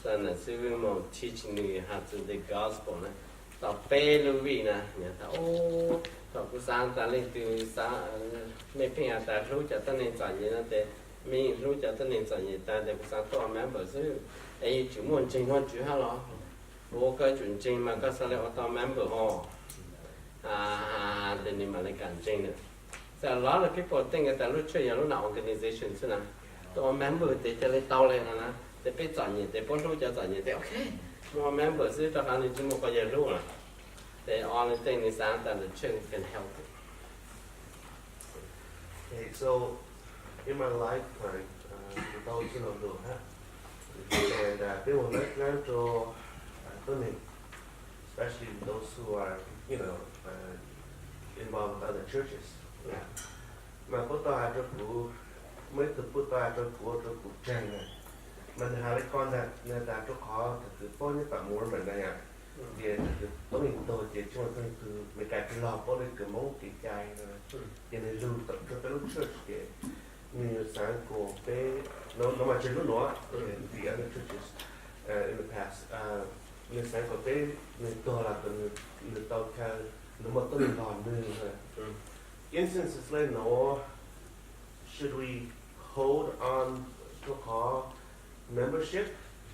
Xav nam xib hwb moog teach nwg has txug the gospel na, tau peb lub vij na, tas thaum kuv xav tas leej twg xav, mej pheej has tas hlub cov tuab neeg txom nyem no tes, mej yeej hlub cov tuab neeg txom nyem tas tes kuv xav tuaj ua member xwb, es yeej tsis muaj ntseeg Vaajtswv hab los? Ua koj tsum ntseeg mas koj xaav le ua tau member ho. Tes nwg mam le kam ntseeg na. So a lot of people think tas lub church yog lub nam organization xwb na, tuaj ua member tes ca le tau le no na, tes peb txom nyem tes puab hlub cov txom nyem tes okay, moog ua member xwb rua qhov nwg tsis muaj quas yawg hlub na. Tes only thing nwg xav tas the church can help. Okay, so in my lifetime, uh, kuv tau ua txwj laug lug hab, and uh, peb ua lab dlab rua tuab neeg, especially those who are, you know, uh, involved with other churches. Mas puab tau has rua kuv, muaj ib tug puab tau has rua kuv, rua kuv tseeg na. Mas nwg has le koj ntag, nwg tas rua qhov tug kws paub nyob tom Mormon na yom, ces tug kws paub leej twg ces tsis muaj leej twg Meskas tsis lug paub le kws Moob kev cai no. Ces nwg lug rua peb lub church ces nwg xaav kuas peb, no mas tsis lub nuav, the other churches in the past, nwg xaav kuas peb, nwg tuag los kuas nwg tau khaws, nwg muaj tuab neeg lug nwg. Instance le nuav, should we hold on rua qhov membership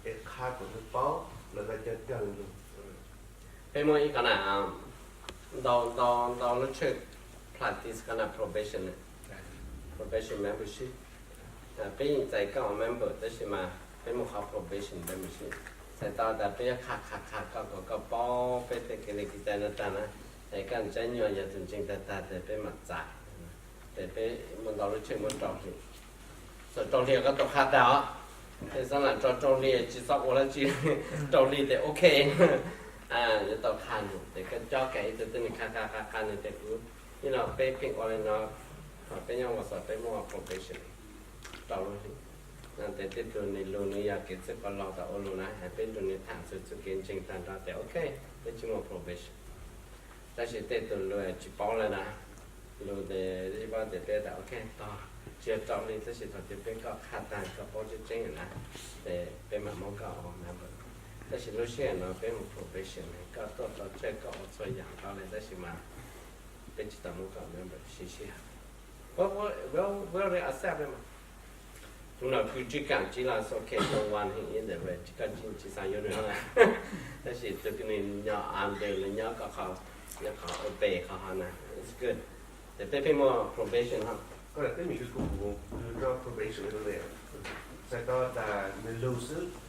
es qha kuas nwg paub los yog coj coj lug? Peb muaj ib qho na, ntau ntau ntau lub tshwj practice qhov na probation, probation membership. Peb yeej txais koj ua member tab sis mas peb muaj qhov probation membership. Txhais tau tas peb yuav qha qha qha koj kom koj paub peb tej kev li kev cai no tag na, es koj ntseeg nyuas yog tus ntseeg tag tag tes peb mam txais. Tes peb muaj ntau lub tshwj muab rau hli, txawm rau hli koj tau qha tag os. Tej xav lam tso rau hli tsis txhob ua dab tsi, rau hli tes ok. Yuav tau qha num tes koj cob kag ib tug tuab neeg qha qha qha qha nws tes kuv, ib no peb pheej ua li no, thaum peb nyob Wausau peb muaj probation rau lub hli. Tes tej tug nws lug nws yog kev txwj qhov laug tas ua lug na, peb nrug nws tham txug txuj kev ntseeg tag nrho tes ok, peb tsis muaj probation. Tab sis tej tug lug tsis paub le na, lug tes tsis paub tes peb tas ok tog, tsis yog rau hli tab sis thaum twg peb koj qha tag koj paub tseeb tseeb na, tes peb mam muab koj ua member. Tab sis lub sij hawm no peb mus probation, koj tuaj tau tsawg koj ua txhua yaam tau le tab sis mas peb tsis tau muab koj member siv sij hawm. Well, well, well, they accept it mas. Tus no kws tsis kaam tsiv los ok, don't want him either way, koj tsis xav yuav nws na. Tab sis tus kws nws nyob under, nws nyob koj qhov, nyob qhov obey qhov hov na, it's good. Tes peb pheej muaj probation hov. Koj lam teb mis kws kuv, kuv nrog probation li, txhais tau tas nws lug xwb,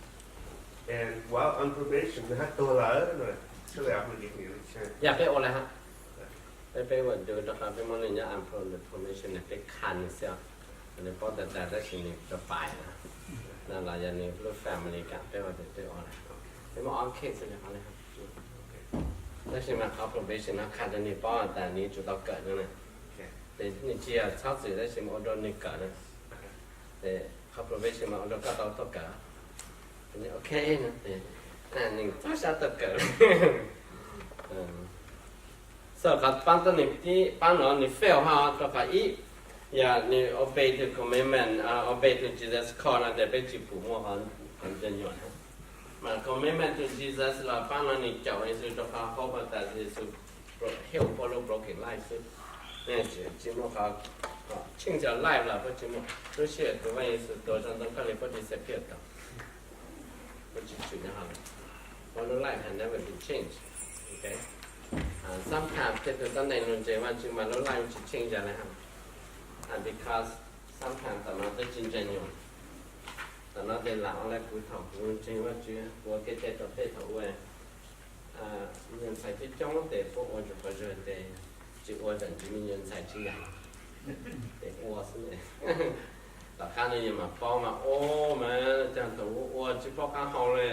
and while on probation nws hab tuag lawm, surely obligation. Yog peb ua le hab. Peb, peb ua dua rau qhov peb muab nws nyob under probation, peb qha nws xwb. Nws paub tag tag tab sis nws rov pais na, no los yog nws lub family kam peb ua tes peb ua le. Peb muaj ob case li qhov le hab. Tab sis mas qhov probation no qha rau nws paub tas nws yuav tsum tau kawm no na. Tes nws tsis yog txhob txwm tab sis mas ua rau nws kawm na. Tes qhov probation mas ua rau koj tau tuaj kawm. Ok no tes nws txhob sab tau kawm. Txawm qhov pab tau nws, pab no nws fail ho rau qhov ib, yog nws obey to commandment, obey to Jesus call no ces peb tsis pum muaj qhov ntse nyuam. Mas commandment to Jesus los pab no nws caum Yexus rau qhov hope tas Yexus heal poj lub broken life xwb. Tsis muaj qhov change your life los peb tsis muaj. Lub sij hawm tus Vaj Yexus tuag rau ntawm koj li peb disappear tau. Peb tsis tshwm nyob hauv, poj lub life has never been changed. Sometimes tej tug tab neeg nws ntseeg Vaj Tswv mas lub life tsis change li hos. Because sometimes tam no twb tsis ntseeg nyuam. Tam no tej lam ua li kuv thaum kuv ntseeg Vaj Tswv, kuv ua kev cai rau tej thaum ub, me nyuam ntxhais coob coob ces puab ua ntsuag quas zug ces tsis ua tam ntsis me nyuam ntxhais tsis yam, ces ua xwb. Tom qab no yus mam paub mas, o, mas cog thaum ub ua tsis paub qab hau li,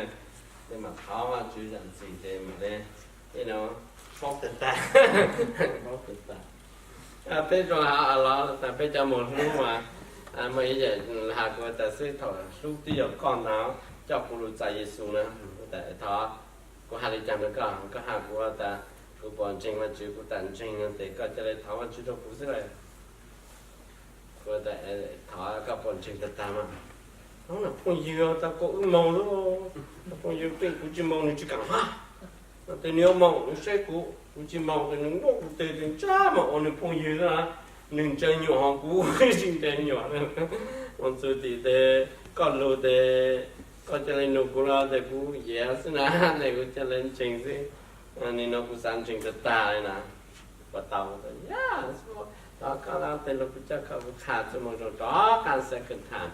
ces mam thov Vaj Tswv zam txim ces mam li, you know, paub tag tag, paub tag tag. Peb zoo los tas peb cov mus hlub mas, muaj ib yam has kuv tas xwb, thaum hlub twb yog koj ntag, coj kuv lug txais Yexus na. Thov kuv hais li cas rau koj, koj has kuv tas kuv puas ntseeg Vaj Tswv, kuv tas ntseeg no ces koj cia li thov Vaj Tswv rau kuv xwb lawm. Kuv thov koj puas ntseeg tag tag mas. Hnub no phooj ywg tau kaum wb moog lawm, phooj ywg pheej kuv tsis moog nws tsis kaam hab. Tes nws yuav moog nws saib kuv, kuv tsis moog tes nws muab kuv tes tes ntsab mas ua nws phooj ywg na. Nws ntseeg nyuam hos kuv tsis ntseeg nyuam. Moog txug tim tes koj lug tes koj ca le nug kuv los tes kuv yeav xwb na, tes kuv ca le ntseeg xwb. Nim no kuv xav ntseeg tag tag li na. Puas tau? Thov koj los tes lug kuv coj koj, kuv qha txuj moo zoo rov qab second time,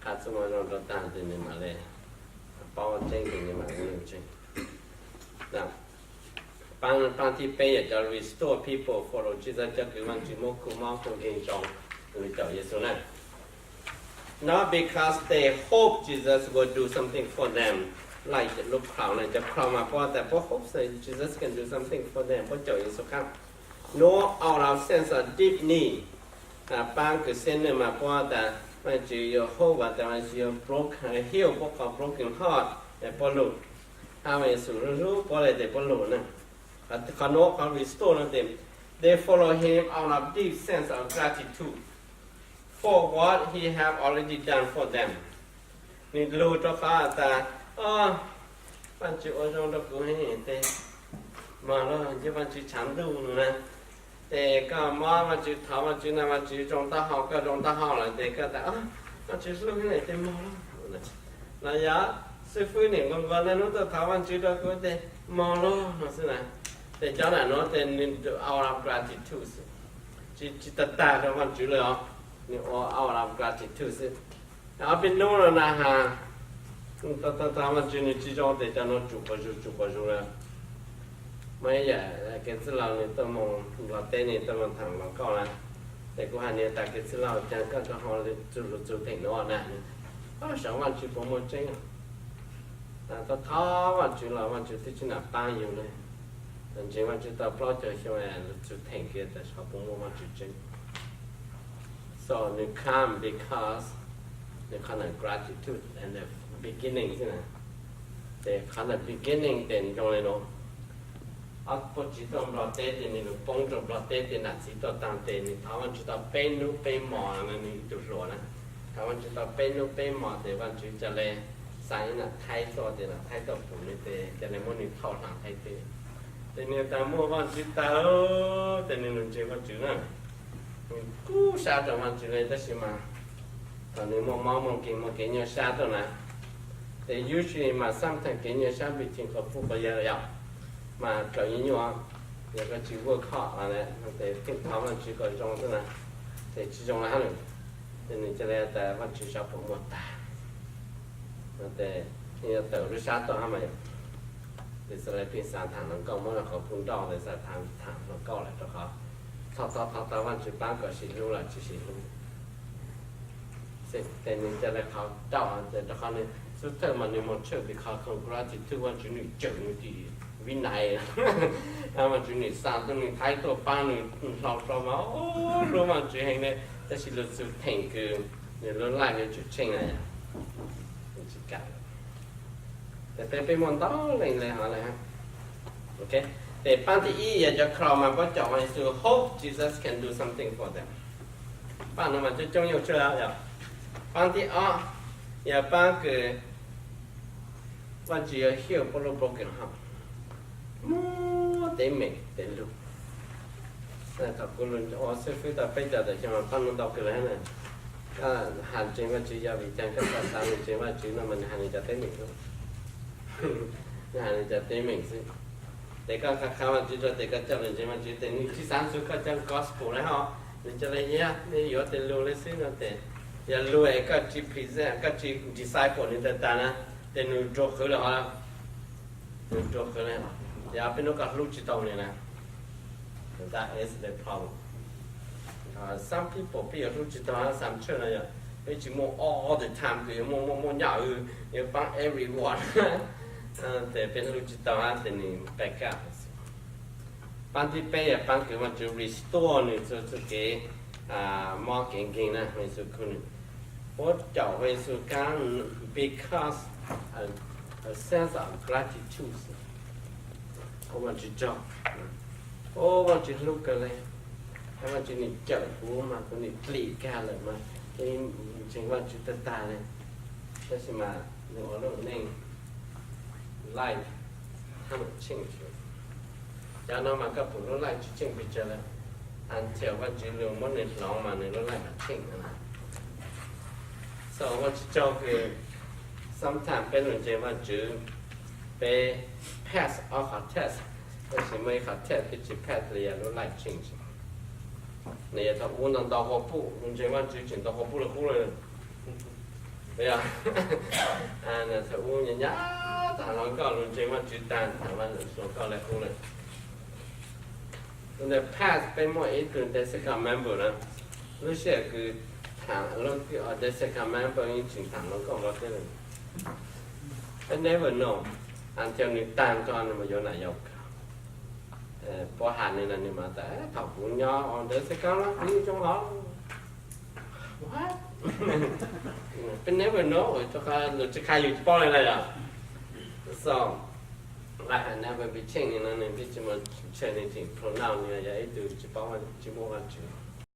qha txuj moo zoo rau tag tes nws mam li paub tseeb tes nws mam li nug tseeb. Paab thib peb yog cov restore people follow Jesus, cov kws Vaajtswv muab kua mob kua nkeeg zoo, lug caum Yexus na. Not because they hope Jesus will do something for them, like lub crowd na, cov crowd mas puab tas puab hope that Jesus can do something for them, puab caum Yexus qab. Nor out of sense of deep need, paab kws sinner mas puab tas Vaajtswv yuav hope tas Vaajtswv yuav broken, heal puab qhov broken heart, puab lug. Hab Yexus hlub puab le tes puab lug na. Qhov nuav qhov restore no tes, they follow him out of deep sense of gratitude for what he have already done for them. Nws lug rau qhov tas, o, Vaajtswv ua zoo rau kuv heev tes, moog lug ncig Vaajtswv tshav ntuj no na. Tes koj mob Vaajtswv, thov Vaajtswv na, Vaajtswv zoo taub hau, koj zoo taub hau lawm tes koj tas, o, Vaajtswv hlub heev tes moog lug. Los yog xib fwb nim nquag nquag naj nub tuaj thov Vaajtswv rau kuv tes moog lug no xwb na. Tes cov nam nuav tes nws out of gratitude xwb, tsis tag tag rau Vaajtswv le os, nws ua out of gratitude xwb. Ob peb nub no na has, thov Vaajtswv nws tsis zoo tes cov nuav tsum quas zug tsum quas zug lawm. Muaj ib yam kev txwj laug nws tuaj moog Nplog teb, nws tuaj moog thaam Nplog kauj na, tes kuv has nws tas kev txwj laug caag koj rov ho lug txug theem nuav na, saib Vaajtswv puas muaj tseeb. Thov thov Vaajtswv los Vaajtswv twb tsis nam paab yug le. Ntseeg Vaajtswv tau plaub caug xyoo lug txug theem kiag tas saib puas muaj Vaajtswv tseeb. So nws come because nws qhov na gratitude and the beginning xwb na. Tes qhov na beginning tes zoo le nuav. Ob puab txiv tuaj Nplog teb tes nws lug poob rau Nplog teb tes nam txiv tuaj taag tes nws thov Vaajtswv tau peb nub peb mos, nws ib tug hluas na, thov Vaajtswv tau peb nub peb mos tes Vaajtswv ca le xa ib nam Thaib tuaj tes nam Thaib tuaj pum nws tes ca le muab nws thauj hla Thaib teb. Tes nws tas muaj Vaajtswv tag lawm tes nws lug ntseeg Vaajtswv na. Nws kub sab rau Vaajtswv le tab sis mas thaum nws muaj mob muaj nkeeg muaj kev nyuaj sab tuaj na, tes usually mas sometimes kev nyuaj sab between qhov puj qhov yawg yom, mas dlaus nyuaj nyuaj, yog koj tsis work hard tes pheej thov Vaajtswv kom zoo xwb na, tes tsis zoo le hab lawm. Tes nws ca le tas Vaajtswv saib puas muaj tag. Tes nws yuav tawm lub sab tuaj hab mas yom, tes xaav le pheej xaav thaam hluas nkauj, muab qhov puj nrauj tes xaav thaam hluas nkauj lawm rau qhov thov thov thov thov Vaajtswv paab kom sim hlub los tsis sim hlub. Tes nws ca le qhov dauj tes rau qhov nws xub thawj mas nws moog tshawj tes qhov congratulate Vaajtswv nws cawm nws tim vib nais, Vaajtswv nws xa tuaj nws Thaib tuaj paab nws hlau rau mas hlub Vaajtswv heev le, tab sis lug txug theem kws nws lub life yuav tsum change na yom, tsis kam. Tes peb peb muaj ntau leej le hov le, ok. Ces paab thib ib yog cov kro mas puab caum Yexus, hope Jesus can do something for them. Paab no mas coob coob nyuaj tshaj yog. Paab thib ob yog paab kws Vaajtswv yuav heal puab lub broken heart, muab teeb meem tes lug. Thaum kuv ua xib fwb tau peb caug tawm xyoo mas paab nuav ntau kawg le na. Koj has ntseeg Vaajtswv yog vim caag koj xav xav ntseeg Vaajtswv no mas nwg has nwg cov teeb meem xwb. Nwg has nwg cov teeb meem xwb. Tes koj qha qha Vaajtswv rua tes koj coj lug ntseeg Vaajtswv tes nwg tsi xaav xu koj cov gospel le hov, nwg ca le yog nwg yuav tes lug le xwb no tes, yog lug es koj tsi present, koj tsi disciple nwg tag tag na, tes nwg rua qhwv le hov. Nwg rua qhwv le, yog peb nub koj hlub tsi tau nwg na. That is the problem. Some people peb yuav hlub tsi tau hab, some church no yog peb tsi muaj all the time kws yuav muaj muaj muaj nyaj, yuav paab everyone. Tes peb hlub tsi tau hab tes nwg back up. Paab thib peb yog paab kws Vaajtswv restore nwg txuj txuj kev mob kev nkeeg na, Yexus khu nwg. Puab caum Yexus kaab because a sense of gratitude. Ua Vaajtswv tsaug, ua Vaajtswv hlub kawg le, Vaajtswv nwg cawm kuv mas kuv nwg dlim kag lawm mas, ntseeg Vaajtswv tag tag le. Tab sis mas nwg ua lub neej life hab change. Cov no mas koj pum lub life tsi change pes tsawg le, until Vaajtswv lug muab nwg hloov mas nwg lub life mas change na. So Vaajtswv tsaug kws sometimes peb lug ntseeg Vaajtswv, peb pass ob qhov test, tab sis muaj ib qhov test peb tsi pass le yog lub life change. Nwg yog thaum ub ntau ntau qhua puj, lug ntseeg Vaajtswv tseem ntau qhua puj le qub le. Yog thaum ub nyuam nyuam tag hluas nkauj lug ntseeg Vaajtswv tag, thaum Vaajtswv hluas nkauj le qub le. Ntawm pass peb muaj ib tug Deacon member na, lub sij hawm kws thaam lub Deacon member yeej tseem thaam hluas nkauj nkaus thiab le. Peb never know until nwg taag nrho nwg mas yuav nam yau kawg. Puab has nwg los nwg mas tas thaum kuv nyob ua Deacon no kuv yeej zoo hov. Peb never know, rua qhov lug tsi qha yus tsi paub le na yog. So life has never been changed no nwg peb tsi muaj ntshe nwg tseem pronounce nwg yog ib tug tsi paub, tsi muaj Vaajtswv.